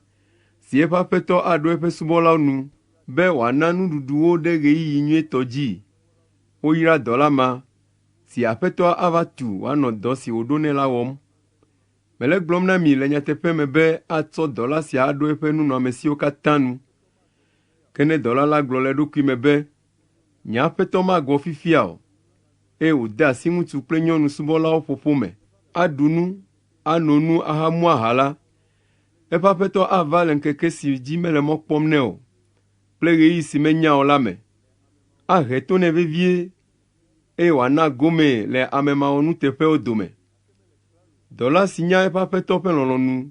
si eƒe aƒetɔ aɖo eƒe subɔlawo nu be wòana nuɖuɖu wo ɖe ɣeyiɣi nyuitɔ dzi? Woyra dɔla ma si aƒetɔa ava tu wòanɔ dɔ si wòɖo nɛ la wɔm. Mele egblɔm na mi le nyateƒe me be atsɔ dɔla sia aɖo eƒe nunɔamesiwo katã nu. Ke ne dɔla la gblɔ le eɖokui me be, ‘Nye aƒetɔ magbɔ fifia o,’ eye wòde asi ŋutsu kple nyɔnu subɔlawo ƒoƒo me, aɖu nu, ano nu ahamu aha la, eƒe aƒetɔ ava le ŋkeke si dzi mele mɔ kpɔm nɛ o kple ɣeyiɣi si menya o la me. Ahe to nɛ vevie eye wòana gomee le ame mawɔnuteƒewo dome. Dɔla si nya eƒe aƒetɔ ƒe lɔlɔ̃nu,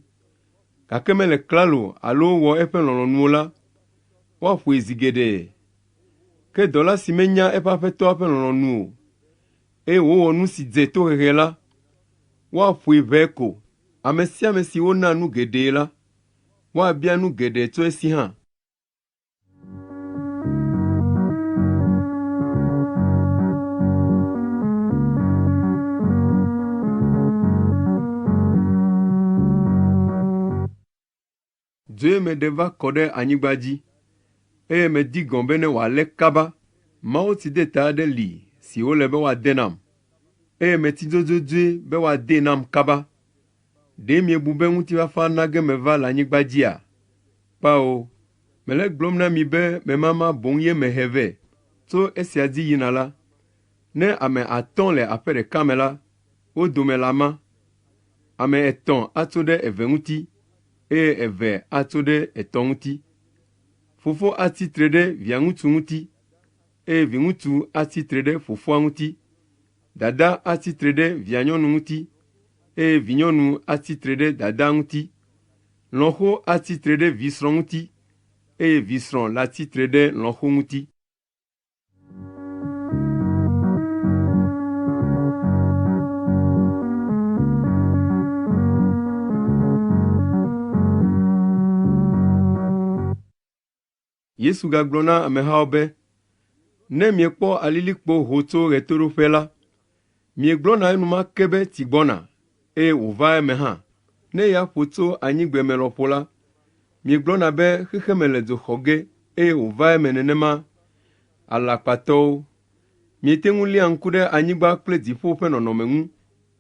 gake mele klalo alo wɔ eƒe lɔlɔ̃nu o la, woaƒoe zi geɖe. Ke dɔla si menya eƒe aƒetɔa ƒe lɔlɔ̃nu o, eye wòwɔ nu si dze tohehe la, woaƒoe ʋɛ ko. Ame sia ame si wona nu geɖee la, woabia nu geɖe tso esi hã. Dzoe meɖe va kɔ ɖe anyigba dzi, eye medi gɔ̃ be ne wòalé kaba. Mawutsideta aɖe li si wòle be woade nam, eye metsi dzodzodzoe be woadee nam kaba. Ɖe miebu be ŋutifafa na ge meva le anyigba dzia? Kpao, mele egblɔm na mi be memama boŋ ye mehe vɛ. Tso esia dzi yina la, ne ame atɔ̃ le aƒe ɖeka me la, wo dome lama. Ame etɔ̃ atso ɖe eve ŋuti eye eve atso ɖe etɔ̃ ŋuti. Fofo atsi tre ɖe via ŋutsu ŋuti eye viŋutsu atsi tre ɖe fofoa ŋuti. Dada atsi tre ɖe via nyɔnu ŋuti eye vinyɔnu atsi tre ɖe dadaa ŋuti. Lɔ̃xo atsi tre ɖe vi srɔ̃ ŋuti eye vi srɔ̃ latsi tre ɖe lɔ̃xo ŋuti. Yesu gagblɔ na amehawo be, “Ne miekpɔ alilikpo ho tso ɣetoɖoƒe la, miegblɔna enumake be tsi gbɔna, eye wòvaa eme hã. Ne ya ƒo tso anyigbeme lɔƒo la, miegblɔna be xexeme le dzo xɔ ge eye wòvaa eme nenema. Alakpatɔwo! Miete ŋu léa ŋku ɖe anyigba kple dziƒo ƒe nɔnɔme ŋu,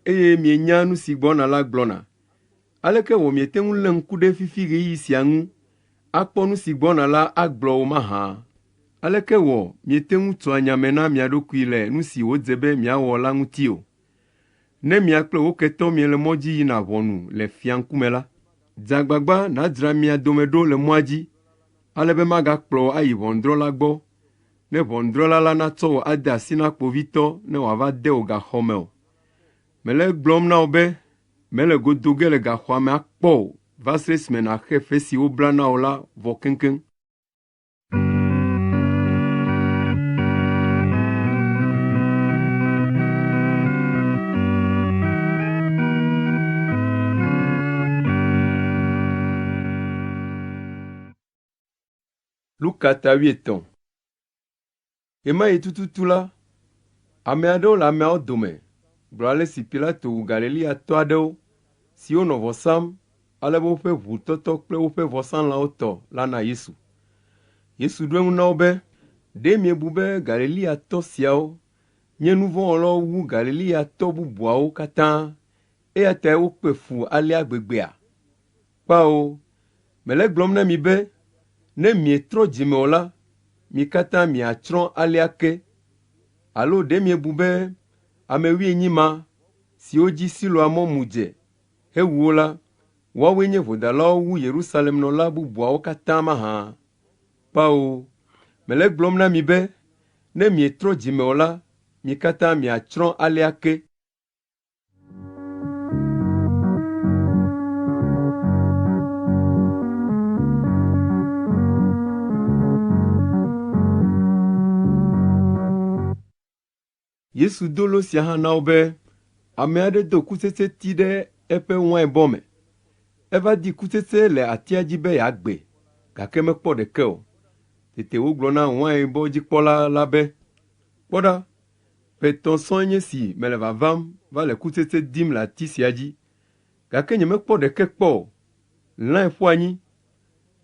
eye mienyaa nu si gbɔna la gblɔna. Aleke wɔ miete ŋu lé ŋku ɖe fifi ɣeyiɣi sia ŋu akpɔ nu si gbɔna la agblɔ o mahã? Aleke wɔ miete ŋu tsoa nya me na mia ɖokui le nu si wòdze be miawɔ la ŋuti o? Ne mia kple wò ketɔ miele mɔ dzi yina ʋɔnu le fia ŋkume la, dze agbagba nàdzra mia dome ɖo le mɔa dzi ale be magakplɔ wò ayi ʋɔnudrɔ̃la gbɔ, ne ʋɔnudrɔ̃la la natsɔ wò ade asi na kpovitɔ ne wòava de wò gaxɔ me o. Mele egblɔm na wò be mèle go do ge le gaxɔa me akpɔ o va se ɖe esime nàxe fe si wobla na wò la vɔ keŋkeŋ. Luka ta wuietɔ̃. Ɣemaɣi tututu la, ame aɖewo le ameawo dome gblɔ ale si Pilato wu Galileatɔ aɖewo siwo nɔ vɔ sam ale be woƒe ʋu tɔtɔ kple woƒe vɔsalãwo tɔ la na Yesu. Yesu ɖo eŋu na wo be, “Ɖe miebu be Galileatɔ siawo nye nu vɔ̃ wɔlawo wu Galileatɔ bubuawo katã eya tae wokpe fu alea gbegbea? Kpao, mele egblɔm na mi be ne mietrɔ dzi me o la, mi katã miatsrɔ̃ alea ke. Alo ɖe miebu be ame wuienyi ma siwo dzi Siloa mɔ mu dze hewu wo la, woawoe nye vodalawo wu Yerusalemnɔla bubuawo katã mahã? Kpao, mele egblɔm na mi be ne mietrɔ dzi me o la, mi katã miatsrɔ̃ alea ke. Yesu do lo sia hã na wo be, “Ame aɖe do kutsetseti ɖe eƒe wainbɔ me. Eva di kutsetse le atia dzi be yeagbe, gake mekpɔ ɖeke o. Tete wògblɔ na wainbɔdzikpɔla la be, ‘Kpɔ ɖa, Ƒe etɔ̃ sɔŋ nye esi mele vavam va le kutsetse dim le ati sia dzi, gake nyemekpɔ ɖeke kpɔ o. Lãe ƒu anyi.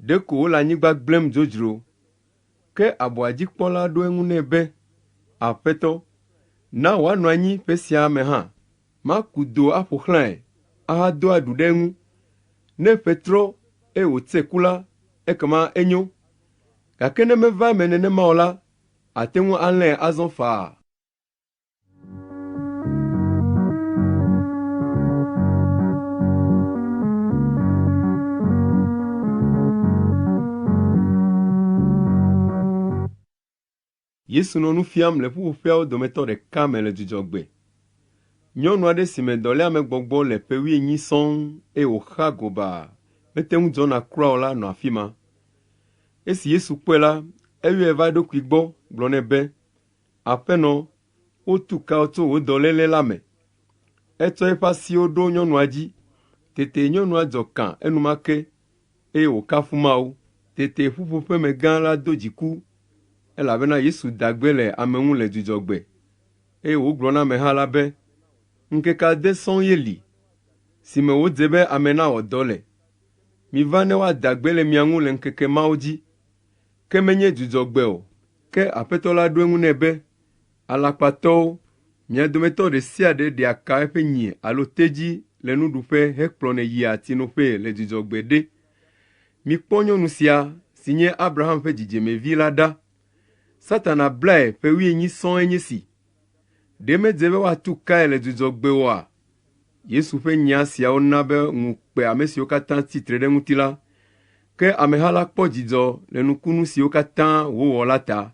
Ɖeko wole anyigba gblẽm dzodzro. Ke abɔa dzi kpɔla ɖo eŋu nɛ be, ‘Aƒetɔ, na wòanɔ anyi ƒe sia me hã. Maku do aƒo xlãe ahado aɖu ɖe eŋu. Ne ƒe trɔ eye wòtse ku la, ekema enyo. Gake ne meva eme nenema o la, àte ŋu alẽe azɔ faa. Yesu nɔ nu fiam le ƒuƒoƒeawo dometɔ ɖeka me le dzudzɔgbe. Nyɔnu aɖe si me dɔléamegbɔgbɔ le ƒe wuienyi sɔŋ eye wòxa gobaa mete ŋu dzɔna kura o la nɔ afi ma. Esi Yesu kpɔe la, eyɔe va eɖokui gbɔ gblɔ nɛ be, “Aƒenɔ, wotu ka wò tso wò dɔléle la me.” Etsɔ eƒe asiwo ɖo nyɔnua dzi. Tete nyɔnua dzɔ kã enumake eye wòkafu Mawu. Tete ƒuƒoƒemegã la do dziku, elabena Yesu da gbe le ame ŋu le dzudzɔgbe, eye wògblɔ na ameha la be, “Ŋkeke ade sɔŋ ye li, si me wòdze be ame nawɔ dɔ le. Miva ne woada gbe le mia ŋu le ŋkeke mawo dzi, ke menye dzudzɔgbe o.” Ke Aƒetɔ la ɖo eŋu nɛ be, “Alakpatɔwo, mia dometɔ ɖe sia ɖe ɖea ka eƒe nyi alo tedzi le nuɖuƒe hekplɔnɛ yia tsinoƒee le dzudzɔgbe ɖe. Mikpɔ nyɔnu sia si nye Abraham ƒe dzidzimevi la ɖa. Satana blae ƒe wuienyi sɔŋ enye esi. Ɖe medze be woatu kae le dzudzɔgbe oa?” Yesu ƒe nya siawo na be ŋu kpe ame siwo katã tsi tre ɖe eŋuti la. Ke ameha la kpɔ dzidzɔ le nukunu siwo katã wòwɔ la ta.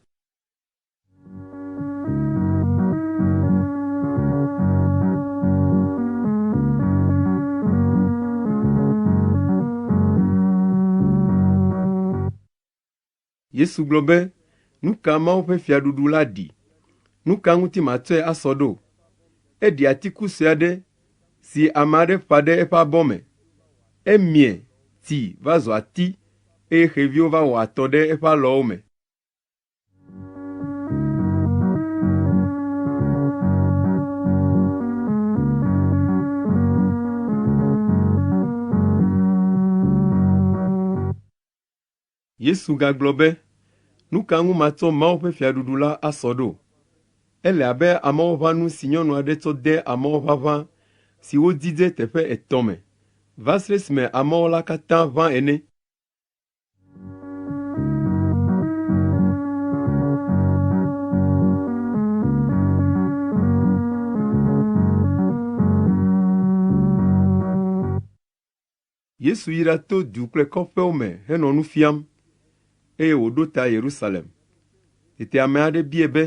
Yesu gblɔ be, “Nu ka Mawu ƒe fiaɖuɖu la ɖi? Nu ka ŋuti matsɔe asɔ ɖo? Eɖi atiku sue aɖe si ame aɖe ƒã ɖe eƒe abɔ me. Emie, tsi va zu ati eye xeviwo va wɔ atɔ ɖe eƒe alɔwo me.” Yesu gagblɔ be, “Nu ka ŋu matsɔ Mawu ƒe fiaɖuɖu la asɔ ɖo? Ele abe amɔwɔʋãnu si nyɔnu aɖe tsɔ de amɔwɔʋaʋã si wodzidze teƒe etɔ̃ me va se ɖe esime amɔwɔ la katã ʋã ene.” Yesu yi ɖato du kple kɔƒewo me henɔ nu fiam, eye wòɖo ta Yerusalem. Tete ame aɖe biae be,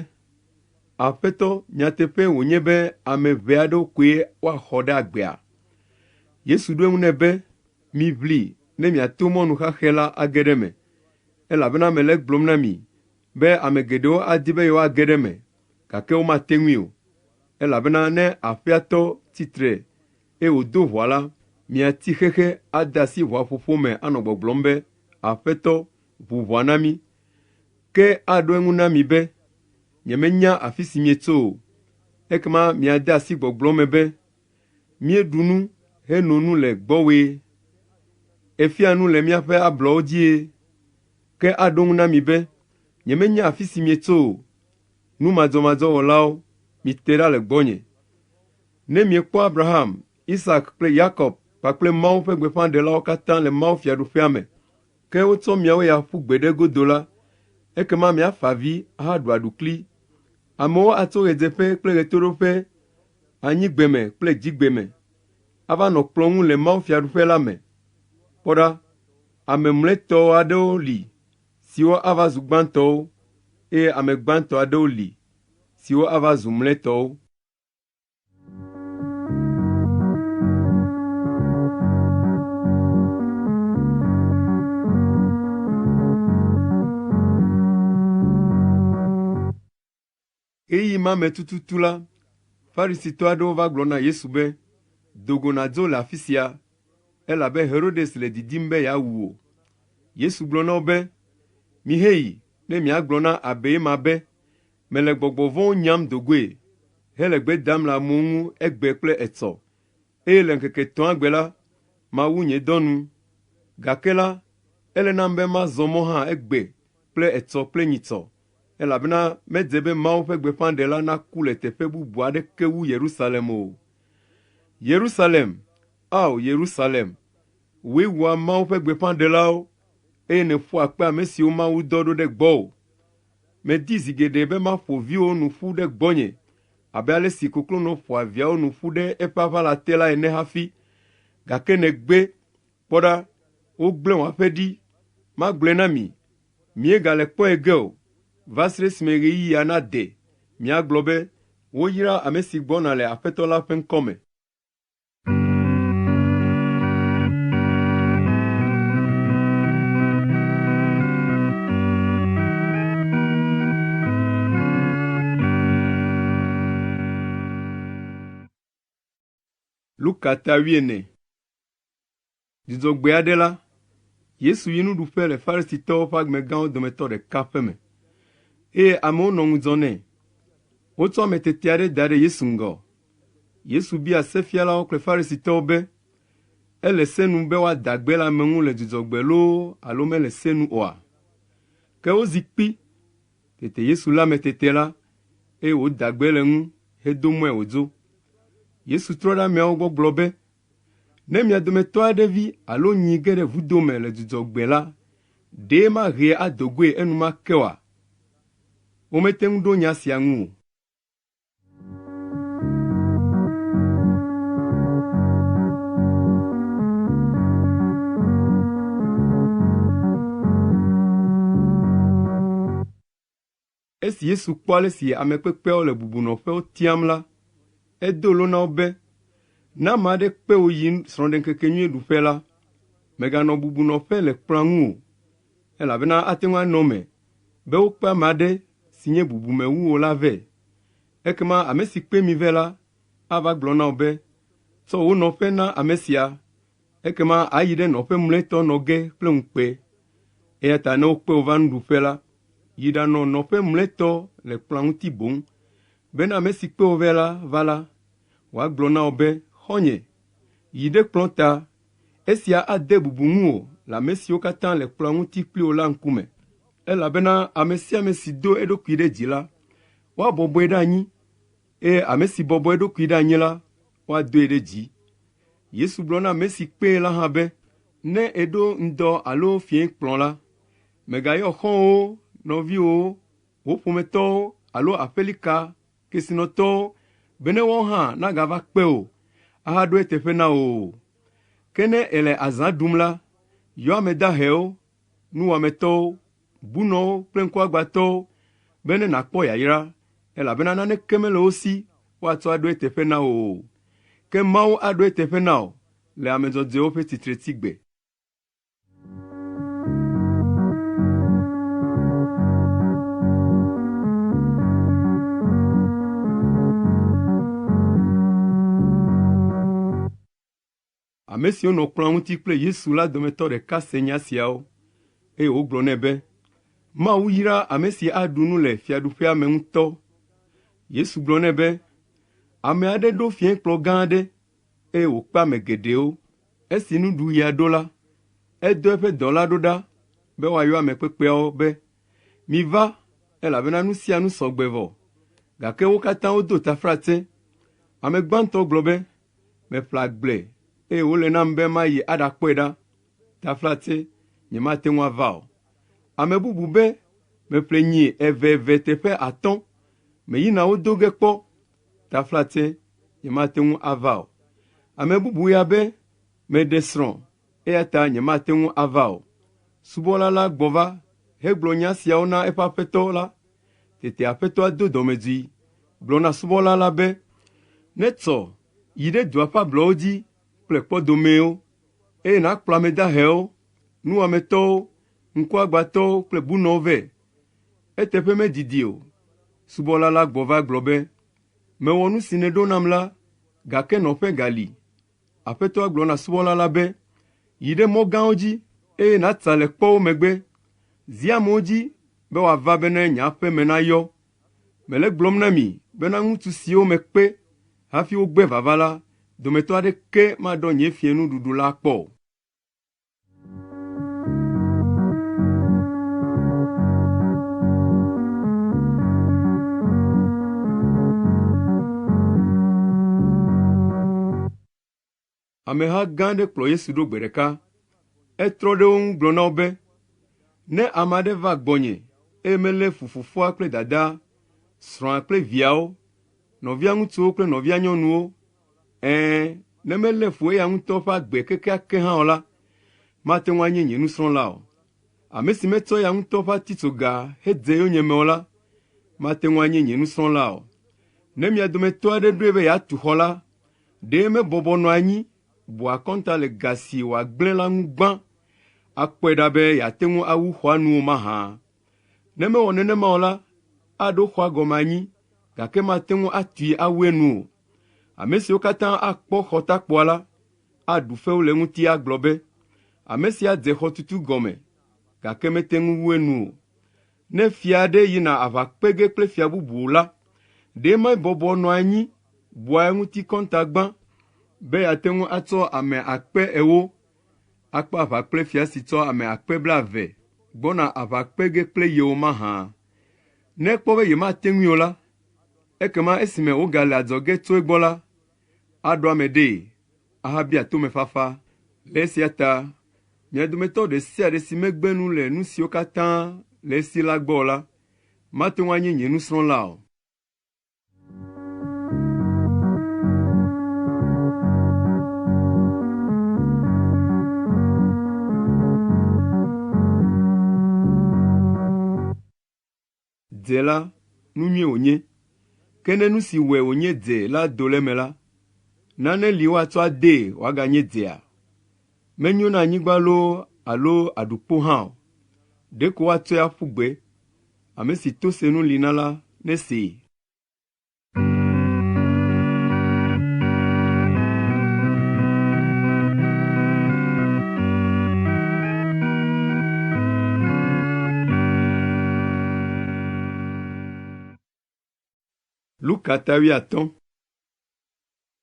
“Aƒetɔ, nyateƒee wònye be ame ʋɛ aɖewo koe woaxɔ ɖe agbea?” Yesu ɖo eŋu nɛ be, “Miʋli ne miato mɔnu xaxɛ la age ɖe eme, elabena mele egblɔm na mi be ame geɖewo adi be yewoage ɖe eme, gake womate ŋui o. Elabena ne aƒea tɔ tsi tre eye wòdo ʋɔa la, miatsi xexe ade asi ʋɔa ƒoƒo me anɔ gbɔgblɔm be, ‘Aƒetɔ, ʋu ʋɔa na mí.’ Ke aɖo eŋu na mi be, ‘Nyemenya afi si mietso o.’ Ekema miade asi gbɔgblɔ me be, ‘Míeɖu nu heno nu le gbɔwòe, èfia nu le míaƒe ablɔwo dzie.’ Ke aɖo eŋu na mi be, ‘Nyemenya afi si mietso o. Nu madzɔmadzɔ wɔlawo, mite ɖa le gbɔnye.’ Ne miekpɔ Abraham, Isak kple Yakob kpakple Mawu ƒe gbeƒãɖelawo katã le mawufiaɖuƒea me, ke wotsɔ miawo ya ƒu gbe ɖe egodo la, ekema miafa avi ahaɖu aɖukli. Amewo atso ɣedzeƒe kple ɣetoɖoƒe, anyigbeme kple dzigbeme ava nɔ kplɔ̃ ŋu le mawufiaɖuƒe la me. Kpɔ ɖa, ame mlɔetɔ aɖewo li siwo ava zu gbãtɔwo eye ame gbãtɔ aɖewo li siwo ava zu mlɔetɔwo. Ɣeyiɣi ma me tututu la, Farisitɔ aɖewo va gblɔ na Yesu be, “Do go nàdzo le afi sia, elabe Herodes le didim be yeawu wò.” Yesu gblɔ na wo be, “Miheyi ne miagblɔ na abei ma be, mele gbɔgbɔ vɔ̃wo nyam do goe hele gbe dam le amewo ŋu egbe kple etsɔ, eye le ŋkeke etɔ̃a gbe la, mawu nye dɔ nu. Gake la, ele nam be mazɔ mɔ hã egbe kple etsɔ kple nyitsɔ, elabena medze be Mawu ƒe gbeƒãɖela naku le teƒe bubu aɖeke wu Yerusalem o. Yerusalem, Ao Yerusalem, wòe wua Mawu ƒe gbeƒãɖelawo, eye nèƒua kpe ame siwo Mawu dɔ ɖo ɖe gbɔwò. Medi zi geɖe be maƒo viwòwo nu ƒu ɖe gbɔnye abe ale si koklonɔ ƒoa viawo nu ƒu ɖe eƒe aʋala te la ene hafi, gake nègbe. Kpɔ ɖa, wogblẽ wò aƒe ɖi. Magblɔe na mi, miegale kpɔe ge o, va se ɖe esime ɣeyiɣia nade miagblɔ be, ‘Woyra ame si gbɔna le Aƒetɔ la ƒe ŋkɔ me.’ ” Luka ta wuiene. Dzudzɔgbe aɖe la, Yesu yi nuɖuƒe le Farisitɔwo ƒe amegãwo dometɔ ɖeka ƒe me, eye amewo nɔ ŋudzɔ nɛ. Wotsɔ ame tete aɖe da ɖe Yesu ŋgɔ. Yesu bia sefialawo kple Farisitɔwo be, “Ele se nu be woada gbe le ame ŋu le dzudzɔgbe loo alo mele se nu oa?” Ke wozi kpi. Tete Yesu lé ame tete la, eye wòda gbe le eŋu hedo mɔe wòdzo. Yesu trɔ ɖe ameawo gbɔ gblɔ be, “Ne mia dometɔ aɖe vi alo nyi ge ɖe vudo me le dzudzɔgbe la, ɖe mahee ado goe enumake oa?” Womete ŋu ɖo nya sia ŋu o. Esi Yesu kpɔ ale si ame kpekpeawo le bubunɔƒewo tiam la, edo lo na wo be, “Ne ame aɖe kpe wò yi srɔ̃ɖeŋkekenyui ɖuƒe la, mèganɔ bubunɔƒe le kplɔ̃a ŋu o, elabena ate ŋu anɔ eme be wokpe ame aɖe si nye bubume wu wò la vɛ. Ekema ame si kpe mi vɛ la ava gblɔ na wò be, ‘Tsɔ wò nɔƒe na ame sia.’ Ekema àyi ɖe nɔƒe mlɔetɔ nɔ ge kple ŋukpe. Eya ta ne wokpe wò va nuɖuƒe la, yi ɖanɔ nɔƒe mlɔetɔ le kplɔ̃a ŋuti boŋ, bena ame si kpe wò vɛ la va la, wòagblɔ na wò be, ‘Xɔ̃nye, yi ɖe kplɔ̃ ta.’ Esia ade bubu ŋuwò le ame siwo katã le kplɔ̃a ŋuti kpli wò la ŋkume. Elabena ame sia ame si do eɖokui ɖe dzi la, woabɔbɔe ɖe anyi, eye ame si bɔbɔ eɖokui ɖe anyi la, woadoe ɖe dzi. Yesu gblɔ na ame si kpee la hã be, “Ne èɖo ŋdɔ alo fiẽ kplɔ̃ la, mègayɔ xɔ̃wòwo, nɔviwòwo, wò ƒometɔwo alo aƒelika kesinɔtɔwo bene woawo hã nagava kpe wò ahaɖo eteƒe na wò o. Ke ne èle azã ɖum la, yɔ ame dahewo, nuwɔametɔwo, bunɔwo kple ŋkuagbãtɔwo bene nàkpɔ yayra, elabena naneke mele wo si woatsɔ aɖo eteƒe na wò o. Ke Mawu aɖo eteƒe na wò le ame dzɔdzɔewo ƒe tsitretsigbe.” Ame siwo nɔ kplɔ̃a ŋuti kple Yesu la dometɔ ɖeka se nya siawo, eye wògblɔ nɛ be, “Mawu yra ame si aɖu nu le fiaɖuƒea me ŋutɔ.” Yesu gblɔ nɛ be, “Ame aɖe ɖo fiẽkplɔ̃ gã aɖe, eye wòkpe ame geɖewo. Esi nuɖuɣia ɖo la, edɔ eƒe dɔla ɖo ɖa be woayɔ ame kpekpeawo be, ‘Miva, elabena nu sia nu sɔ gbe vɔ.’ Gake wo katã wodo taflatse. Ame gbãtɔ gblɔ be, ‘Meƒle agble eye wòle nam be mayi aɖakpɔe ɖa. Taflatse, nyemate ŋu ava o.’ Ame bubu be, ‘Meƒle nyi eveve teƒe atɔ̃, meyina wo do ge kpɔ. Taflatse, nyemate ŋu ava o. Ame bubu ya be, ‘Meɖe srɔ̃, eya ta nyemate ŋu ava o.’ Subɔla la gbɔ va hegblɔ nya siawo na eƒe aƒetɔ la. Tete aƒetɔa do dɔmedzoe gblɔ na subɔla la be, ‘Netsɔ, yi ɖe dua ƒe ablɔwo dzi kple kpɔdomeewo, eye nàkplɔ ame dahewo, nuwɔametɔwo, ŋkuagbãtɔwo kple bunɔwo vɛ.’ Eteƒe medidi o, subɔla la gbɔ va gblɔ be, ‘Mewɔ nu si nèɖo nam la, gake nɔƒe gali.’ Aƒetɔa gblɔ na subɔla la be, ‘Yi ɖe mɔ gãwo dzi, eye nàtsa le kpɔwo megbe. Zi amewo dzi be woava bene nye aƒe me nayɔ. Mele egblɔm na mi bena ŋutsu siwo mekpe hafi wogbe vava la dometɔ aɖeke maɖɔ nye fiẽnuɖuɖu la akpɔ o.’ ” Ameha gã aɖe kplɔ Yesu ɖo gbe ɖeka. Etrɔ ɖe wo ŋu gblɔ na wo be, Ne ame aɖe va gbɔnye eye melé fu fofoa kple dadaa, srɔ̃a kple viawo, nɔvia ŋutsuwo kple nɔvia nyɔnuwo, ɛ̃, ne melé fu eya ŋutɔ ƒe agbe kekeake hã o la, mate ŋu anye nye nusrɔ̃la o. Ame si metsɔ eya ŋutɔ ƒe atitsoga hedze yonyeme o la, mate ŋu anye nye nusrɔ̃la o. Ne mia dometɔ aɖe ɖoe be yeatu xɔ la, ɖe mebɔbɔ nɔa anyi bua akɔnta le ga si wòagblẽ la ŋu gbã akpɔe ɖa be yeate ŋu awu xɔa nu o mahã? Ne mewɔ nenema o la, aɖo xɔa gɔme anyi, gake mate ŋu atui awu enu o. Ame siwo katã akpɔ xɔtakpoa la, aɖu fewu le eŋuti agblɔ be, ‘Ame sia dze xɔtutu gɔme, gake mete ŋu wu enu o.’ Ne fia aɖe yina aʋa kpe ge kple fia bubu la, ɖe mebɔbɔ nɔa anyi bua eŋuti kɔnta gbã be yeate ŋu atsɔ ame 40,000 akpe aʋa kple fia si tsɔ ame 20,000 gbɔna aʋa kpe ge kple ye o mahã? Ne ekpɔ be yemate ŋui o la, ekema esime wògale adzɔge tso egbɔ la, aɖo ame ɖee ahabia tomefafa. Le esia ta mia dometɔ ɖe sia ɖe si megbe nu le nu siwo katã le esi la gbɔ o la, mate ŋu anye nye nusrɔ̃la o. Dze la, nu nyui wònye. Ke ne nu si wɔe wònye dze la do le eme la, nane li woatsɔ adee wòaganye dzea? Menyo na anyigba loo alo aɖukpo hã o. Ɖeko woatsɔe aƒu gbe. Ame si to senu li na la nesee. Luka ta wuiatɔ̃.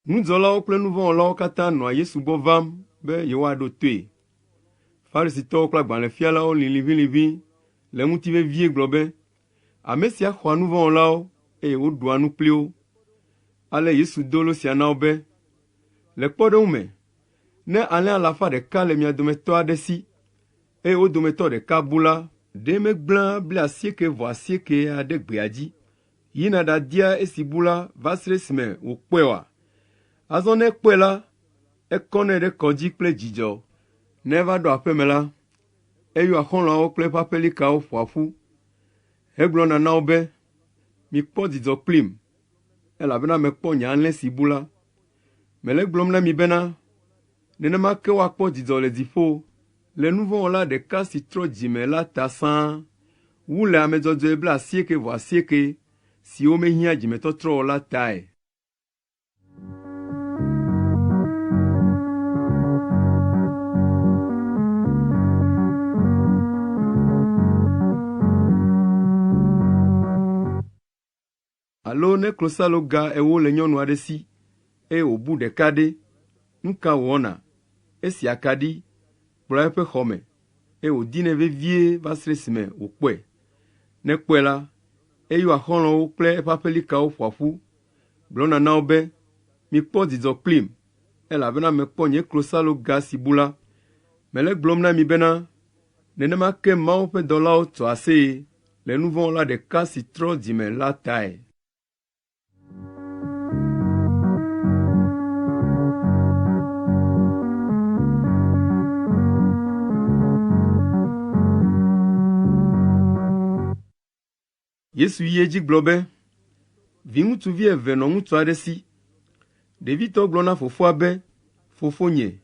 Nudzɔlawo kple nu vɔ̃ wɔlawo katã nɔa Yesu gbɔ vam be yewoaɖo toe. Farisitɔwo kple agbalẽfialawo lĩ liʋĩliʋĩ le eŋuti vevie gblɔ be, “Ame sia xɔa nu vɔ̃ wɔlawo eye wòɖua nu kpli wo.” Ale Yesu do lo sia na wo be, “Le kpɔɖeŋu me, ne alẽ alafa ɖeka le mia dometɔ aɖe si, eye wo dometɔ ɖeka bu la, ɖe megblẽa 98 ɖe gbea dzi yina ɖadia esi bu la va se ɖe esime wòkpɔe oa? Azɔ ne ekpɔe la, ekɔnɛ ɖe kɔ dzi kple dzidzɔ. Ne eva ɖo aƒe me la, eyɔa xɔlɔ̃awo kple eƒe aƒelikawo ƒoa ƒu hegblɔna na wo be, ‘Mikpɔ dzidzɔ kplim, elabena mekpɔ nye alẽ si bu la.’ Mele egblɔm na mi bena, nenema ke woakpɔ dzidzɔ le dziƒo le nu vɔ̃ wɔla ɖeka si trɔ dzi me la ta sãa wu le ame dzɔdzɔe 98 siwo mehiã dzimetɔtrɔ o la tae. Alo ne klosaloga ewo le nyɔnu aɖe si, eye wòbu ɖeka ɖe, nu ka wòwɔna? Esi akaɖi, kplɔa eƒe xɔ me, eye wòdinɛ vevie va se ɖe esime wòkpɔe. Ne ekpɔe la, eyɔa xɔlɔ̃wo kple eƒe aƒelikawo ƒoa ƒu, gblɔna na wo be, ‘Mikpɔ dzidzɔ kplim, elabena mekpɔ nye klosaloga si bu la.’ Mele egblɔm na mi bena, nenema ke Mawu ƒe dɔlawo tsoa aseye le nu vɔ̃ wɔla ɖeka si trɔ dzi me la tae. Yesu yi edzi gblɔ be, “Viŋutsuvi eve nɔ ŋutsu aɖe si. Ɖevitɔ gblɔ na fofoa be, ‘Fofonye,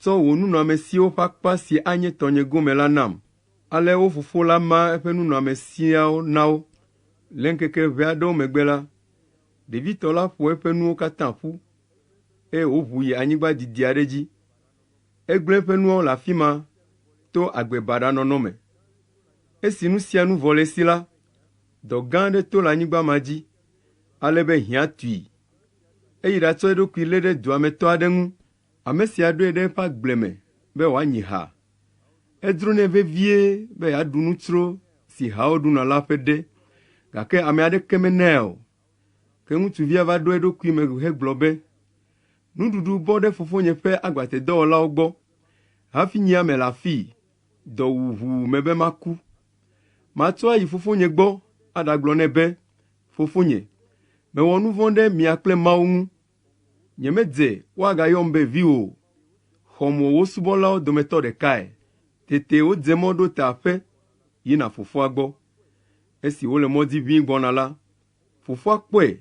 tsɔ wò nunɔamesiwo ƒe akpa si anye tɔnye gome la nam.’ Ale wo fofo la ma eƒe nunɔamesiawo na wo. Le ŋkeke ʋɛ aɖewo megbe la, ɖevitɔ la ƒo eƒe nuwo katã ƒu, eye wòʋu yi anyigba didi aɖe dzi. Egblẽ eƒe nuawo le afi ma to agbe baɖa nɔnɔ me. Esi nu sia nu vɔ le esi la, dɔ gã aɖe to le anyigba ma dzi, ale be hiã tui. Eyi ɖatsɔ eɖokui lé ɖe dua me tɔ aɖe ŋu. Ame sia ɖoe ɖe eƒe agble me be wòanyi ha. Edzronɛ vevie be yeaɖu nutsro si hawo ɖuna la ƒe ɖe, gake ame aɖeke menae o. Ke ŋutsuvia va ɖo eɖokui me hegblɔ be, ‘Nuɖuɖu bɔ ɖe fofonye ƒe agbatedɔwɔlawo gbɔ hafi nye ya mele afii. Dɔ wu ʋuu mebe maku. Matrɔ ayi fofonye gbɔ aɖagblɔ nɛ be, ‘Fofonye, mewɔ nu vɔ̃ ɖe mia kple Mawu ŋu. Nyemedze woagayɔm be viwò o. Xɔm wɔ wò subɔlawo dometɔ ɖekae.’ Tete wodze mɔ ɖo ta aƒe yina fofoa gbɔ. Esi wole mɔ dzi ʋĩi gbɔna la, fofoa kpɔe.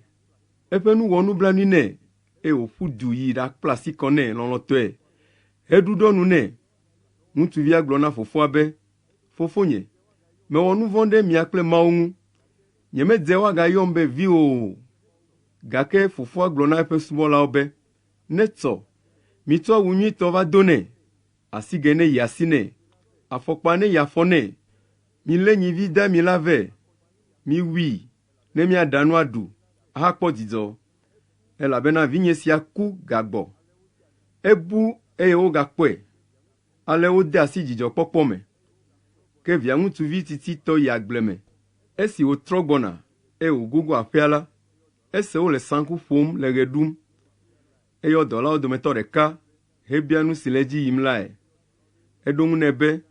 Eƒe nu wɔ nublanui nɛ eye wòƒu du yi ɖakpla asi kɔ nɛ lɔlɔ̃tɔe heɖuɖɔ nu nɛ. Ŋutsuvia gblɔ na fofoa be, ‘Fofonye, mewɔ nu vɔ̃ ɖe mia kple Mawu ŋu. Nyemedze woagayɔm be viwò o.’ Gake fofoa gblɔ na eƒe subɔlawo be, ‘Netsɔ, mitsɔ awu nyuitɔ va do nɛ, asigɛ neyi asi nɛ, afɔkpa neyi afɔ nɛ. Milé nyivi dami la vɛ, miwui ne míaɖa nu aɖu, ahakpɔ dzidzɔ, elabena vinye sia ku gagbɔ. Ebu eye wogakpɔe. Ale wode asi dzidzɔkpɔkpɔ me. Ke via ŋutsuvi tsitsitɔ yi agble me. Esi wòtrɔ gbɔna, eye wògogo aƒea la, ese wole saŋku ƒom le ɣe ɖum. Eyɔ dɔlawo dometɔ ɖeka hebia nu si le edzi yim lae. Eɖo eŋu nɛ be,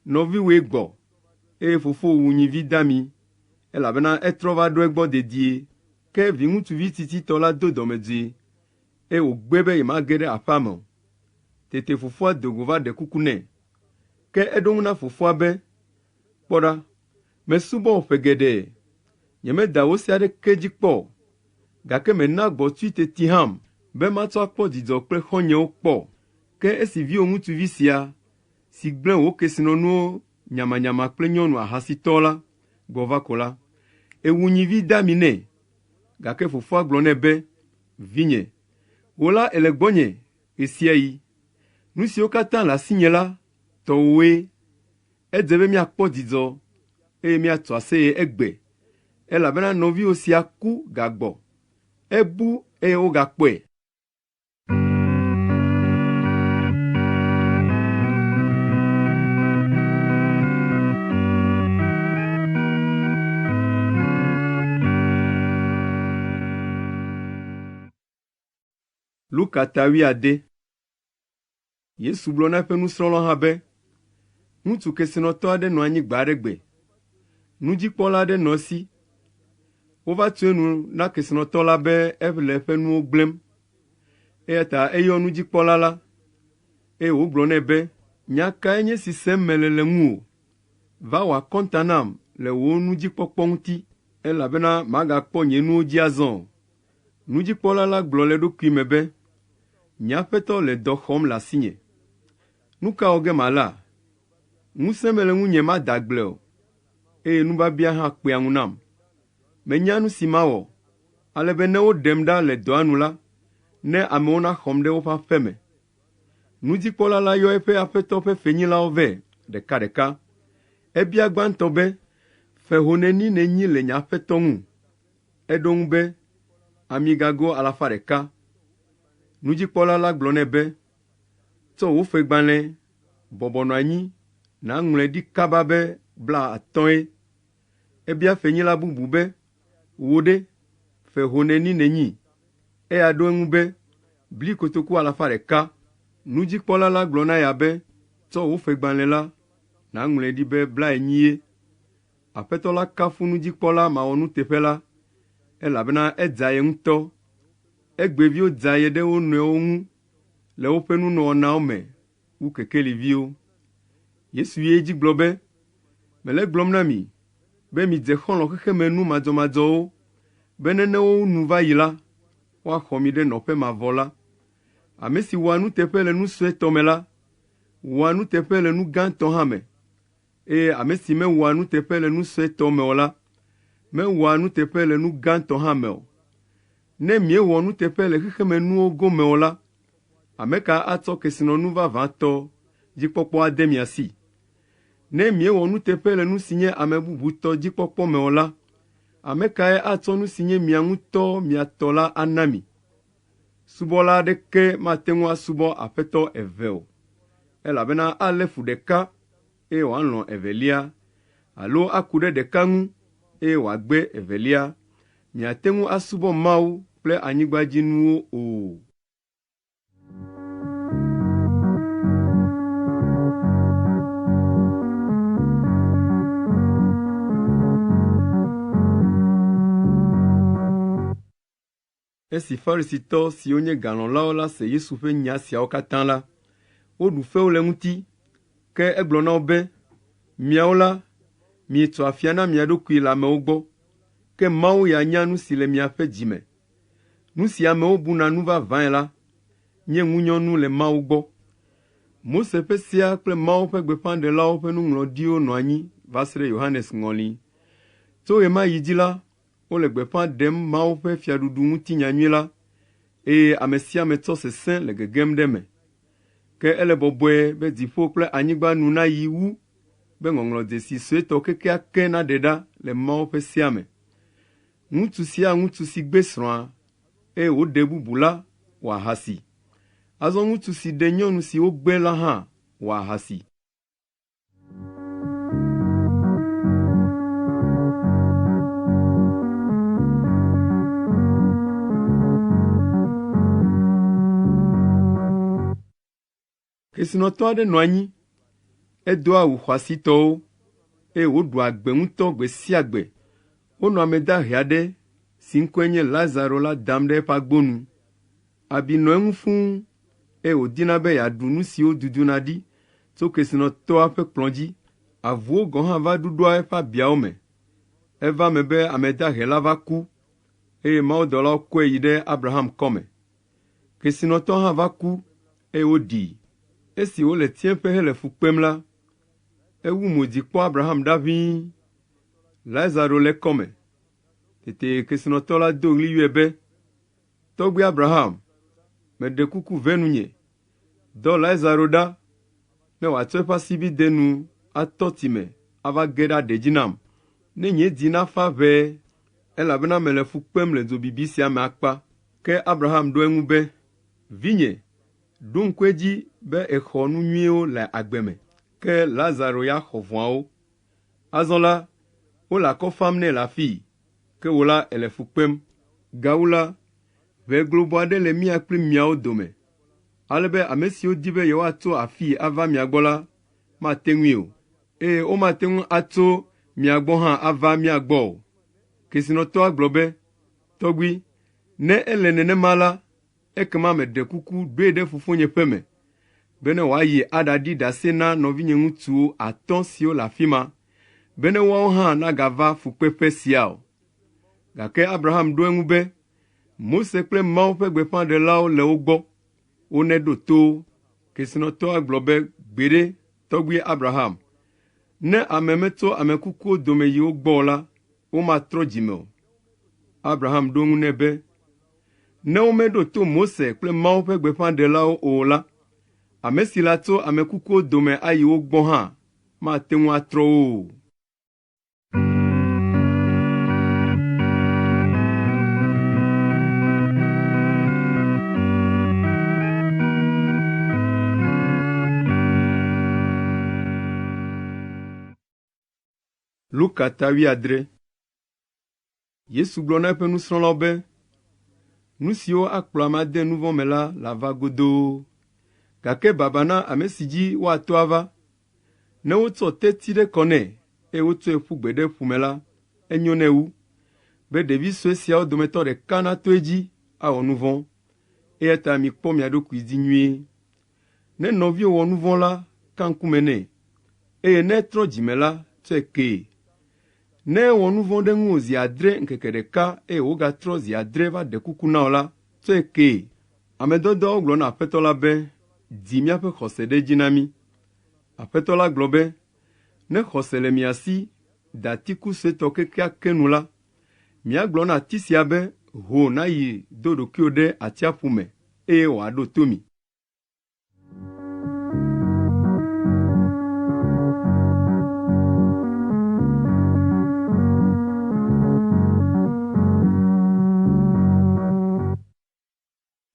‘Nɔviwòe gbɔ, eye fofowò wu nyivi dami, elabena etrɔ va ɖo egbɔ dedie.’ Ke viŋutsuvi tsitsitɔ la do dɔmedzoe, eye wògbe be yemage ɖe aƒea me o. Tete fofoa do go va ɖe kuku nɛ. Ke eɖo eŋu na fofoa be, ‘Kpɔ ɖa, mesubɔ wò ƒe geɖe. Nyemeda wò se aɖeke dzi kpɔ o, gake mèna gbɔ̃tsui teti hãm be matsɔ akpɔ dzidzɔ kple xɔ̃nyewo kpɔ o. Ke esi viwò ŋutsuvi sia, si gblẽ wò kesinɔnuwo nyamanyama kple nyɔnu ahasitɔ la gbɔ va ko la, èwu nyivi dami nɛ.’ Gake fofoa gblɔ nɛ be, ‘Vinye, wò la èle gbɔnye ɣe sia ɣi. Nu siwo katã le asinye la, tɔwòe. Edze be míakpɔ dzidzɔ, eye míatso aseye egbe, elabena nɔviwò sia ku gagbɔ. Ebu eye wogakpɔe.’ Luka ta wuiade. Yesu gblɔ na eƒe nusrɔ̃lawo hã be, “Ŋutsu kesinɔtɔ aɖe nɔ anyi gbe aɖe gbe. Nudzikpɔla aɖe nɔ esi. Wova tu enu na kesinɔtɔ la be ele eƒe nuwo gblẽm. Eya ta eyɔ nudzikpɔla la, eye wògblɔ nɛ be, ‘Nya kae nye esi sem mele le ŋuwò? Va wɔ akɔnta nam le wò nudzikpɔkpɔ ŋuti, elabena màgakpɔ nye nuwo dzi azɔ o.’ Nudzikpɔla la gblɔ le eɖokui me be, ‘Nye aƒetɔ le dɔ xɔm le asinye. Nu ka wɔ ge mala? Ŋusẽ mele ŋunye made agble o, eye nubiabia hã kpea ŋu nam. Menya nu si mawɔ, ale be ne woɖem ɖa le dɔa nu la, ne amewo naxɔm ɖe woƒe aƒe me.’ Nudzikpɔla la yɔ eƒe aƒetɔ ƒe fenyilawo vɛ ɖekaɖeka. Ebia gbãtɔ be, ‘Fe ho neni nènyi le nye aƒetɔ ŋu?’ Eɖo eŋu be, “Amigago alafa ɖeka.” Nudzikpɔla la gblɔ nɛ be, “Tsɔ wò fegbalẽ, bɔbɔ nɔ anyi nàŋlɔe ɖi kaba be blaatɔ̃e.” Ebia fenyila bubu be, “Wò ɖe, fe ho neni nènyi?” Eya ɖo eŋu be, “Bli kotoku alafa ɖeka.” Nudzikpɔla la gblɔ na eya be, “Tsɔ wò fegbalẽ la, nàŋlɔe ɖi be blaenyie.” Aƒetɔ la kafu nudzikpɔla mawɔnuteƒe la, elabena edze aye ŋutɔ. Egbeviwo dze aye ɖe wo nɔewo ŋu le woƒe nuwɔnawo me wu kekeliviwo. Yesu yi edzi gblɔ be, “Mele egblɔm na mi be midze xɔlɔ̃ xexemenu madzɔmadzɔwo bene ne wo nu va yi la, woaxɔ mi ɖe nɔƒe mavɔ la. Ame si wɔa nuteƒe le nu suetɔ me la, wɔa nuteƒe le nu gãtɔ hã me. Eye ame si mewɔa nuteƒe le nu suetɔ me o la, mewɔa nuteƒe le nu gãtɔ hã me o. Ne miewɔ nuteƒe le xexemenuwo gome o la, ame ka atsɔ kesinɔnu vavãtɔ dzikpɔkpɔ ade mia si? Ne miewɔ nuteƒe le nu si nye ame bubu tɔ dzi kpɔkpɔ me o la, ame kae atsɔ nu si nye mia ŋutɔ mia tɔ la ana mi? Subɔla aɖeke mate ŋu asubɔ aƒetɔ eve o, elabena alé fu ɖeka eye wòalɔ̃ evelia, alo aku ɖe ɖeka ŋu eye wòagbe evelia. Miate ŋu asubɔ Mawu kple anyigbadzinuwo o. Esi Farisitɔ siwo nye galɔ̃lawo la se Yesu ƒe nya siawo katã la, woɖu fewu le eŋuti. Ke egblɔ na wo be, “Miawo la, mietso afia na mia ɖokui le amewo gbɔ, ke Mawu ya nya nu si le miaƒe dzi me. Nu si amewo buna nu vavãe la, nye ŋunyɔnu le Mawu gbɔ. Mose ƒe sea kple Mawu ƒe gbeƒãɖelawo ƒe nuŋlɔɖiwo nɔ anyi va se ɖe Yohanes ŋɔli. Tso ɣe ma ɣi dzi la, wole gbeƒã ɖem Mawu ƒe fiaɖuɖu ŋuti nyanyui la, eye ame sia ame tsɔ sesẽ le gegem ɖe eme. Ke ele bɔbɔe be dziƒo kple anyigba nu nayi wu be ŋɔŋlɔdzesi suetɔ kekeake naɖe ɖa le Mawu ƒe sea me. Ŋutsu sia ŋutsu si gbe srɔ̃a, eye wòɖe bubu la wɔ ahasi. Azɔ ŋutsu si ɖe nyɔnu si wogbe la hã wɔ ahasi. Kesinɔtɔ aɖe nɔ anyi, edoa awu xɔasitɔwo, eye wòɖua agbe ŋutɔ gbe sia gbe. Wonɔ ame dahe aɖe si ŋkɔe nye Lazaro la dam ɖe eƒe agbo nu. Abi nɔ eŋu fũu, eye wòdina be yeaɖu nu siwo duduna ɖi tso kesinɔtɔa ƒe kplɔ̃ dzi. Avuwo gɔ̃ hã va ɖuɖɔa eƒe abiawo me. Eva eme be ame dahe la va ku, eye mawudɔlawo kɔe yi ɖe Abraham kɔme. Kesinɔtɔ hã va ku, eye woɖii. Esi wòle tsiẽƒe hele fu kpem la, ewu mo dzi kpɔ Abraham ɖa ʋĩi. Lazaro le ekɔme. Tete kesinɔtɔ la do ɣli yɔe be, “Tɔgbui Abraham, meɖe kuku ve nunye. Dɔ Lazaro ɖa ne wòatsɔ eƒe asibidɛ nu atɔ tsi me ava ge ɖe aɖe dzi nam, ne nye dzi nafa ʋɛe, elabena mele fu kpem le dzobibi sia me akpa.” Ke Abraham ɖo eŋu be, “Vinye, ɖo ŋku edzi be èxɔ nu nyuiwo le agbe me, ke Lazaro ya xɔ vɔ̃awo. Azɔ la, wole akɔ fam nɛ le afii, ke wò la èle fu kpem. Gawu la, ʋe globo aɖe le mía kpli miawo dome, ale be ame siwo di be yewoatso afii ava mia gbɔ la mate ŋui o, eye womate ŋu atso mia gbɔ hã ava mía gbɔ o.” Kesinɔtɔa gblɔ be, “Tɔgbui, ne ele nenema la, ekema meɖe kuku ɖoe ɖe fofonye ƒe me, bene wòayi aɖaɖi ɖase na nɔvinye ŋutsuwo atɔ̃ siwo le afi ma, bene woawo hã nagava fukpeƒe sia o.” Gake Abraham ɖo eŋu be, “Mose kple Mawu ƒe gbeƒãɖelawo le wo gbɔ, woneɖo to wo.” Kesinɔtɔa gblɔ be, “Gbeɖe, tɔgbui Abraham, ne ame metso ame kukuwo dome yi wo gbɔ o la, womatrɔ dzi me o.” Abraham ɖo eŋu nɛ be, “Ne womeɖo to Mose kple Mawu ƒe gbeƒãɖelawo o la, ame si latso ame kukuwo dome ayi wo gbɔ hã mate ŋu atrɔ wo o.” Luka ta wuiadre. Yesu gblɔ na eƒe nusrɔ̃lawo be, “Nu siwo akplɔ ame ade nu vɔ̃ me la lava godoo, gake baba na ame si dzi woato ava. Ne wotsɔ teti ɖe kɔ nɛ, eye wotsɔe ƒu gbe ɖe ƒu me la, enyo nɛ wu be ɖevi sue siawo dometɔ ɖeka nato edzi awɔ nu vɔ̃. Eya ta mikpɔ mia ɖokui dzi nyuie. Ne nɔviwò wɔ nu vɔ̃ la, ka ŋkume nɛ, eye ne etrɔ dzi me la, tsɔe kee. Ne ewɔ nu vɔ̃ ɖe ŋuwò zi adre ŋkeke ɖeka eye wògatrɔ zi adre va ɖe kuku na wò la, tsɔe kee. Ame dɔdɔawo gblɔ na Aƒetɔ la be, “Dzi míaƒe xɔse ɖe edzi na mí.” Aƒetɔ la gblɔ be, “Ne xɔse le mia si de atiku suetɔ kekeake nu la, miagblɔ na ati sia be, ‘Ho nàyi do ɖokuiwò ɖe atsiaƒu me,’ eye wòaɖo to mi.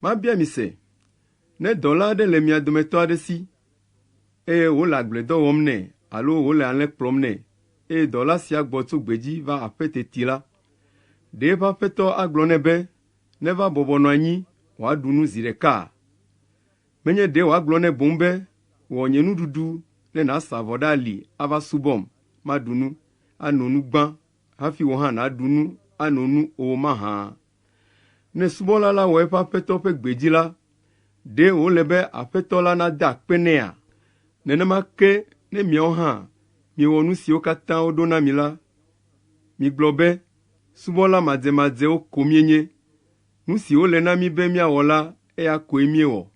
Mabia mi se, ne dɔla aɖe le mia dometɔ aɖe si, eye wòle agbledɔ wɔm nɛ alo wòle alẽ kplɔm nɛ, eye dɔla sia gbɔ tso gbedzi va aƒe teti la, ɖe eƒe aƒetɔ agblɔ nɛ be neva bɔbɔ nɔ anyi wòaɖu nu zi ɖeka? Menye ɖe wòagblɔ nɛ boŋ be, ‘Wɔ nye nuɖuɖu ne nàsa avɔ ɖe ali ava subɔm, maɖu nu, ano nu gbã hafi wò hã nàɖu nu ano nu o mahã?’ Ne subɔla la wɔ eƒe aƒetɔ ƒe gbe dzi la, ɖe wòle be aƒetɔ la nada akpe nɛa? Nenema ke ne miawo hã miewɔ nu siwo katã woɖo na mi la, migblɔ be, ‘Subɔla madzemadzewo ko míenye. Nu si wòle na mí be míawɔ la, eya koe míewɔ.’ ”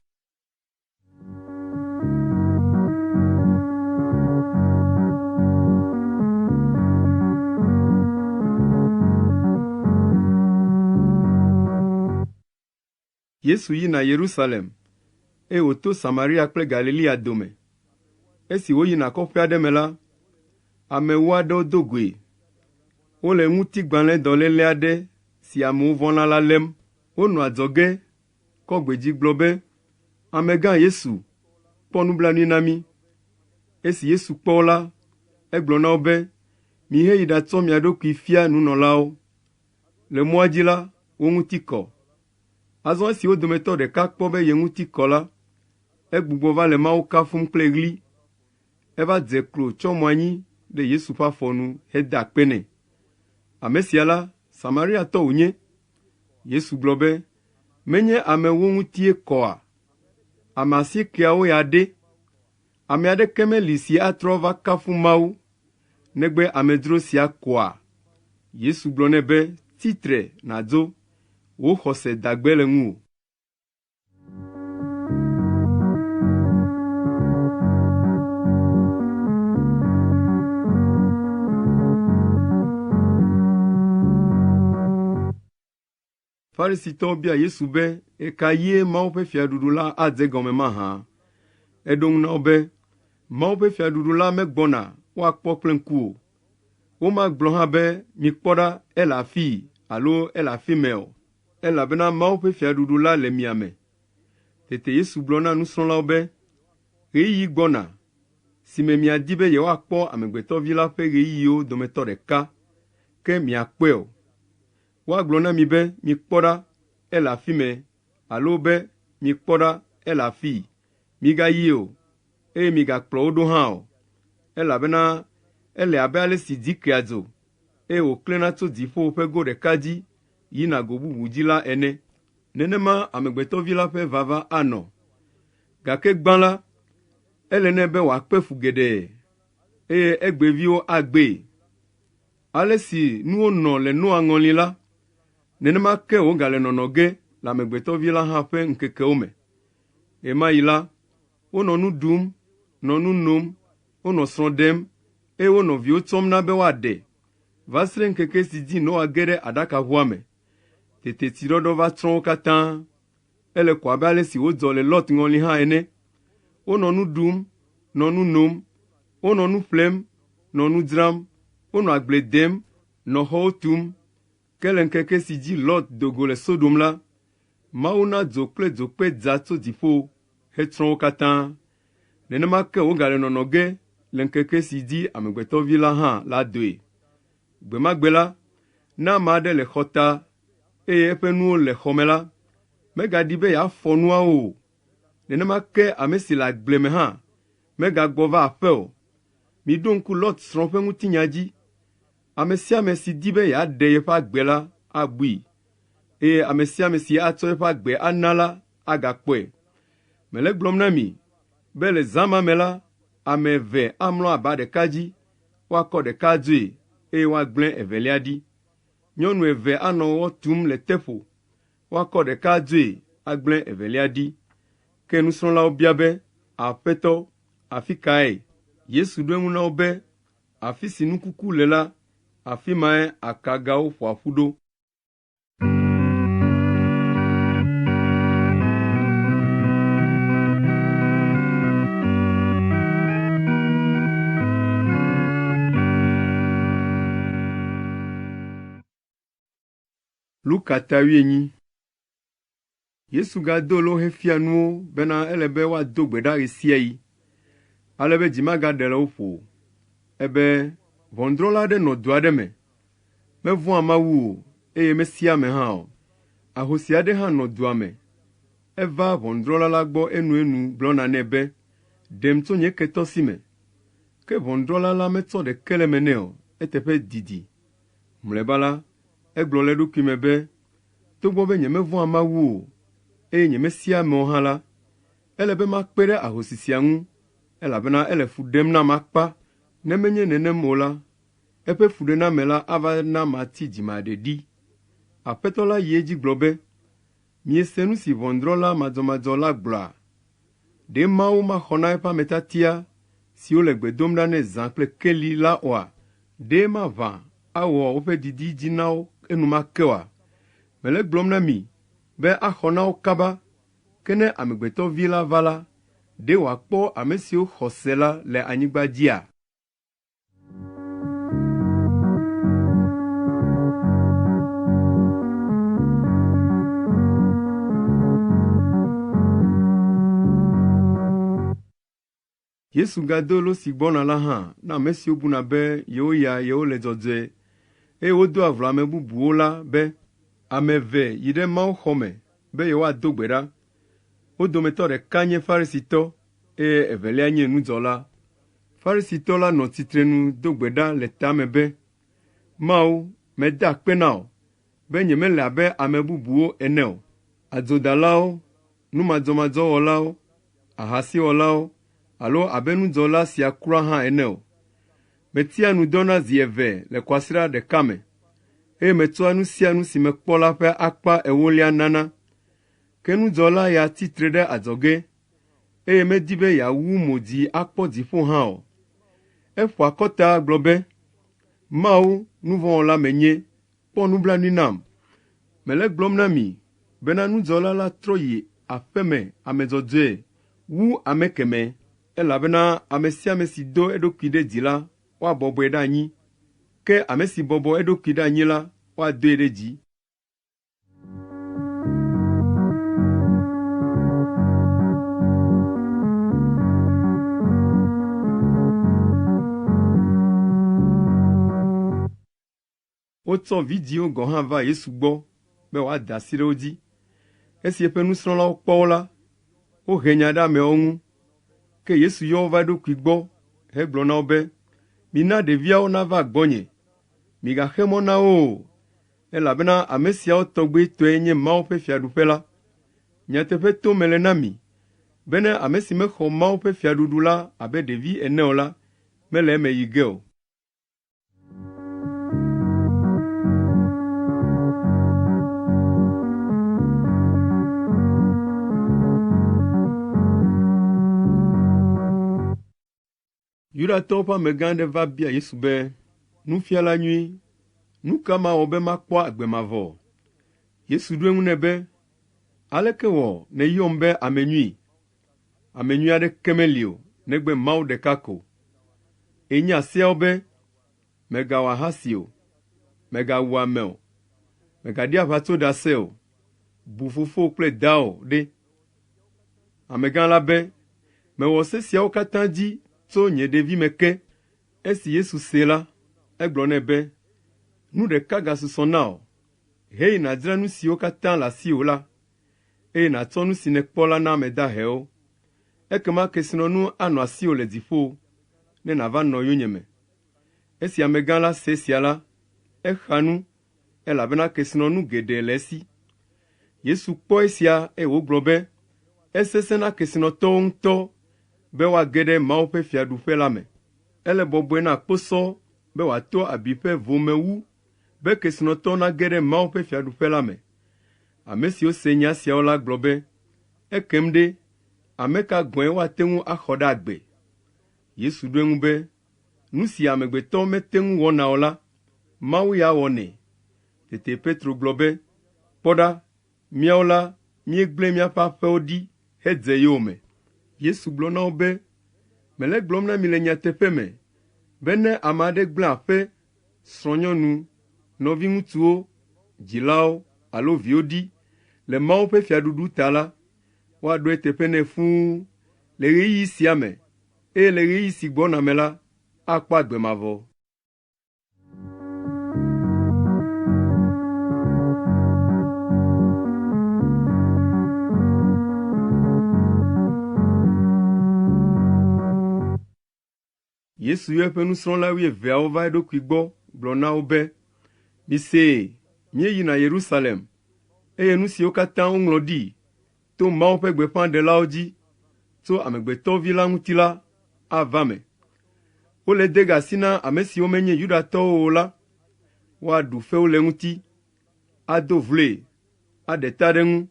Yesu yina Yerusalem, eye wòto Samaria kple Galilea dome. Esi wòyina kɔƒe aɖe me la, ame ewo aɖewo do goe. Wole ŋutigbalẽdɔléle aɖe si amewo vɔ̃na la lém. Wonɔ adzɔge kɔ gbe dzi gblɔ be, “Amegã Yesu, kpɔ nublanui na mí!” Esi Yesu kpɔ wo la, egblɔ na wo be, “Miheyi ɖatsɔ mia ɖokui fia nunɔlawo.” Le mɔa dzi la, wo ŋuti kɔ. Azɔ esi wo dometɔ ɖeka kpɔ be ye ŋuti kɔ la, egbugbɔ va le Mawu kafum kple ɣli. Eva dze klo tsɔ mo anyi ɖe Yesu ƒe afɔ nu heda akpe nɛ. Ame sia la, Samariatɔ wònye. Yesu gblɔ be, “Menye ame ewo ŋutie kɔa? Ame asiekeawo ya ɖe? Ame aɖeke meli si atrɔ va kafu Mawu, negbe amedzro sia koa?” Yesu gblɔ nɛ be, “Tsi tre nàdzo, wò xɔse da gbe le ŋuwò.” Farisitɔwo bia Yesu be ɣe ka ɣie Mawu ƒe fiaɖuɖu la adze egɔme mahã. Eɖo eŋu na wo be, “Mawu ƒe fiaɖuɖu la megbɔna woakpɔ kple ŋku o. Womagblɔ hã be, ‘Mikpɔ ɖa, ele afii alo ele afi mɛ o, elabena Mawu ƒe fiaɖuɖu la le mia me.’ ” Tete Yesu gblɔ na nusrɔ̃lawo be, “Ɣeyiɣi gbɔna si me miadi be yewoakpɔ Amegbetɔ Vi la ƒe ɣeyiɣiwo dometɔ ɖeka, ke miakpɔe o. Woagblɔ na mi be, ‘Mikpɔ ɖa, ele afi mɛ’ alo be, ‘Mikpɔ ɖa, ele afii.’ Migayi o, eye migakplɔ wo ɖo hã o, elabena ele abe ale si dzi kea dzo, eye wòklẽna tso dziƒo ƒe go ɖeka dzi yina go bubu dzi la ene. Nenema Amegbetɔ Vi la ƒe vava anɔ. Gake gbã la, ele nɛ be wòakpe fu geɖe, eye egbeviwo agbee. Ale si nuwo nɔ le Noa ŋɔli la, nenema ke wògale nɔnɔ ge le Amegbetɔ Vi la hã ƒe ŋkekewo me. Ɣe ma ɣi la, wonɔ nu ɖum, nɔ nu nom, wonɔ srɔ̃ ɖem, eye wonɔ viwo tsɔm na be woaɖe, va se ɖe ŋkeke si dzi Noa ge ɖe aɖakaʋua me. Tete tsiɖɔɖɔ va tsrɔ̃ wo katã. Ele ko abe ale si wòdzɔ le Lot ŋɔli hã ene. Wonɔ nu ɖum, nɔ nu nom, wonɔ nu ƒlem, nɔ nu dzram, wonɔ agble dem, nɔ xɔwo tum. Ke le ŋkeke si dzi Lot do go le Sodom la, Mawu na dzo kple dzokpe dza tso dziƒo hetsrɔ̃ wo katã. Nenema ke wògale nɔnɔ ge le ŋkeke si dzi Amegbetɔ Vi la hã ladoe. Gbe ma gbe la, ne ame aɖe le xɔta eye eƒe nuwo le xɔ me la, megaɖi be yeafɔ nuawo o. Nenema ke ame si le agble me hã megagbɔ va aƒe o. Miɖo ŋku Lot srɔ̃ ƒe ŋutinya dzi. Ame sia ame si di be yeaɖe yeƒe agbe la abui, eye ame sia ame si atsɔ eƒe agbe ana la agakpɔe. Mele egblɔm na mi be le zã ma me la, ame eve amlɔ aba ɖeka dzi, woakɔ ɖeka adzoe, eye woagblẽ evelia ɖi. Nyɔnu eve anɔ wɔ tum le teƒo, woakɔ ɖeka adzoe, agblẽ evelia ɖi. Ke nusrɔ̃lawo bia be, “Aƒetɔ, afi kae?” Yesu ɖo eŋu na wo be, “Afi si nu kuku le la, afi mae akagawo ƒoa ƒu ɖo.” Luka ta wuienyi. Yesu gado lo hefia nu wo bena ele be woado gbe ɖa ɣe sia ɣi, ale be dzi magaɖe le wo ƒo o. Ebe, “Ʋɔnudrɔ̃la aɖe nɔ du aɖe me. Mevɔ̃a Mawu o, eye mesia ame hã o. Ahosi aɖe hã nɔ dua me. Evaa ʋɔnudrɔ̃la la gbɔ enuenu gblɔna nɛ be, ‘Ɖem tso nye ketɔ si me.’ Ke ʋɔnudrɔ̃la la metsɔ ɖeke le eme nɛ o eteƒe didi. Mlɔeba la, egblɔ le eɖokui me be, Togbɔ be nyemevɔ̃a Mawu o, eye nyemesia ame o hã la, ele be makpe ɖe ahosi sia ŋu, elabena ele fu ɖem nam akpa. Ne menye nenem o la, eƒe fuɖename la ava na matsi dzimaɖeɖi. Aƒetɔ la yi edzi gblɔ be, Miese nu si ʋɔnudrɔ̃la madzɔmadzɔ la gblɔa? Ɖe Mawu maxɔ na eƒe ame tiatia siwo le gbe dom ɖa nɛ zã kple keli la oa? Ɖe maʋã awɔ woƒe didi dzi na wo enumake oa? Mele egblɔm na mi be axɔ na wo kaba. Ke ne Amegbetɔ Vi la va la, ɖe wòakpɔ ame siwo xɔ se la le anyigba dzia? Yesu gado lo si gbɔna la hã na ame siwo buna be yewo ya yewole dzɔdzɔe eye wodoa vlo ame bubuwo la be, Ame eve yi ɖe mawuxɔ me be yewoado gbe ɖa. Wo dometɔ ɖeka nye Farisitɔ eye evelia nye nudzɔla. Farisitɔ la nɔ tsitrenu do gbe ɖa le tame be, ‘Mawu, meda akpe na wò be nyemele abe ame bubuwo ene o, adzodalawo, numadzɔmadzɔwɔlawo, ahasiwɔlawo alo abe nudzɔla sia kura hã ene o. Metsia nu dɔna zi eve le kwasiɖa ɖeka me, eye metsɔa nu sia nu si mekpɔ la ƒe akpa ewolia nana. Ke nudzɔla ya tsi tre ɖe adzɔge, eye medi be yeawu mo dzi akpɔ dziƒo hã o. Eƒo akɔta gblɔ be, ‘Mawu, nu vɔ̃ wɔla menye, kpɔ nublanui nam.’ Mele egblɔm na mi bena nudzɔla la trɔ yi aƒe me ame dzɔdzɔe wu ame kemɛ, elabena ame sia ame si do eɖokui ɖe dzi la, woabɔbɔe ɖe anyi, ke ame si bɔbɔ eɖokui ɖe anyi la, woadoe ɖe dzi. Wotsɔ vidzĩwo gɔ̃ hã va Yesu gbɔ be wòada asi ɖe wo dzi. Esi eƒe nusrɔ̃lawo kpɔ wo la, wohe nya ɖe ameawo ŋu. Ke Yesu yɔ wo va eɖokui gbɔ hegblɔ na wo be, “Mina ɖeviawo nava gbɔnye. Migaxe mɔ na wo o, elabena ame siawo tɔgbi tɔe nye Mawu ƒe fiaɖuƒe la. Nyateƒe tom mele na mi be ne ame si mexɔ Mawu ƒe fiaɖuɖu la abe ɖevi ene o la, mele eme yi ge o.” Yudatɔwo ƒe amegã aɖe va bia Yesu be, “Nufiala nyui, nu ka mawɔ be makpɔ agbe mavɔ?” Yesu ɖo eŋu nɛ be, “Aleke wɔ nèyɔm be ame nyui? Ame nyui aɖeke meli o, negbe Mawu ɖeka ko. Ènya seawo be, ‘Mègawɔ ahasi o, mègawu ame o, mègaɖi aʋatsoɖase o, bu fofowò kple dawò ɖe.’ ” Amegã la be, “Mewɔ se siawo katã dzi tso nye ɖevime ke.” Esi Yesu see la, egblɔ nɛ be, “Nu ɖeka gasusɔ na wò. Heyi nàdzra nu siwo katã le asiwò la, eye nàtsɔ nu si nèkpɔ la na ame dahewo. Ekema kesinɔnu anɔ asiwò le dziƒo, ne nàva nɔ yonyeme.” Esi amegã la se esia la, exa nu, elabena kesinɔnu geɖe le esi. Yesu kpɔ esia eye wògblɔ be, “Esesẽ na kesinɔtɔwo ŋutɔ be woage ɖe Mawu ƒe fiaɖuƒe la me. Ele bɔbɔe na kposɔ be wòato abi ƒe vo me wu be kesinɔtɔ nage ɖe Mawu ƒe fiaɖuƒe la me.” Ame siwo se nya siawo la gblɔ be, “Ekem ɖe, ame ka gɔ̃e woate ŋu axɔ ɖe agbe?” Yesu ɖo eŋu be, “Nu si amegbetɔ mete ŋu wɔna o la, Mawu ya wɔnɛ.” Tete Petro gblɔ be, “Kpɔ ɖa, míawo la, míegblẽ míaƒe aƒewo ɖi hedze yowòme.” Yesu gblɔ na wo be, “Mele egblɔm na mi le nyateƒe me be ne ame aɖe gblẽ aƒe, srɔ̃nyɔnu, nɔviŋutsuwo, dzilawo alo viwo ɖi le Mawu ƒe fiaɖuɖu ta la, woaɖo eteƒe nɛ fũu le ɣeyiɣi sia me, eye le ɣeyiɣi si gbɔna me la, akpɔ agbe mavɔ.” Yesu yɔ eƒe nusrɔ̃la wuieveawo va eɖokui gbɔ gblɔ na wo be, “Misee, míeyina Yerusalem, Eye nu siwo katã woŋlɔ ɖi to Mawu ƒe gbeƒãɖelawo dzi tso Amegbetɔ Vi la ŋuti la ava eme. Wole de ge asi na ame siwo menye Yudatɔwo o la, woaɖu fewu le eŋuti, ado vloe, aɖe ta ɖe eŋu,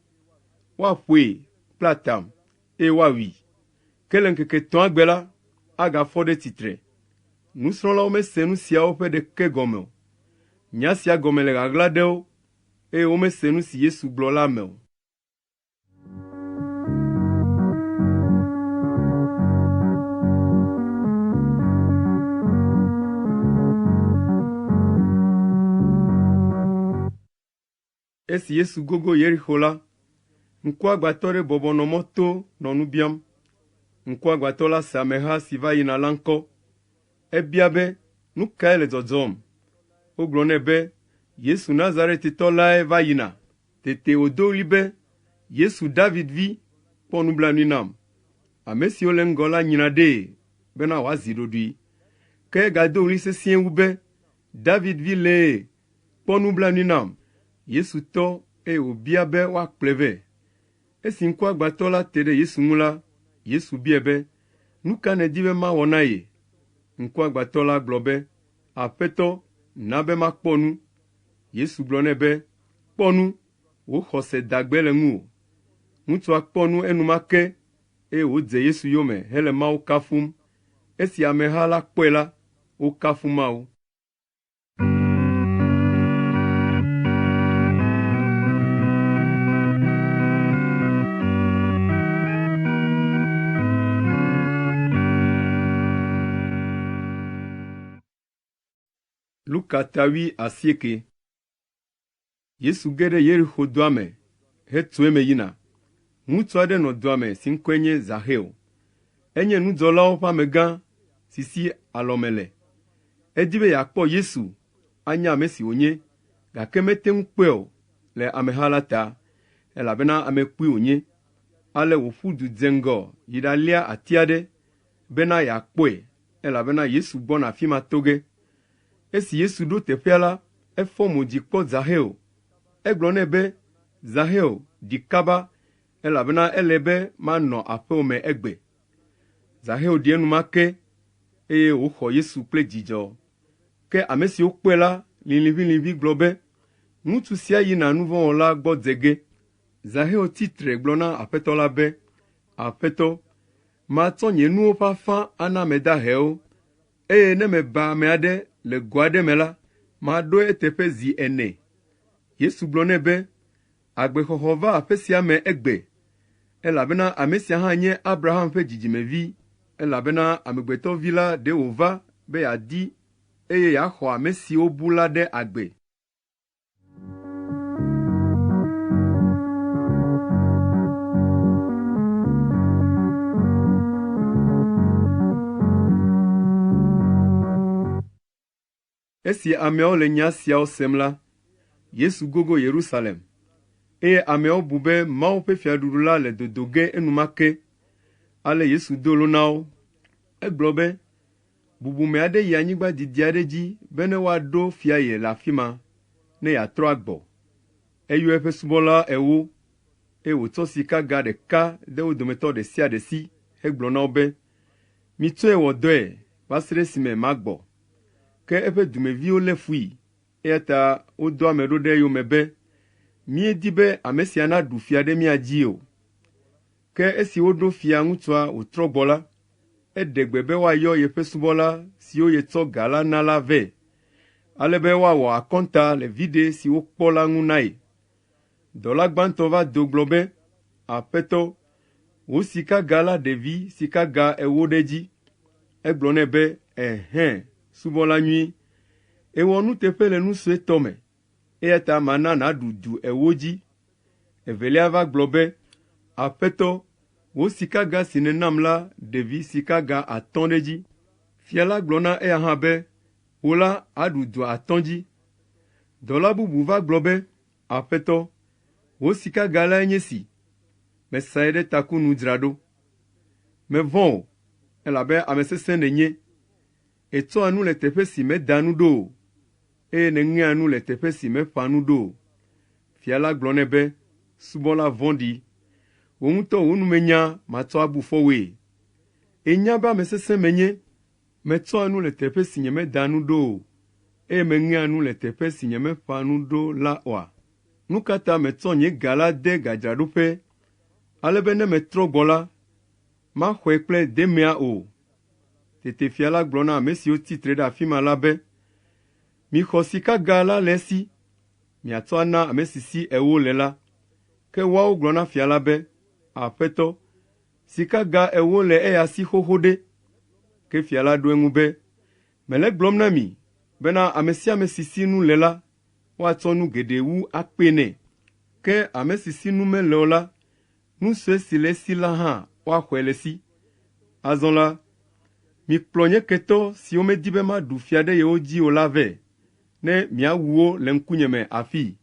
woaƒoe kple atam, eye woawui. Ke le ŋkeke etɔ̃a gbe la, agafɔ ɖe tsitre.” Nusrɔ̃lawo mese nu siawo ƒe ɖeke gɔme o. Nya sia gɔme le ɣaɣla ɖe wo, eye womese nu si Yesu gblɔ la me o. Esi Yesu gogo Yerixo la, ŋkuagbãtɔ aɖe bɔbɔ nɔ mɔ to nɔ nu biam. Ŋkuagbãtɔ la se ameha si va yina la ŋkɔ. Ebia be, “Nu kae le dzɔdzɔm?” Wogblɔ nɛ be, “Yesu Nazaretitɔ lae va yina.” Tete wòdo ɣli be, “Yesu, David vi, kpɔ nublanui nam!” Ame siwo le ŋgɔ la nyra ɖee bena wòazi ɖoɖoe. Ke egado ɣli sesĩe wu be, “David vi lee, kpɔ nublanui nam!” Yesu tɔ eye wòbia be woakplɔe vɛ. Esi ŋkuagbãtɔ la te ɖe Yesu ŋu la, Yesu biae be, “Nu ka nèdi be mawɔ na ye?” Ŋkuagbãtɔ la gblɔ be, “Aƒetɔ, na be makpɔ nu.” Yesu gblɔ nɛ be, “Kpɔ nu, wò xɔse da gbe le ŋuwò.” Ŋutsua kpɔ nu enumake eye wòdze Yesu yome hele Mawu kafum. Esi ameha la kpɔe la, wokafu Mawu. Luka ta 80. Yesu ge ɖe Yerixo dua me hetso eme yina. Ŋutsu aɖe nɔ dua me si ŋkɔe nye Zaxeo. Enye nudzɔlawo ƒe amegã si si alɔme le. Edi be yeakpɔ Yesu anya ame si wònye, gake mete ŋu kpɔe o le ameha la ta, elabena ame kpui wònye. Ale wòƒu du dze ŋgɔ yi ɖalia ati aɖe bena yeakpɔe, elabena Yesu gbɔna afi ma to ge. Esi Yesu ɖo teƒea la, efɔ mo dzi kpɔ Zaxeo. Egblɔ nɛ be, “Zaxeo, ɖi kaba, elabena ele be manɔ aƒewò me egbe.” Zaxeo ɖi enumake, eye wòxɔ Yesu kple dzidzɔ. Ke ame siwo kpɔe la lĩ liʋĩliʋĩ gblɔ be, “Ŋutsu sia yina nu vɔ̃ wɔla gbɔ dze ge.” Zaxeo tsi tre gblɔ na Aƒetɔ la be, “Aƒetɔ, matsɔ nye nuwo ƒe afã ana ame dahewo, eye ne meba ame aɖe le go aɖe me la, maɖo eteƒe zi ene.” Yesu gblɔ nɛ be, “Agbexɔxɔ va aƒe sia me egbe, elabena ame sia hã nye Abraham ƒe dzidzimevi, elabena Amegbetɔ Vi la ɖe wòva be yeadi eye yeaxɔ ame siwo bu la ɖe agbe.” Esi ameawo le nya siawo sem la, Yesu gogo Yerusalem, eye ameawo bu be Mawu ƒe fiaɖuɖu la le dodo ge enumake. Ale Yesu do lo na wo. Egblɔ be, “Bubume aɖe yi anyigba didi aɖe dzi bene woaɖo fia ye le afi ma, ne yeatrɔ agbɔ. Eyɔ eƒe subɔla ewo, eye wòtsɔ sikaga ɖeka de wo dometɔ ɖe sia ɖe si hegblɔ na wo be, ‘Mitsɔe wɔ dɔe va se ɖe esime magbɔ.’ Ke eƒe dumeviwo lé fui, eya ta wodɔ ame ɖo ɖe eyome be, ‘Míedi be ame sia naɖu fia ɖe mía dzi o.’ Ke esi woɖo fia ŋutsua wòtrɔ gbɔ la, eɖe gbe be woayɔ yeƒe subɔla siwo yetsɔ ga la na la vɛ, ale be woawɔ akɔnta le viɖe si wokpɔ la ŋu na ye. Dɔla gbãtɔ va do gblɔ be, ‘Aƒetɔ, wò sikaga la ɖe vi sikaga ewo ɖe edzi.’ Egblɔ nɛ be, ‘Ɛhɛ̃, subɔla nyui, èwɔ nuteƒe le nu suetɔ me, eya ta mana nàɖu du ewo dzi.’ Evelia va gblɔ be, ‘Aƒetɔ, wò sikaga si nènam la ɖe vi sikaga atɔ̃ ɖe edzi.’ Fia la gblɔ na eya hã be, ‘Wò la, àɖu du atɔ̃ dzi.’ Dɔla bubu va gblɔ be, ‘Aƒetɔ, wò sikaga lae nye esi, mesae ɖe taku nu dzra ɖo. Mevɔ̃ o, elabe ame sesẽ nènye. Ètsɔa nu le teƒe si mèda nu ɖo o, eye nèŋea nu le teƒe si mèƒã nu ɖo o.’ Fia la gblɔ nɛ be, ‘Subɔla vɔ̃ɖi, wò ŋutɔ wò numenya matsɔ abu fɔ wòe. Ènya be ame sesẽ menye, metsɔa nu le teƒe si nyemeda nu ɖo o, eye meŋea nu le teƒe si nyemeƒã nu ɖo la oa? Nu ka ta mètsɔ nye ga la de gadzraɖoƒe, ale be ne metrɔ gbɔ la, maxɔe kple demea o?’ Tete fia la gblɔ na ame siwo tsi tre ɖe afi ma la be, ‘Mixɔ sikaga la le esi, miatsɔ ana ame si si ewo le la.’ Ke woawo gblɔ na fia la be, ‘Aƒetɔ, sikaga ewo le eya si xoxo ɖe!’ Ke fia la ɖo eŋu be, ‘Mele egblɔm na mi bena ame sia ame si si nu le la, woatsɔ nu geɖe wu akpee nɛ. Ke ame si si nu mele o la, nu sue si le esi la hã woaxɔe le esi. Azɔ la, mikplɔ nye ketɔ siwo medi be maɖu fia ɖe yewo dzi o la vɛ, ne miawu wo le ŋkunye me afii.’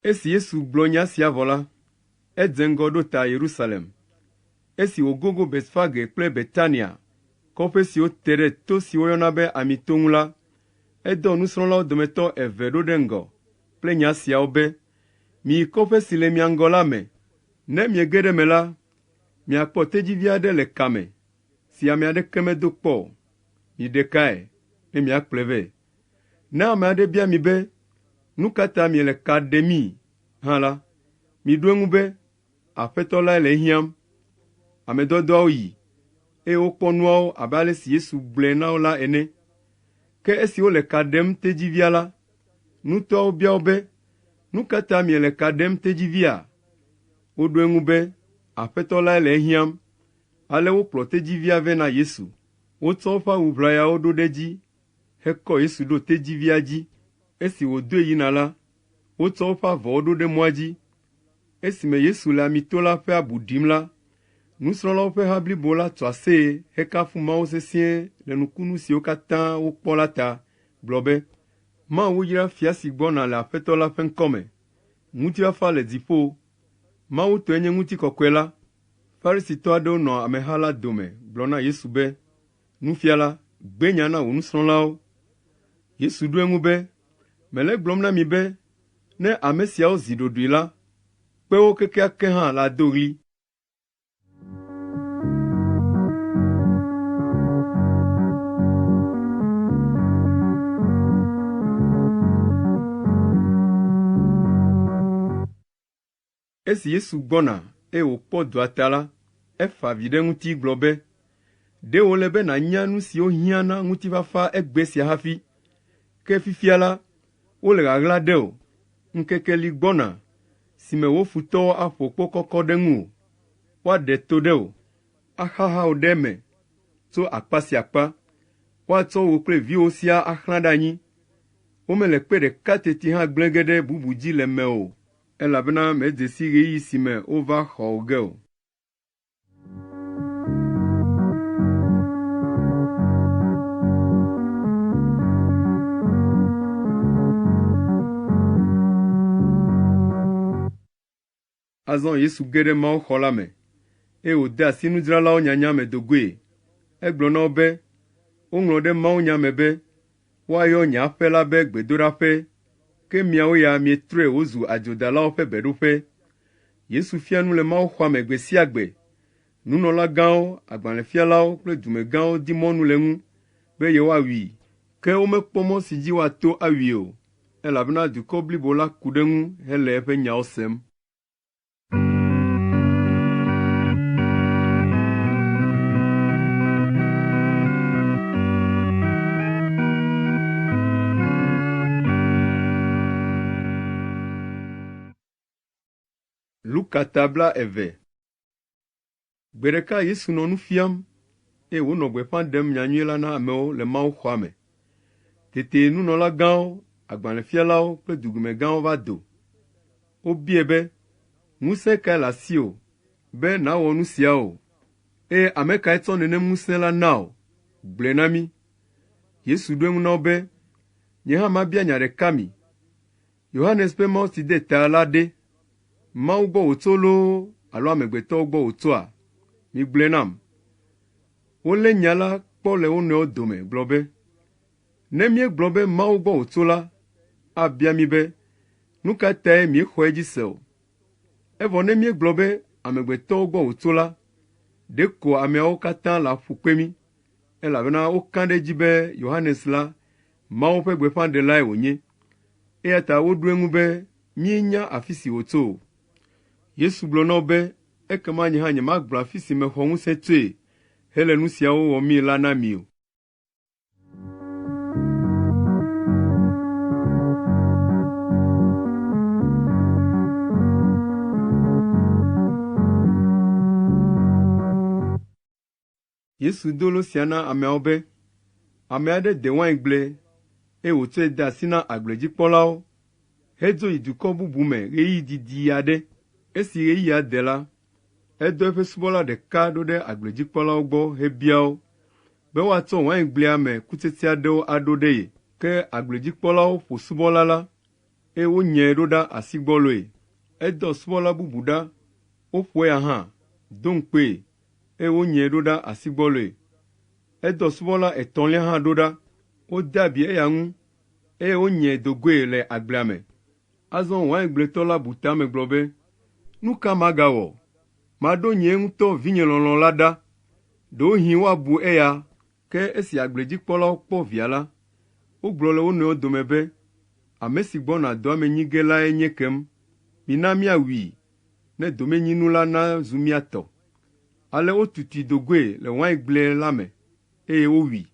Esi Yesu gblɔ nya sia vɔ la, edze ŋgɔ ɖo ta Yerusalem. Esi wògogo Betfage kple Betania, kɔƒe siwo te ɖe to si woyɔna be Amito ŋu la, edɔ nusrɔ̃lawo dometɔ eve ɖo ɖe ŋgɔ kple nya siawo be, “Miyi kɔƒe si le mia ŋgɔ la me. Ne miege ɖe eme la, miakpɔ tedzivi aɖe le ka me si ame aɖeke medo kpɔ o. Miɖe kae ne miakplɔe vɛ. Ne ame aɖe bia mi be, ‘Nu ka ta miele ka ɖemii?’ hã la, miɖo eŋu be, ‘Aƒetɔ lae le ehiãm.’ ” Ame dɔdɔawo yi, eye wokpɔ nuawo abe ale si Yesu gblɔe na wo la ene. Ke esi wole ka ɖem tedzivia la, nutɔawo bia wo be, “Nu ka ta miele ka ɖem tedzivia?” Woɖo eŋu be, “Aƒetɔ lae le ehiãm.” Ale wokplɔ tedzivia vɛ na Yesu. Wotsɔ woƒe awu ʋlayawo ɖo ɖe edzi hekɔ Yesu ɖo tedzivia dzi. Esi wòdoe yina la, wotsɔ woƒe avɔwo ɖo ɖe mɔa dzi. Esime Yesu le Amito la ƒe abu ɖim la, nusrɔ̃lawo ƒe ha blibo la tso aseye hekafu Mawu sesĩe le nukunu siwo katã wokpɔ la ta, gblɔ be, “Mawu yra fia si gbɔna le Aƒetɔ la ƒe ŋkɔ me. Ŋutifafa le dziƒo. Mawu tɔe nye ŋutikɔkɔe la.” Farisitɔ aɖewo nɔ ameha la dome gblɔ na Yesu be, “Nufiala, gbe nya na wò nusrɔ̃lawo.” Yesu ɖo eŋu be, “Mele egblɔm na mi be ne ame siawo zi ɖoɖoe la, kpewo kekeake hã lado ɣli.” Esi Yesu gbɔna, eye wòkpɔ dua ta la, efa avi ɖe eŋuti gblɔ be, “Ɖe wòle be nànya nu siwo hiã na ŋutifafa egbe sia hafi, ke fifia la, wole ɣaɣla ɖe wò. Ŋkeke li gbɔna si me wò futɔwo aƒo kpo kɔkɔ ɖe ŋuwò, woaɖe to ɖe wò, axaxa wò ɖe eme tso akpa sia akpa, woatsɔ wò kple viwòwo siaa axlã ɖe anyi. Womele kpe ɖeka teti hã gblẽ ge ɖe bubu dzi le mewò o, elabena mèdze si ɣeyiɣi si me wova xɔ wò ge o.” Azɔ Yesu ge ɖe mawuxɔ la me, eye wòde asi nudzralawo nyanya me do goe. Egblɔ na wo be, “Woŋlɔ ɖe mawunya me be, ‘Woayɔ nye aƒe la be gbedoɖaƒe,’ ke miawo ya mietrɔe wòzu adzodalawo ƒe beɖoƒe.” Yesu fia nu le mawuxɔa me gbe sia gbe. Nunɔlagãwo, agbalẽfialawo kple dumegãwo di mɔnu le eŋu be yewoawui, ke womekpɔ mɔ si dzi woato awui o, elabena dukɔ blibo la ku ɖe eŋu hele eƒe nyawo sem. Luka ta 20. Gbe ɖeka Yesu nɔ nu fiam, eye wònɔ gbeƒã ɖem nyanyui la na amewo le mawuxɔa me. Tete nunɔlagãwo, agbalẽfialawo kple dugumegãwo va do. Wobiae be, “Ŋusẽ kae le asiwò be nàwɔ nu siawo? Eye ame kae tsɔ nenem ŋusẽ la na wò? Gblɔe na mí.” Yesu ɖo eŋu na wo be, “Nye hã mabia nya ɖeka mi. Yohanes ƒe mawutsideta la ɖe, Mawu gbɔ wòtso loo alo amegbetɔwo gbɔ wòtsoa? Migblɔe nam.” Wolé nya la kpɔ le wo nɔewo dome gblɔ be, “Ne míegblɔ be Mawu gbɔ wòtso la, abia mí be, ‘Nu ka tae miexɔ edzi se o?’ Evɔ ne míegblɔ be amegbetɔwo gbɔ wòtso la, ɖeko ameawo katã laƒu kpe mí, elabena woka ɖe edzi be Yohanes la, Mawu ƒe gbeƒãɖelae wònye. Eya ta woɖo eŋu be, “Míenya afi si wòtso o.” Yesu gblɔ na wo be, “Ekema nye hã nyemagblɔ afi si mexɔ ŋusẽ tsoe hele nu siawo wɔmii la na mi o.” Yesu do lo sia na ameawo be, “Ame aɖe de waingble, eye wòtsɔe de asi na agbledzikpɔlawo hedzo yi dukɔ bubu me ɣeyiɣi didi aɖe. Esi ɣeyiɣia de la, edɔ eƒe subɔla ɖeka ɖo ɖe agbledzikpɔlawo gbɔ hebia wo be woatsɔ waingblea me kutsetse aɖewo aɖo ɖe ye. Ke agbledzikpɔlawo ƒo subɔla la, eye wonyae ɖo ɖa asi gbɔloe. Edɔ subɔla bubu ɖa, woƒo eya hã, do ŋukpee, eye wonyae ɖo ɖa asi gbɔloe. Edɔ subɔla etɔ̃lia hã ɖo ɖa. Wode abi eya ŋu, eye wonyae do goe le agblea me. Azɔ waingbletɔ la bu ta me gblɔ be, ‘Nu ka magawɔ? Maɖo nye ŋutɔ vinye lɔlɔ̃ la ɖa. Ɖewohĩ woabu eya.’ Ke esi agbledzikpɔlawo kpɔ via la, wogblɔ le wo nɔewo dome be, ‘Ame si gbɔna dɔa me nyi ge lae nye kem. Mina míawui ne domenyinu la nazu mía tɔ.’ Ale wotutui do goe le waingble la me, eye wowui.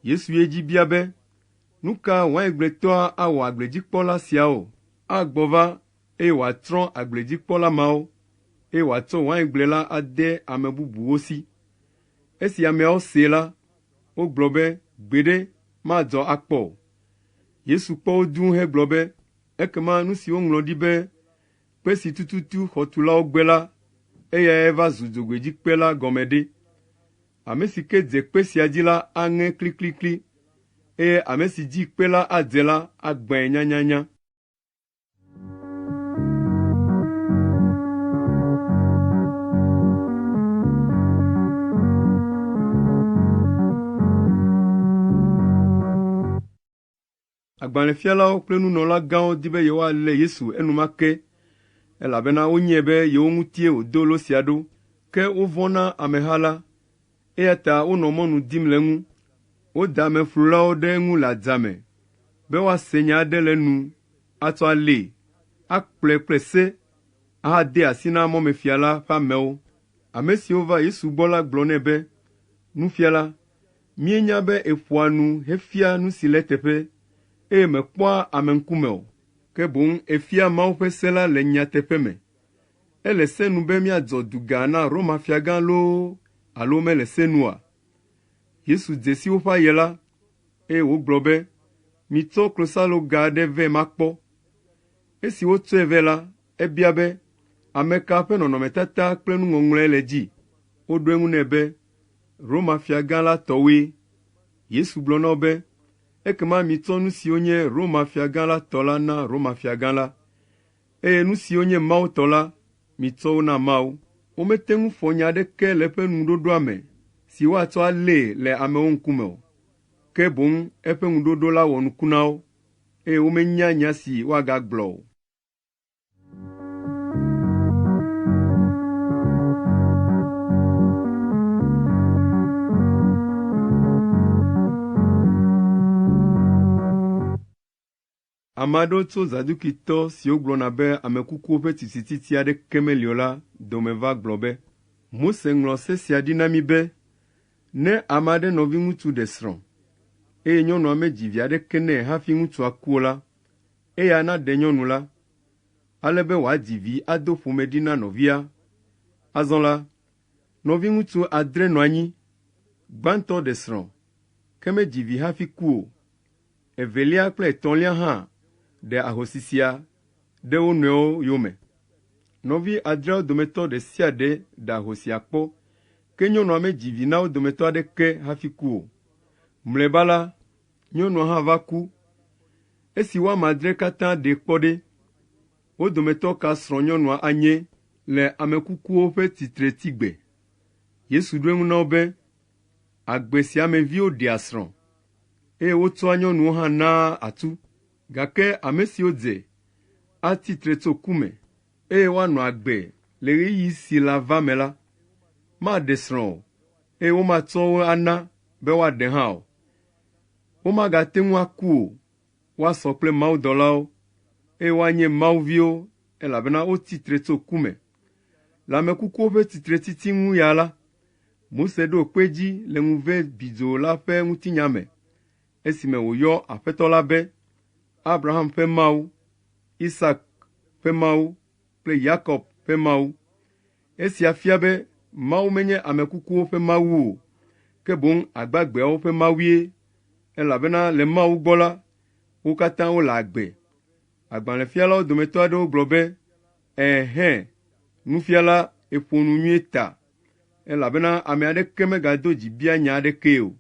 Yesu yi edzi bia be, “Nu ka waingbletɔa awɔ agbledzikpɔla siawo? Agbɔ va, eye wòatsrɔ̃ agbledzikpɔla mawo, eye wòatsɔ waingble la ade ame bubuwo si.” Esi ameawo see la, wogblɔ be, “Gbeɖe, madzɔ akpɔ o.” Yesu kpɔ wo dũu hegblɔ be, “Ekema nu si woŋlɔ ɖi be, ‘Kpe si tututu xɔtulawo gbe la, eyae va zu dzogoedzikpe la gɔme ɖe? Ame si ke dze kpe sia dzi la aŋe kliklikli, eye ame si dzi kpe la adze la agbãe nyanyanya.” Agbalẽfialawo kple nunɔlagãwo di be yewoalé Yesu enumake, elabena wonyae be yewo ŋutie wòdo lo sia ɖo, ke wovɔ̃ na ameha la, eya ta wonɔ mɔnu dim le eŋu. Woda ameflulawo ɖe eŋu le adzame be woase nya aɖe le enu atsɔ alée, akplɔe kple se ahadee asi na mɔmefia la ƒe amewo. Ame siwo va Yesu gbɔ la gblɔ nɛ be, “Nufiala, Míenya be èƒoa nu hefiaa nu si le eteƒe, eye mèkpɔa ame ŋkume o, ke boŋ èfiaa Mawu ƒe se la le nyateƒe me. Ele se nu be míadzɔ duga na Roma fiagã loo alo mele se nu oa?” Yesu dze si woƒe aye la, eye wògblɔ be, “Mitsɔ klosaloga aɖe vɛ makpɔ.” Esi wotsɔe vɛ la, ebia be, “Ame ka ƒe nɔnɔmetata kple nuŋɔŋlɔe le edzi?” Woɖo eŋu nɛ be, Roma fiagã la tɔwoe. Yesu gblɔ na wo be, “Ekema mitsɔ nu siwo nye Roma fiagã la tɔ la na Roma fiagã la, eye nu siwo nye Mawu tɔ la, mitsɔ wo na Mawu.” Womete ŋu fɔ nya aɖeke le eƒe ŋuɖoɖoa me si woatsɔ alée le amewo ŋkume o. Ke boŋ eƒe ŋuɖoɖo la wɔ nuku na wo, eye womenya nya si woagagblɔ o. Ame aɖewo tso Zadukitɔ siwo gblɔna be ame kukuwo ƒe tsitretsitsi aɖeke meli o la dome va gblɔ be, “Mose ŋlɔ se sia ɖi na mí be, ne ame aɖe nɔviŋutsu ɖe srɔ̃, eye nyɔnua medzi vi aɖeke nɛ hafi ŋutsua ku o la, eya naɖe nyɔnu la, ale be wòadzi vi ado ƒome ɖi na nɔvia. Azɔ la, nɔviŋutsu adre nɔ anyi. Gbãtɔ ɖe srɔ̃, ke medzi vi hafi ku o. Evelia kple etɔ̃lia hã ɖe ahosi sia ɖe wo nɔewo yome. Nɔvi adreawo dometɔ ɖe sia ɖe ɖe ahosia kpɔ, ke nyɔnua medzi vi na wo dometɔ aɖeke hafi ku o. Mlɔeba la, nyɔnua hã va ku. Esi wo ame adre katã ɖee kpɔ ɖe, Wo dometɔ ka srɔ̃ nyɔnua anye le ame kukuwo ƒe tsitretsigbe?” Yesu ɖo eŋu na wo be, “Agbe sia me viwo ɖea srɔ̃, eye wotsɔa nyɔnuwo hã naa atsu, gake ame siwo dze atsi tre tso ku me, eye woanɔ agbe le ɣeyiɣi si lava me la, maɖe srɔ̃ o, eye womatsɔ wo ana be woaɖe hã o. Womagate ŋu aku o, woasɔ kple mawudɔlawo, eye woanye Mawu viwo elabena wotsi tre tso ku me. Le ame kukuwo ƒe tsitretsitsi ŋu ya la, Mose ɖo kpe edzi le ŋuve bidzo la ƒe ŋutinya me esime wòyɔ Aƒetɔ la be, Abraham ƒe Mawu, Isak ƒe Mawu kple Yakob ƒe Mawu. Esia fia be Mawu menye ame kukuwo ƒe Mawu o, ke boŋ agbagbeawo ƒe Mawue, elabena le Mawu gbɔ la, wo katã wole agbe. Agbalẽfialawo dometɔ aɖewo gblɔ be, “Ɛhɛ̃, nufiala, èƒo nu nyuie ta,” elabena ame aɖeke megado dzi bia nya aɖekee o.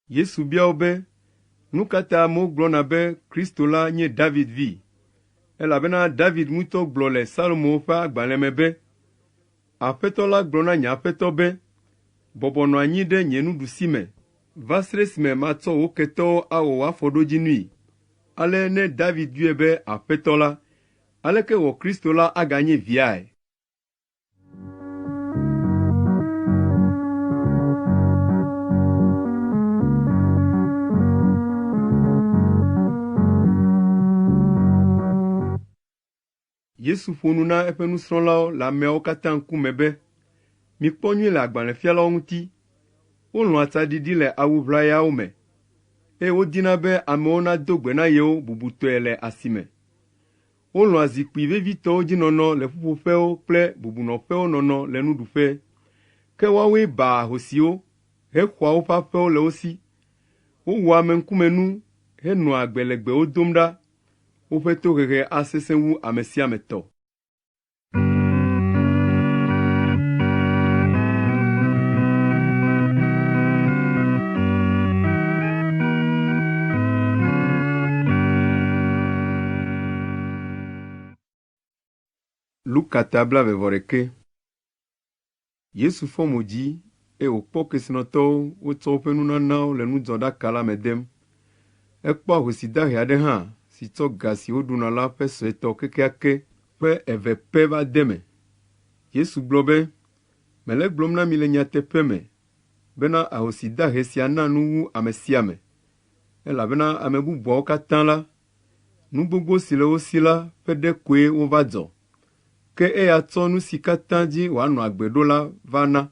Yesu bia wo be, “Nu ka ta amewo gblɔna be Kristo la nye David vi? Elabena David ŋutɔ gblɔ le Salomo ƒe agbalẽ me be, ‘Aƒetɔ la gblɔ na nye Aƒetɔ be, “Bɔbɔ nɔ anyi ɖe nye nuɖusime va se ɖe esime matsɔ wò ketɔwo awɔ wò afɔɖodzinui.” Ale ne David yɔe be Aƒetɔ la, aleke wɔ Kristo la aganye viae?” Yesu ƒo nu na eƒe nusrɔ̃lawo le ameawo katã ŋkume be, “Mikpɔ nyuie le agbalẽfialawo ŋuti. Wolɔ̃a tsaɖiɖi le awu ʋlayawo me, eye wodina be amewo nado gbe na yewo bubutɔe le asime. Wolɔ̃a zikpui vevitɔwo dzi nɔnɔ le ƒuƒoƒewo kple bubunɔƒewo nɔnɔ le nuɖuƒe. Ke woawoe baa ahosiwo hexɔa woƒe aƒewo le wo si. Wowɔa ameŋkumenu henɔa agbe legbewo dom ɖa. Woƒe tohehe asesẽ wu ame sia ame tɔ. Luka ta blaeve-vɔ-ɖekɛ. Yesu fɔ mo dzi eye wòkpɔ kesinɔtɔwo wotsɔ woƒe nunanawo le nudzɔɖaka la me dem. Ekpɔ ahosi dahe aɖe hã si tsɔ ga si woɖuna la ƒe suetɔ kekeake ƒe eve pɛ va de eme. Yesu gblɔ be, Mele egblɔm na mi le nyateƒe me bena ahosi dahe sia na nu wu ame sia ame, elabena ame bubuawo katã la, nu gbogbo si le wo si la ƒe ɖe koe wova dzɔ, ke eya tsɔ nu si katã dzi wòanɔ agbe ɖo la va na.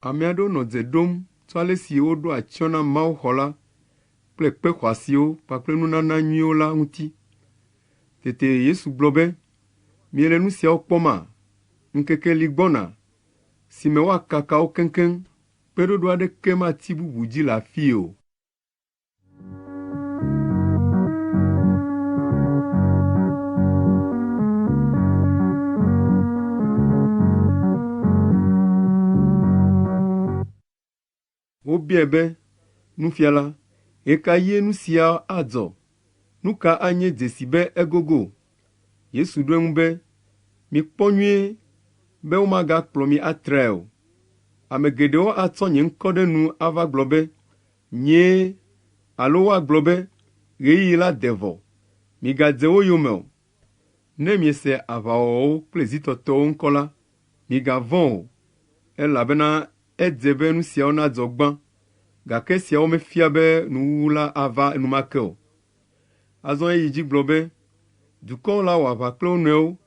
Ame aɖewo nɔ dze ɖom tso ale si woɖo atsyɔ̃ na mawuxɔ la kple kpe xɔasiwo kpakple nunana nyuiwo la ŋuti. Tete Yesu gblɔ be, “Miele nu siawo kpɔma? Ŋkeke li gbɔna si me woakaka wo keŋkeŋ, kpeɖoɖo aɖeke matsi bubu dzi le afii o. Wobiae be, “Nufiala, ɣe ka ɣie nu sia adzɔ? Nu ka anye dzesi be egogo?” Yesu ɖo eŋu be, “Mikpɔ nyuie be womagakplɔ mi atrae o. Ame geɖewo atsɔ nye ŋkɔ ɖe nu ava gblɔ be, ‘Nyee’ alo woagblɔ be, ‘Ɣeyiɣi la de vɔ.’ Migadze wo yome o. Ne miese aʋawɔwɔwo kple zitɔtɔwo ŋkɔ la, migavɔ̃ o, elabena edze be nu siawo nadzɔ gbã, gake esiawo mefia be nuwuwu la ava enumake o. Azɔ eyi edzi gblɔ be, “Dukɔwo lawɔ aʋa kple wo nɔewo,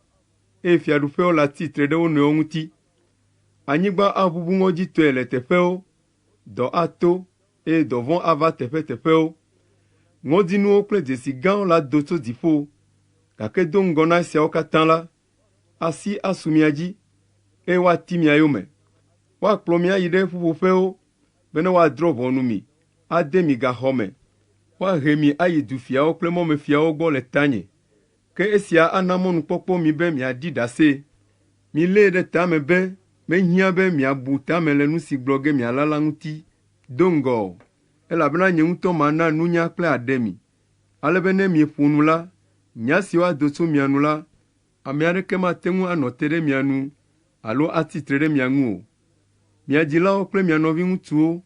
eye fiaɖuƒewo latsi tre ɖe wo nɔewo ŋuti. Anyigba aʋuʋu ŋɔdzitɔe le teƒewo, dɔ ato, eye dɔvɔ̃ ava teƒeteƒewo. Ŋɔdzinuwo kple dzesi gãwo lado tso dziƒo, gake do ŋgɔ na esiawo katã la, asi asu mia dzi, eye woati mia yome. Woakplɔ mi ayi ɖe ƒuƒoƒewo bene woadrɔ̃ ʋɔnu mi, ade mi gaxɔ me. Woahe mi ayi dufiawo kple mɔmefiawo gbɔ le tanye. Ke esia ana mɔnukpɔkpɔ mi be miaɖi ɖase. Milée ɖe ta me be mehiã be miabu tame le nu si gblɔ ge miala la ŋuti do ŋgɔ o, elabena nye ŋutɔ mana nunya kple aɖe mi, ale be ne mieƒo nu la, nya siwo ado tso mia nu la, ame aɖeke mate ŋu anɔ te ɖe mia nu alo atsi tre ɖe mia ŋu o. Mia dzilawo kple mia nɔviŋutsuwo,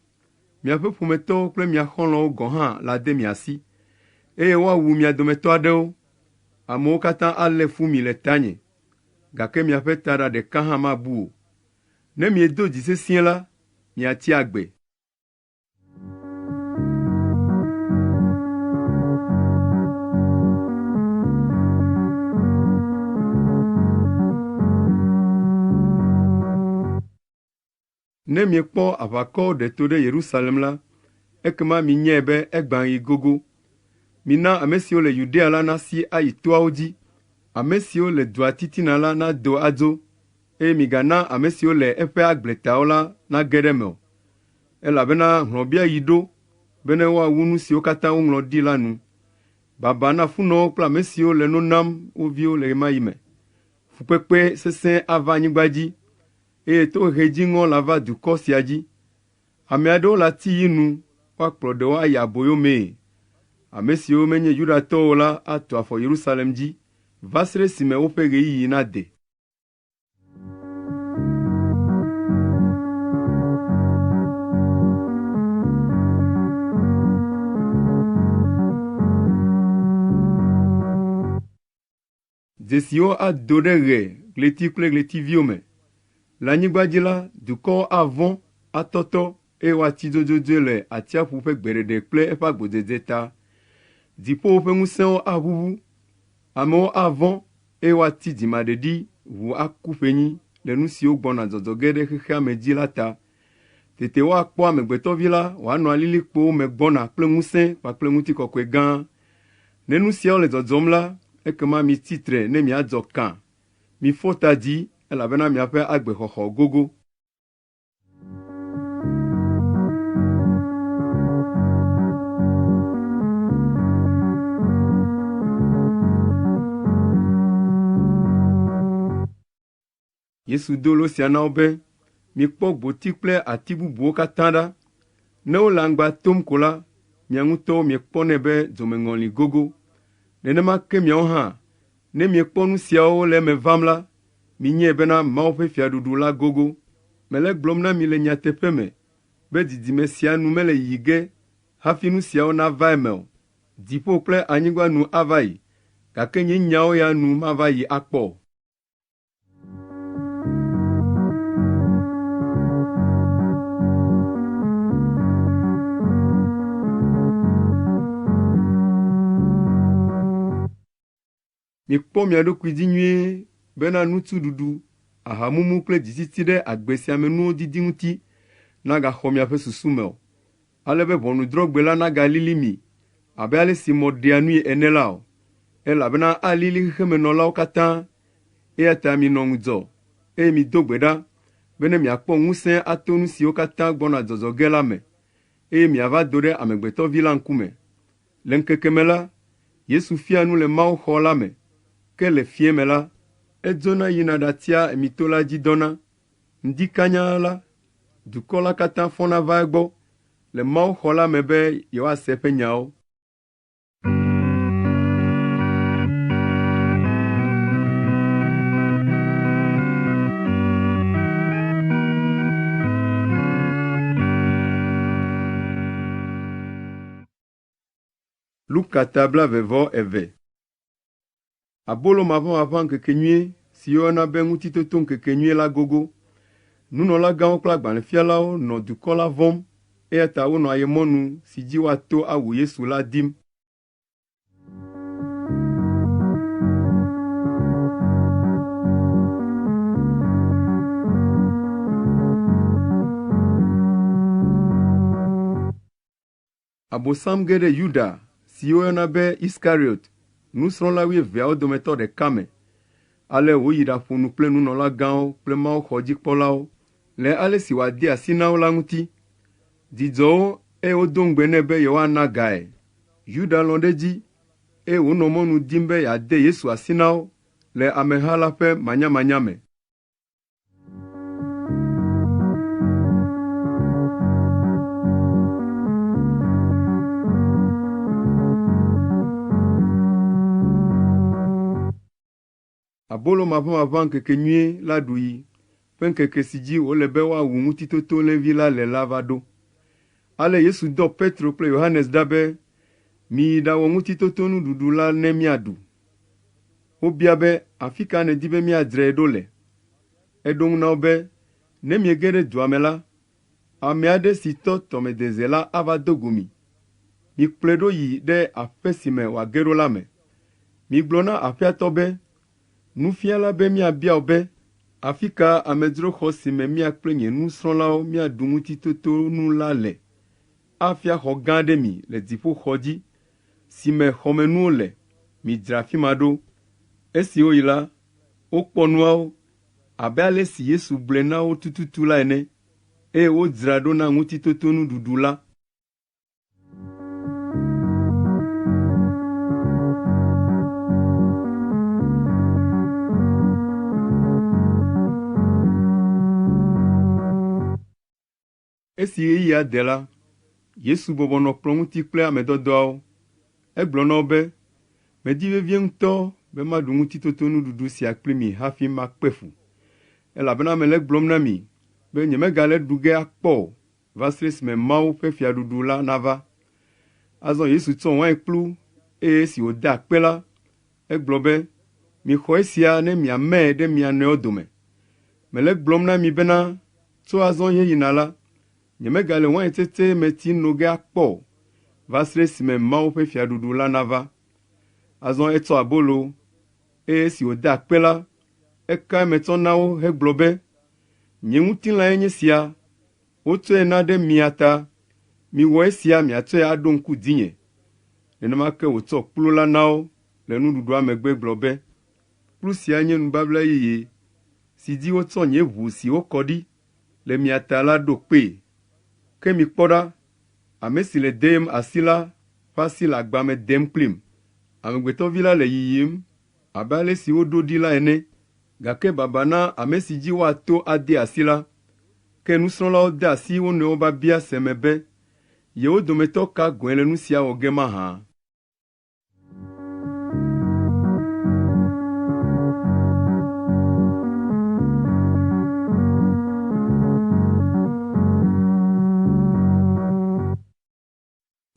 miaƒe ƒometɔwo kple mia xɔlɔ̃wo gɔ̃ hã lade mi asi, eye woawu mia dometɔ aɖewo. Amewo katã alé fu mi le tanye, gake miaƒe taɖa ɖeka hã mabu o. Ne miedo dzi sesĩe la, miatsi agbe. Ne miekpɔ aʋakɔwo ɖe to ɖe Yerusalem la, ekema minyae be egbãɣi gogo. Mina ame siwo le Yudea la nasi ayi toawo dzi, ame siwo le dua titina la nado adzo, eye migana ame siwo le eƒe agbletawo la nage ɖe eme o, elabena hlɔ̃biaɣi ɖo bene woawu nu siwo katã woŋlɔ ɖi la nu. Baba na funɔwo kple ame siwo le no nam wo viwo le ɣe ma ɣi me. Fukpekpe sesẽ ava anyigba dzi, eye tohehe dziŋɔ lava dukɔ sia dzi. Ame aɖewo lati yi nu, woakplɔ ɖewo ayi aboyo mee. Ame siwo menye Yudatɔwo o la atu afɔ Yerusalem dzi va se ɖe esime woƒe ɣeyiɣi nade. Dzesiwo ado ɖe ɣe, ɣleti kple ɣletiviwo me. Le anyigba dzi la, dukɔwo avɔ̃, atɔtɔ, eye woatsi dzodzodzoe le atsiaƒu ƒe gbeɖeɖe kple eƒe agbɔdzedze ta. Dziƒowo ƒe ŋusẽwo aʋuʋu, amewo avɔ̃, eye woatsi dzimaɖeɖi ʋuu aku ƒenyi le nu siwo gbɔna dzɔdzɔ ge ɖe xexea me dzi la ta. Tete woakpɔ Amegbetɔ Vi la wòanɔ alilikpowo me gbɔna kple ŋusẽ kpakple ŋutikɔkɔe gã. Ne nu siawo le dzɔdzɔm la, ekema mitsi tre ne miadzɔ kã. Mifɔ ta dzi, elabena miaƒe agbexɔxɔ gogo. Yesu do lo sia na wo be, “Mikpɔ gboti kple ati bubuwo katã ɖa. Ne wole aŋgba tom ko la, mia ŋutɔwo miekpɔnɛ be dzomeŋɔli gogo. Nenema ke miawo hã, ne miekpɔ nu siawo le eme vam la, minyae bena Mawu ƒe fiaɖuɖu la gogo. Mele egblɔm na mi le nyateƒe me be dzidzime sia nu mele yiyi ge hafi nu siawo nava eme o. Dziƒo kple anyigba nu ava yi, gake nye nyawo ya nu mava yi akpɔ o. Mikpɔ mia ɖokui dzi nyuie bena nutsuɖuɖu, ahamumu kple dzitsitsi ɖe agbe sia me nuwo didi ŋuti nagaxɔ miaƒe susu me o, ale be ʋɔnudrɔ̃gbe la nagalili mi abe ale si mɔ ɖea nui ene la o, elabena alili xexemenɔlawo katã. Eya ta minɔ ŋudzɔ, eye mido gbe ɖa bene miakpɔ ŋusẽ ato nu siwo katã gbɔna dzɔdzɔ ge la me, eye miava do ɖe Amegbetɔ Vi la ŋkume. Le ŋkeke me la, Yesu fia nu le mawuxɔ la me, ke le fiẽ me la, edzona yina ɖatsia Amito la dzi dɔna. Ŋdi kanya la, dukɔ la katã fɔna vaa egbɔ le mawuxɔ la me be yewoase eƒe nyawo. Luka ta blaeve-vɔ-eve. Abolo maʋamaʋã ŋkekenyui si woyɔna be Ŋutitotoŋkekenyui la gogo. Nunɔlagãwo kple agbalẽfialawo nɔ dukɔ la vɔ̃m eya ta wonɔ ayemɔnu si dzi woato awu Yesu la dim. Abosam ge ɖe Yuda si woyɔna be Iskariɔt, nusrɔ̃la wuieveawo dometɔ ɖeka me. Ale wòyi ɖaƒo nu kple nunɔlagãwo kple mawuxɔdzikpɔlawo le ale si wòadee asi na wo la ŋuti. Dzi dzɔ wo eye wodo ŋugbe nɛ be yewoana gae. Yuda lɔ̃ ɖe edzi eye wònɔ mɔnu dim be yeade Yesu asi na wo le ameha la ƒe manyamanya me. Abolo maʋamaʋã ŋkekenyui la ɖuɣi ƒe ŋkeke si dzi wòle be woawu Ŋutitotolẽvi la le la va ɖo. Ale Yesu dɔ Petro kple Yohanes ɖa be, “Miyi ɖawɔ Ŋutitotonuɖuɖu la ne míaɖu.” Wobia be, “Afi ka nèdi be míadzrae ɖo le?” Eɖo eŋu na wo be, “Ne miege ɖe dua me la, ame aɖe si tɔ tɔmedeze la ava do go mi. Mikplɔe ɖo yi ɖe aƒe si me wòage ɖo la me. Migblɔ na aƒea tɔ be, ‘Nufiala be míabia wò be, afi ka amedzroxɔ si me mía kple nye nusrɔ̃lawo míaɖu Ŋutitotonu la le?’ Afia xɔ gã aɖe mi le dziƒoxɔ dzi si me xɔmenuwo le. Midzra afi ma ɖo.” Esi woyi la, wokpɔ nuawo abe ale si Yesu gblɔe na wo tututu la ene, eye wodzra ɖo na Ŋutitotonuɖuɖu la. Esi ɣeyiɣia de la, Yesu bɔbɔ nɔ kplɔ̃ ŋuti kple ame dɔdɔawo. Egblɔ na wo be, “Medi vevie ŋutɔ be maɖu Ŋutitotonuɖuɖu sia kpli mi hafi makpe fu, elabena mele egblɔm na mi be nyemegale eɖu ge akpɔ o va se ɖe esime Mawu ƒe fiaɖuɖu la nava.” Azɔ Yesu tsɔ wainkplu, eye esi wòda akpe la, egblɔ be, “Mixɔ esia ne miamae ɖe mia nɔewo dome. Mele egblɔm na mi bena tso azɔ heyina la, nyemegale waintsetse me tsi no ge akpɔ o, va se ɖe esime Mawu ƒe fiaɖuɖu la nava.” Azɔ etsɔ abolo, eye esi wòda akpe la, eka eme tsɔ na wo hegblɔ be, “Nye ŋutilãe nye sia, wotsɔe na ɖe mia ta. Miwɔ esia miatsɔe aɖo ŋku dzinye.” Nenema ke wòtsɔ kplu la na wo le nuɖuɖua megbe gblɔ be, “Kplu sia nye nubabla yeye si dzi wotsɔ nye ʋu si wokɔ ɖi le mia ta la ɖo kpee. Ke mikpɔ ɖa, ame si le deyem asi la ƒe asi le agba me dem kplim. Amegbetɔ Vi la le yiyim abe ale si woɖo ɖi la ene, gake baba na ame si dzi woato adee asi la.” Ke nusrɔ̃lawo de asi wo nɔewo biabia se me be yewo dometɔ ka gɔ̃e le nu sia wɔ ge mahã.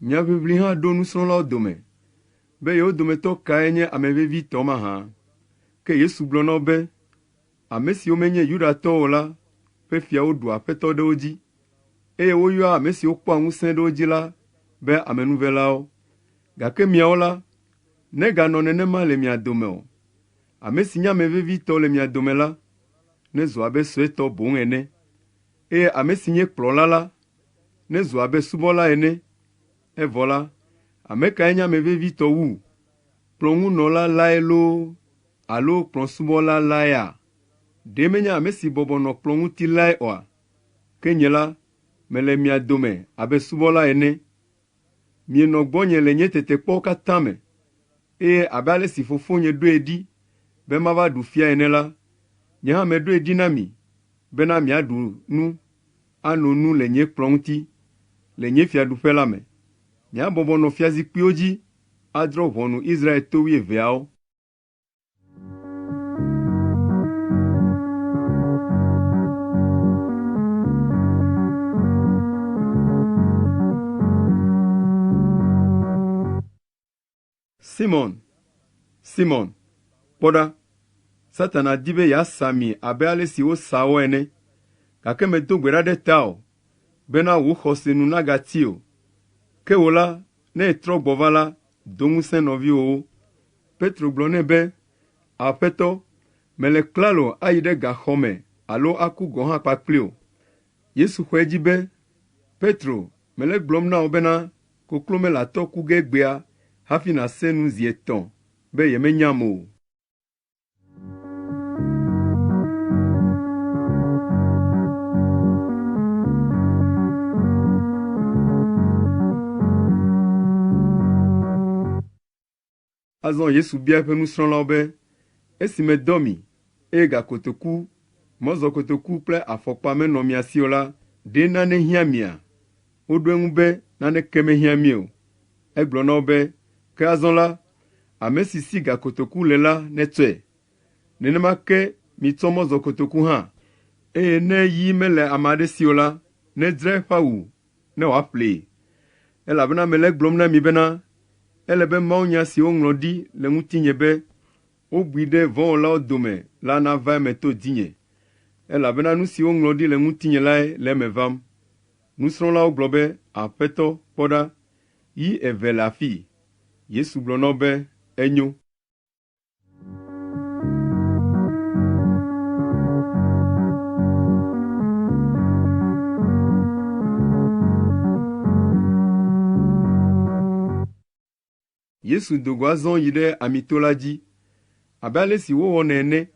Nyaʋiʋli hã ɖo nusrɔ̃lawo dome be yewo dometɔ kae nye ame vevitɔ mahã. Ke Yesu gblɔ na wo be, “Ame siwo menye Yudatɔwo o la ƒe fiawo ɖua aƒetɔ ɖe wo dzi, eye woyɔa ame siwo kpɔa ŋusẽ ɖe wo dzi la be amenuvelawo. Gake miawo la, neganɔ nenema le mia dome o. Ame si nye ame vevitɔ le mia dome la, nezu abe suetɔ boŋ ene, eye ame si nye kplɔla la, nezu abe subɔla ene. Evɔ la, ame kae nye ame vevitɔ wu? Kplɔ̃ŋunɔla lae loo alo kplɔ̃subɔla laea? Ɖe menye ame si bɔbɔ nɔ kplɔ̃ ŋuti lae oa? Ke nye la, mele mia dome abe subɔla ene. Mienɔ gbɔnye le nye tetekpɔwo katã me, eye abe ale si Fofonye ɖoe ɖi be mava ɖu fia ene la, nye hã meɖoe ɖi na mi bena miaɖu nu, ano nu le nye kplɔ̃ ŋuti le nye fiaɖuƒe la me. Miabɔbɔ nɔ fiazikpuiwo dzi adrɔ̃ ʋɔnu Israel to wuieveawo. Simɔn, Simɔn, kpɔ ɖa, Satana di be yeasa mi abe ale si wosaa wɔ ene, gake medo gbe ɖa ɖe tawò bena wò xɔse nu nagatsi o. Ke wò la, ne ètrɔ gbɔ va la, do ŋusẽ nɔviwòwo.” Petro gblɔ nɛ be, “Aƒetɔ, mele klalo ayi ɖe gaxɔ me alo aku gɔ̃ hã kpakpli wò.” Yesu xɔ edzi be, “Petro, mele egblɔm na wò bena koklo mele atɔ ku ge egbea hafi nàse nu zi etɔ̃ be yemenyam o.” Azɔ Yesu bia eƒe nusrɔ̃lawo be, “Esi medɔ mi, eye gakotoku, mɔzɔkotoku kple afɔkpa menɔ mia si o la, ɖe nane hiã mia?” Woɖo eŋu be, “Naneke mehiã mí o.” Egblɔ na wo be, “Ke azɔ la, ame si si gakotoku le la netsɔe. Nenema ke mitsɔ mɔzɔkotoku hã, eye ne yi mele ame aɖe si o la, nedzra eƒe awu ne wòaƒlee. Elabena mele egblɔm na mi bena, ele be mawunya si woŋlɔ ɖi le ŋutinye be, wobui ɖe vɔ̃wɔlawo dome la nava eme to dzinye, elabena nu si woŋlɔ ɖi le ŋutinye lae le eme vam.” Nusrɔ̃lawo gblɔ be, “Aƒetɔ, kpɔ ɖa, yi eve le afii.” Yesu gblɔ na wo be, “Enyo.” Yesu do go azɔ yi ɖe Amito la dzi abe ale si wowɔnɛ ene,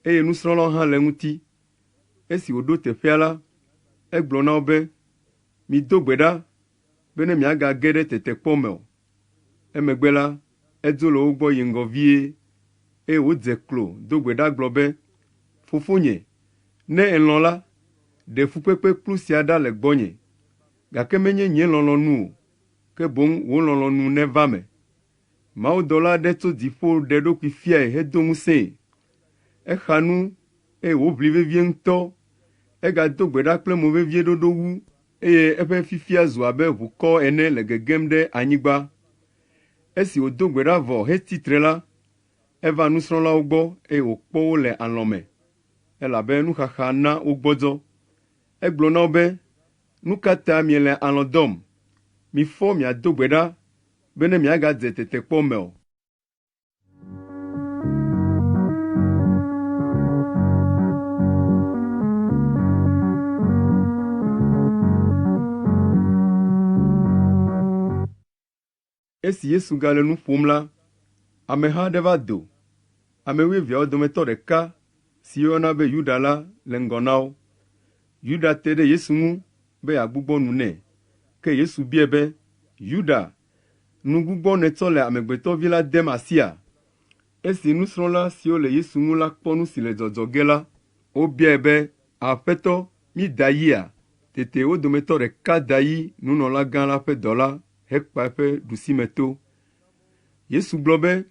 eye nusrɔ̃lawo hã le eŋuti. Esi wòɖo teƒea la, egblɔ na wo be, “Mido gbe ɖa be ne miagage ɖe tetekpɔ me o.” Emegbe la, edzo le wo gbɔ yi ŋgɔ vie, eye wòdze klo do gbe ɖa gblɔ be, “Fofonye, ne èlɔ̃ la, ɖe fukpekpekplu sia ɖa le gbɔnye, gake menye nye lɔlɔ̃nu o, ke boŋ wò lɔlɔ̃nu neva eme.” Mawudɔla aɖe tso dziƒo ɖe eɖokui fiae hedo ŋusẽe. Exa nu eye wòʋli vevie ŋutɔ. Egado gbe ɖa kple movevieɖoɖo wu eye eƒe fifia zu abe ʋukɔ ene le gegem ɖe anyigba. Esi wòdo gbe ɖa vɔ hetsi tre la, eva nusrɔ̃lawo gbɔ eye wòkpɔ wo le alɔ̃ me, elabe nuxaxa na wogbɔdzɔ. Egblɔ na wo be, “Nu ka ta miele alɔ̃ dɔm? Mifɔ miado gbe ɖa be ne miagadze tetekpɔ me o.” Esi Yesu gale nu ƒom la, ameha aɖe va do. Ame wuieveawo dometɔ ɖeka si woyɔna be Yuda la le ŋgɔ na wo. Yuda te ɖe Yesu ŋu be yeagbugbɔ nu nɛ. Ke Yesu biae be, “Yuda, nu gbugbɔ nètsɔ le Amegbetɔ Vi la dem asia?” Esi nusrɔ̃la siwo le Yesu ŋu la kpɔ nu si le dzɔdzɔ ge la, wobiae be, “Aƒetɔ, mída yia?” Tete wo dometɔ ɖeka da yi nunɔlagã la ƒe dɔla hekpa eƒe ɖusime to. Yesu gblɔ be,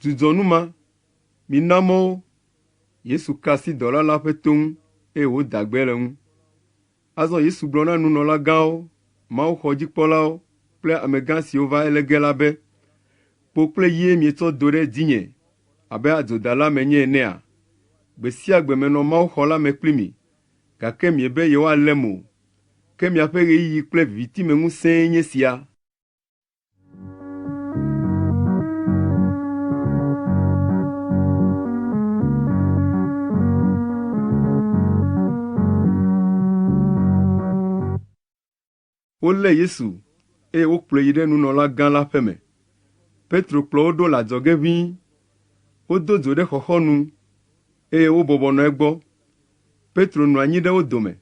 “Dzudzɔ nu ma, mina mɔ wo.” Yesu ka asi dɔla la ƒe to ŋu, eye wòda gbe le eŋu. Azɔ Yesu gblɔ na nunɔlagãwo, mawuxɔdzikpɔlawo kple amegã siwo va elé ge la be, “Kpo kple yie mietsɔ do ɖe dzinye abe adzodala menye enea? Gbe sia gbe menɔ mawuxɔ la me kpli mi, gake miebe yewoalém o. Ke miaƒe ɣeyiɣi kple vivitimeŋusẽe nye esia.” Wolé Yesu, eye wokplɔe yi ɖe nunɔlagã la ƒe me. Petro kplɔ wo ɖo le adzɔge ʋĩi. Wodo dzo ɖe xɔxɔnu, eye wobɔbɔ nɔ egbɔ. Petro nɔ anyi ɖe wo dome.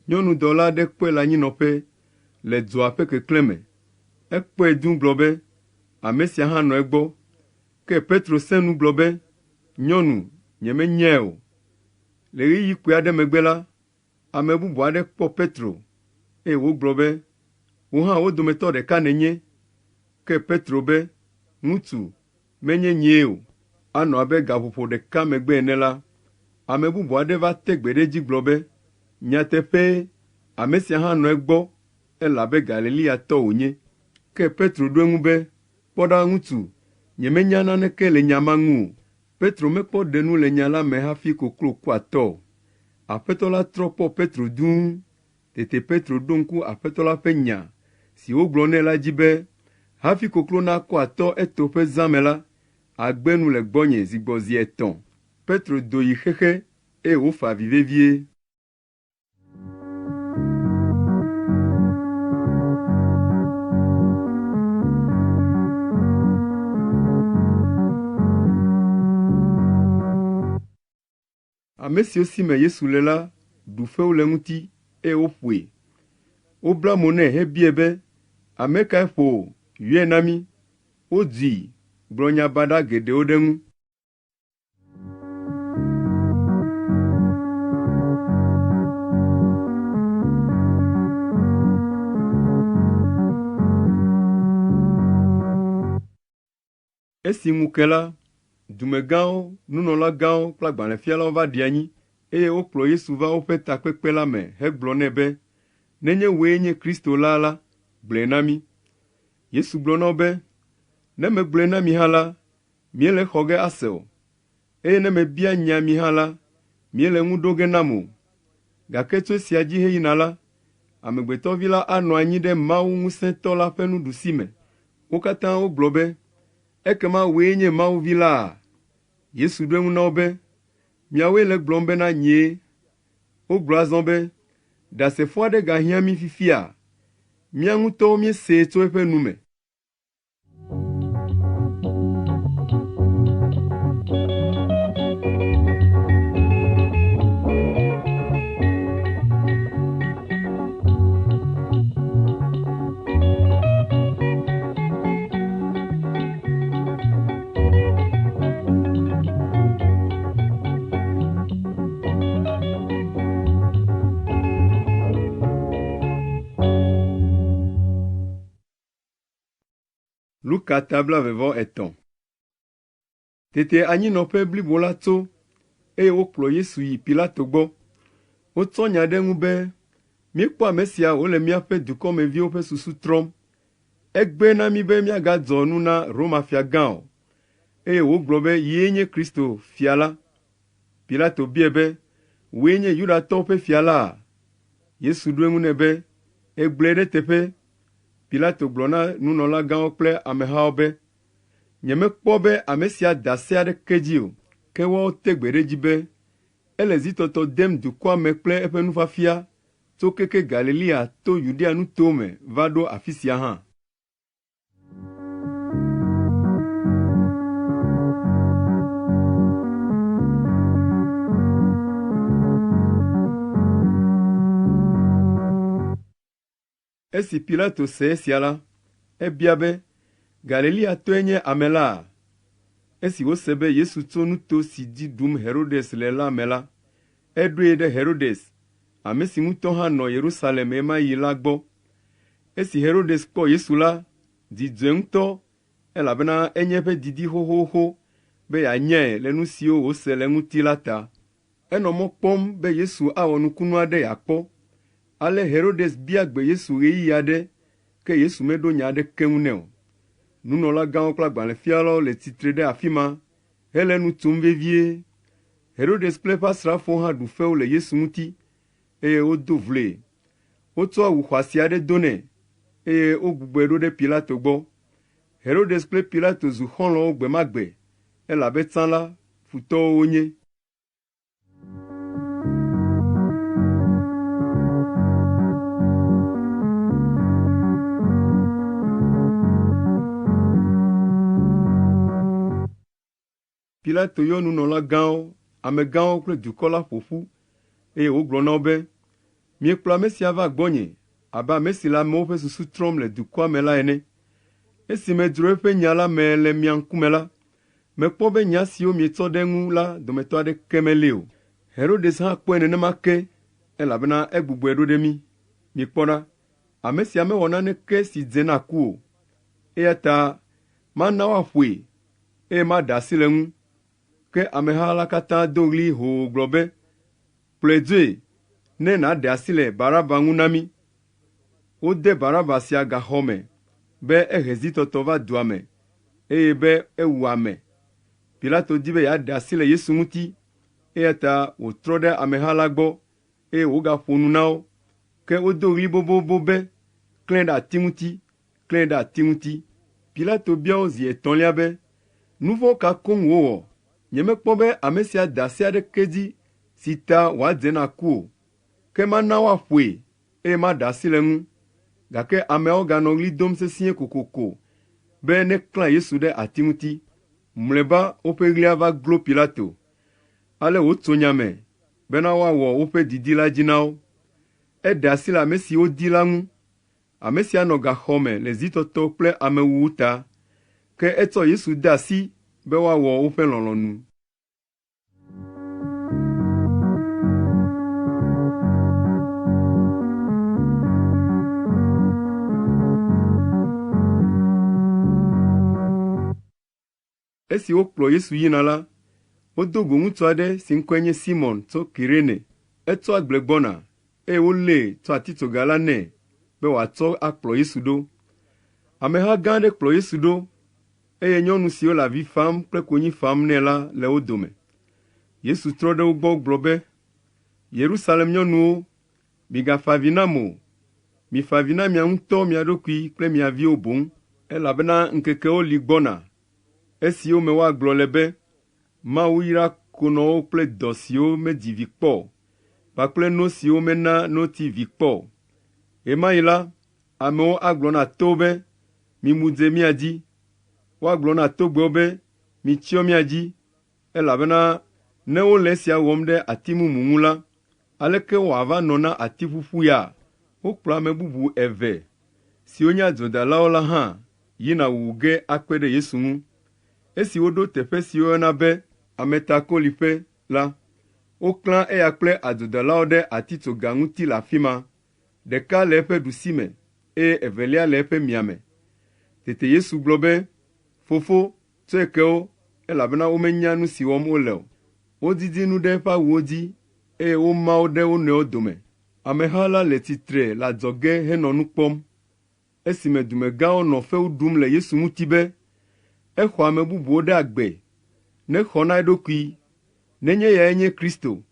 Nyɔnudɔla aɖe kpɔe le anyinɔƒe le dzoa ƒe keklẽ me. Ekpɔe dũ gblɔ be, “Ame sia hã nɔ egbɔ.” Ke Petro sẽ nu gblɔ be, “Nyɔnu, nyemenyae o.” Le ɣeyiɣi kpui aɖe megbe la, ame bubu aɖe kpɔ Petro, eye wògblɔ be, “Wò hã wo dometɔ ɖeka nènye.” Ke Petro be, “Ŋutsu, menye nyee o.” Anɔ abe gaƒoƒo ɖeka megbe ene la, ame bubu aɖe va te gbe ɖe edzi gblɔ be, “Nyateƒee, ame sia hã nɔ egbɔ elabe Galileatɔ wònye.” Ke Petro ɖo eŋu be, “Kpɔ ɖa, ŋutsu, nyemenya naneke le nya ma ŋu o.” Petro mekpɔ ɖe nu le nya la me hafi koklo ku atɔ o. Aƒetɔ la trɔ kpɔ Petro dũu. Tete Petro ɖo ŋku Aƒetɔ la ƒe nya si wògblɔ nɛ la dzi be, “Hafi koklo naku atɔ etoƒe zã me la, àgbe nu le gbɔnye zi gbɔ zi etɔ̃.” Petro do yi xexe, eye wòfa avi vevie. Ame siwo si me Yesu le la ɖu fewu le eŋuti eye woƒoe. Wobla mo nɛ hebiae be, “Ame kae ƒo wò? Yɔe na mí.” Wodui, gblɔ nya baɖa geɖewo ɖe eŋu. Esi ŋu ke la, dumegãwo, nunɔlagãwo kple agbalẽfialawo va ɖi anyi, eye wokplɔ Yesu va woƒe takpekpe la me hegblɔ nɛ be, “Nenye wòe nye Kristo la la, gblɔe na mí.” Yesu gblɔ na wo be, “Ne megblɔe na mi hã la, miele exɔ ge ase o, eye ne mebia nya mi hã la, miele ŋu ɖo ge nam o. Gake tso esia dzi heyina la, Amegbetɔ Vi la anɔ anyi ɖe Mawu Ŋusẽtɔ la ƒe nuɖusime.” Wo katã wogblɔ be, “Ekema wòe nye Mawu Vi laa?” Yesu ɖo eŋu na wo be, “Miawoe le egblɔm bena nyee.” Wogblɔ azɔ be, “Ɖasefo aɖe gahiã mí fifia? Mía ŋutɔwo míesee tso eƒe nu me.” Luka ta blaeve-vɔ-etɔ̃. Tete anyinɔƒe blibo la tso, eye wokplɔ Yesu yi Pilato gbɔ. Wotsɔ nya ɖe eŋu be, “Míekpɔ ame sia wòle míaƒe dukɔmeviwo ƒe susu trɔm. Egbe na mí be míagadzɔ nu na Roma Fiagã o, eye wògblɔ be yee nye Kristo Fia la.” Pilato biae be, “Wòe nye Yudatɔwo ƒe fia la?” Yesu ɖo eŋu nɛ be, “Ègblɔe ɖe eteƒe.” Pilato gblɔ na nunɔlagãwo kple amehawo be, “Nyemekpɔ be ame sia da se aɖeke dzi o.” Ke woawo te gbe ɖe edzi be, “Ele zitɔtɔ dem dukɔa me kple eƒe nufiafia tso keke Galilea to Yudea nutowo me va ɖo afi sia hã.” Esi Pilato se esia la, ebia be, “Galileatɔe nye ame la?” Esi wòse be Yesu tso nuto si dzi ɖum Herodes le la me la, eɖoe ɖe Herodes, ame si ŋutɔ hã nɔ Yerusalem ɣe ma ɣi la gbɔ. Esi Herodes kpɔ Yesu la, dzi dzɔe ŋutɔ elabena enye eƒe didi xoxoxo be yeanyae le nu siwo wòse le eŋuti la ta. Enɔ mɔ kpɔm be Yesu awɔ nukunu aɖe yeakpɔ. Ale Herodes bia gbe Yesu ɣeyiɣi aɖe, ke Yesu meɖo nya aɖeke ŋu nɛ o. Nunɔlagãwo kple agbalẽfialawo le tsitre ɖe afi ma hele nu tsom vevie. Herodes kple eƒe asrafowo hã ɖu fewu le Yesu ŋuti, eye wodo vloe. Wotsɔ awu xɔasi aɖe do nɛ, eye wogbugbɔe ɖo ɖe Pilato gbɔ. Herodes kple Pilato zu xɔlɔ̃wo gbe ma gbe, elabe tsã la, futɔwo wonye. Pilato yɔ nunɔlagãwo, amegãwo kple dukɔ la ƒo ƒu, eye wògblɔ na wo be, “Miekplɔ ame sia va gbɔnye abe ame si le amewo ƒe susu trɔm le dukɔa me la ene. Esi medzro eƒe nya la me le mia ŋkume la, Mekpɔ be nya siwo mietsɔ ɖe eŋu la dometɔ aɖeke meli o. Herodes hã kpɔe nenema ke, elabena egbugbɔe ɖo ɖe mí. Mikpɔ ɖa, ame sia mewɔ naneke si dze na ku o. Eya ta mana woaƒoe, eye maɖe asi le eŋu.” Ke ameha la katã do ɣli hoo gblɔ be, “Kplɔe dzoe, ne nàɖe asi le Baraba ŋu na mí.” Wode Baraba sia gaxɔ me be ehe zitɔtɔ va dua me eye be ewu ame. Pilato di be yeaɖe asi le Yesu ŋuti, eya ta wòtrɔ ɖe ameha la gbɔ eye wògaƒo nu na wo. Ke wodo ɣli bobobo be, “Klãe ɖe ati ŋuti! Klãe ɖe ati ŋuti!” Pilato bia wo zi etɔ̃lia be, “Nu vɔ̃ ka koŋ wòwɔ? Nyemekpɔ be ame sia da se aɖeke dzi si ta wòadze na ku o. Ke mana woaƒoe eye maɖe asi le eŋu.” Gake ameawo ganɔ ɣli dom sesĩe kokoko be neklã Yesu ɖe ati ŋuti. Mlɔeba woƒe ɣlia va glo Pilato. Ale wòtso nya me bena woawɔ woƒe didi la dzi na wo. Eɖe asi le ame si wodi la ŋu. Ame sia nɔ gaxɔ me le zitɔtɔ kple amewuwu ta. Ke etsɔ Yesu de asi be woawɔ woƒe lɔlɔ̃nu. Esi wokplɔ Yesu yina la, wodo go ŋutsu aɖe si ŋkɔe nye Simɔn tso Kirene. Etso agble gbɔna, eye wolée tsɔ atitsoga la nɛ be wòatsɔ akplɔ Yesu ɖo. Ameha gã aɖe kplɔ Yesu ɖo, eye nyɔnu siwo le avi fam kple konyi fam nɛ la le wo dome. Yesu trɔ ɖe wo gbɔ gblɔ be, “Yerusalem nyɔnuwo, migafa avi nam o. Mifa avi na mia ŋutɔ mia ɖokui kple mia viwo boŋ, elabena ŋkekewo li gbɔna esiwo me woagblɔ le be, ‘Mawu yra konɔwo kple dɔ siwo medzi vi kpɔ o kpakple no siwo mena notsi vi kpɔ o.’ Ɣe ma ɣi la, amewo agblɔ na towo be, ‘Mimu dze mía dzi.’ Woagblɔ na togbɛwo be, ‘Mitsyɔ mía dzi.’ Elabena ne wole esia wɔm ɖe ati mumu ŋu la, aleke wòava nɔ na ati ƒuƒu ya? Wokplɔ ame bubu eve siwo nye adzodalawo la hã yina wuwu ge akpe ɖe Yesu ŋu. Esi woɖo teƒe si woyɔna be Ametakoliƒe la, woklã eya kple adzodalawo ɖe atitsoga ŋuti le afi ma, ɖeka le eƒe ɖusime eye evelia le eƒe miame. Tete Yesu gblɔ be, “Fofo, tsɔe ke wo, elabena womenya nu si wɔm wole o.” Wodidi nu ɖe eƒe awuwo dzi, eye woma wo ɖe wo nɔewo dome. Ameha la le tsitre le adzɔge henɔ nu kpɔm esime dumegãwo nɔ fewu ɖum le Yesu ŋuti be, “Exɔ ame bubuwo ɖe agbe, nexɔ na eɖokui, nenye eyae nye Kristo,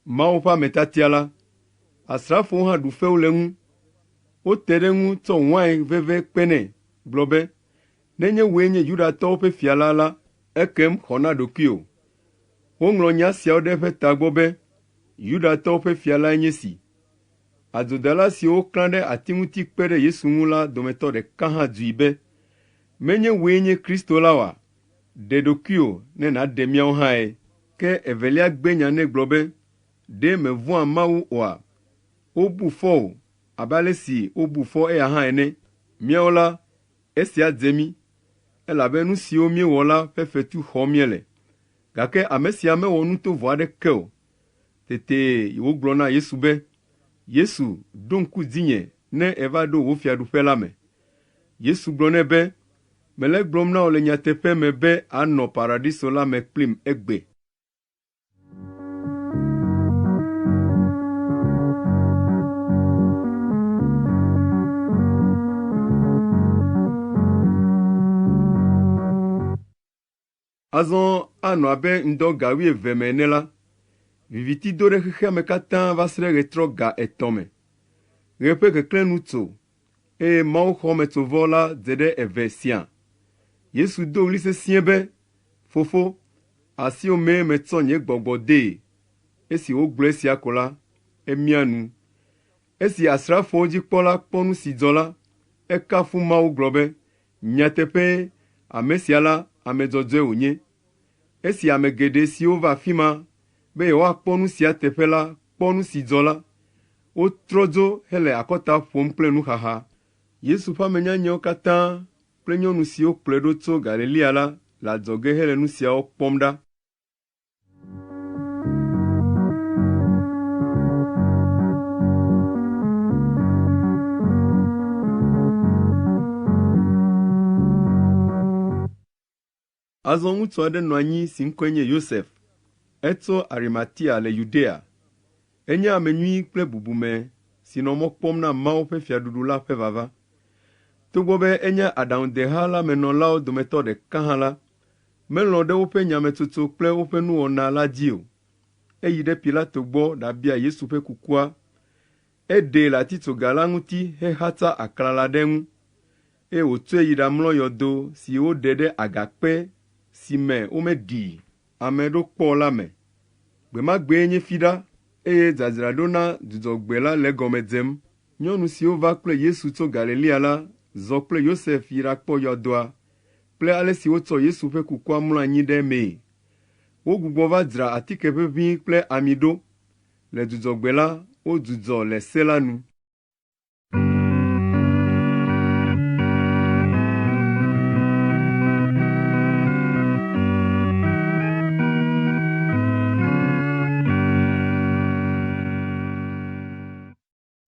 Mawu ƒe Ame Tiatia la.” Asrafowo hã ɖu fewu le eŋu. Wote ɖe eŋu tsɔ wain veve kpe nɛ, gblɔ be, “Nenye wòe nye Yudatɔwo ƒe fia la la, ekem xɔ na ɖokuiwò.” Woŋlɔ nya siawo ɖe eƒe tagbɔ be, “Yudatɔwo ƒe fia lae nye esi.” Adzodala siwo woklã ɖe ati ŋuti kpe ɖe Yesu ŋu la dometɔ ɖeka hã dui be, “Menye wòe nye Kristo la oa? Ɖe ɖokuiwò ne nàɖe míawo hãe.” Ke evelia gbe nya nɛ gblɔ be, “Ɖe mèvɔ̃a Mawu oa? Wobu fɔ wò abe ale si wobu fɔ eya hã ene. Míawo la, esia dze mí, elabe nu siwo míewɔ la ƒe fetu xɔm míele, gake ame sia mewɔ nu tovo aɖeke o.” Tete wògblɔ na Yesu be, “Yesu, ɖo ŋku dzinye ne èva ɖo wò fiaɖuƒe la me.” Yesu gblɔ nɛ be, “Mele egblɔm na wò le nyateƒe me be ànɔ Paradiso la me kplim egbe.” Azɔ anɔ abe ŋdɔ ga wuieve me ene la, viviti do ɖe xexea me katã va se ɖe ɣetrɔ ga etɔ̃ me. Ɣe ƒe keklẽ nu tso, eye mawuxɔmetsovɔ la dze ɖe eve siã. Yesu do ɣli sesĩe be, “Fofo, asiwò mee metsɔ nye gbɔgbɔ dee.” Esi wògblɔ esia ko la, emia nu. Esi asrafowo dzikpɔla kpɔ nu si dzɔ la, ekafu Mawu gblɔ be, “Nyateƒee, ame sia la, ame dzɔdzɔe wònye.” Esi ame geɖe siwo va afi ma be yewoakpɔ nu sia teƒe la kpɔ nu si dzɔ la, wotrɔ dzo hele akɔta ƒom kple nuxaxa. Yesu ƒe ame nyanyɛwo katã kple nyɔnu siwo kplɔe ɖo tso Galilea la le adzɔge hele nu siawo kpɔm ɖa. Azɔ ŋutsu aɖe nɔ anyi si ŋkɔe nye Yosef. Etso Arimatia le Yudea. Enye ame nyui kple bubume si nɔ mɔ kpɔm na Mawu ƒe fiaɖuɖu la ƒe vava. Togbɔ be enye aɖaŋudeha la me nɔlawo dometɔ ɖeka hã la, melɔ̃ ɖe woƒe nyametsotso kple woƒe nuwɔna la dzi o. Eyi ɖe Pilato gbɔ ɖabia Yesu ƒe kukua. Eɖee le atitsoga la ŋuti hexatsa aklala ɖe eŋu, eye wòtsɔe yi ɖamlɔ yɔdo si woɖe ɖe agakpe si me womeɖi ame ɖo kpɔ o la me. Gbe ma gbee nye Fiɖa, eye dzadzraɖo na Dzudzɔgbe la le egɔme dzem. Nyɔnu siwo va kple Yesu tso Galilea la zɔ kple Yosef yi ɖakpɔ yɔdoa kple ale si wotsɔ Yesu ƒe kukua mlɔ anyi ɖe emee. Wogbugbɔ va dzra atike ʋeʋĩ kple ami ɖo. Le Dzudzɔgbe la, wodzudzɔ le se la nu.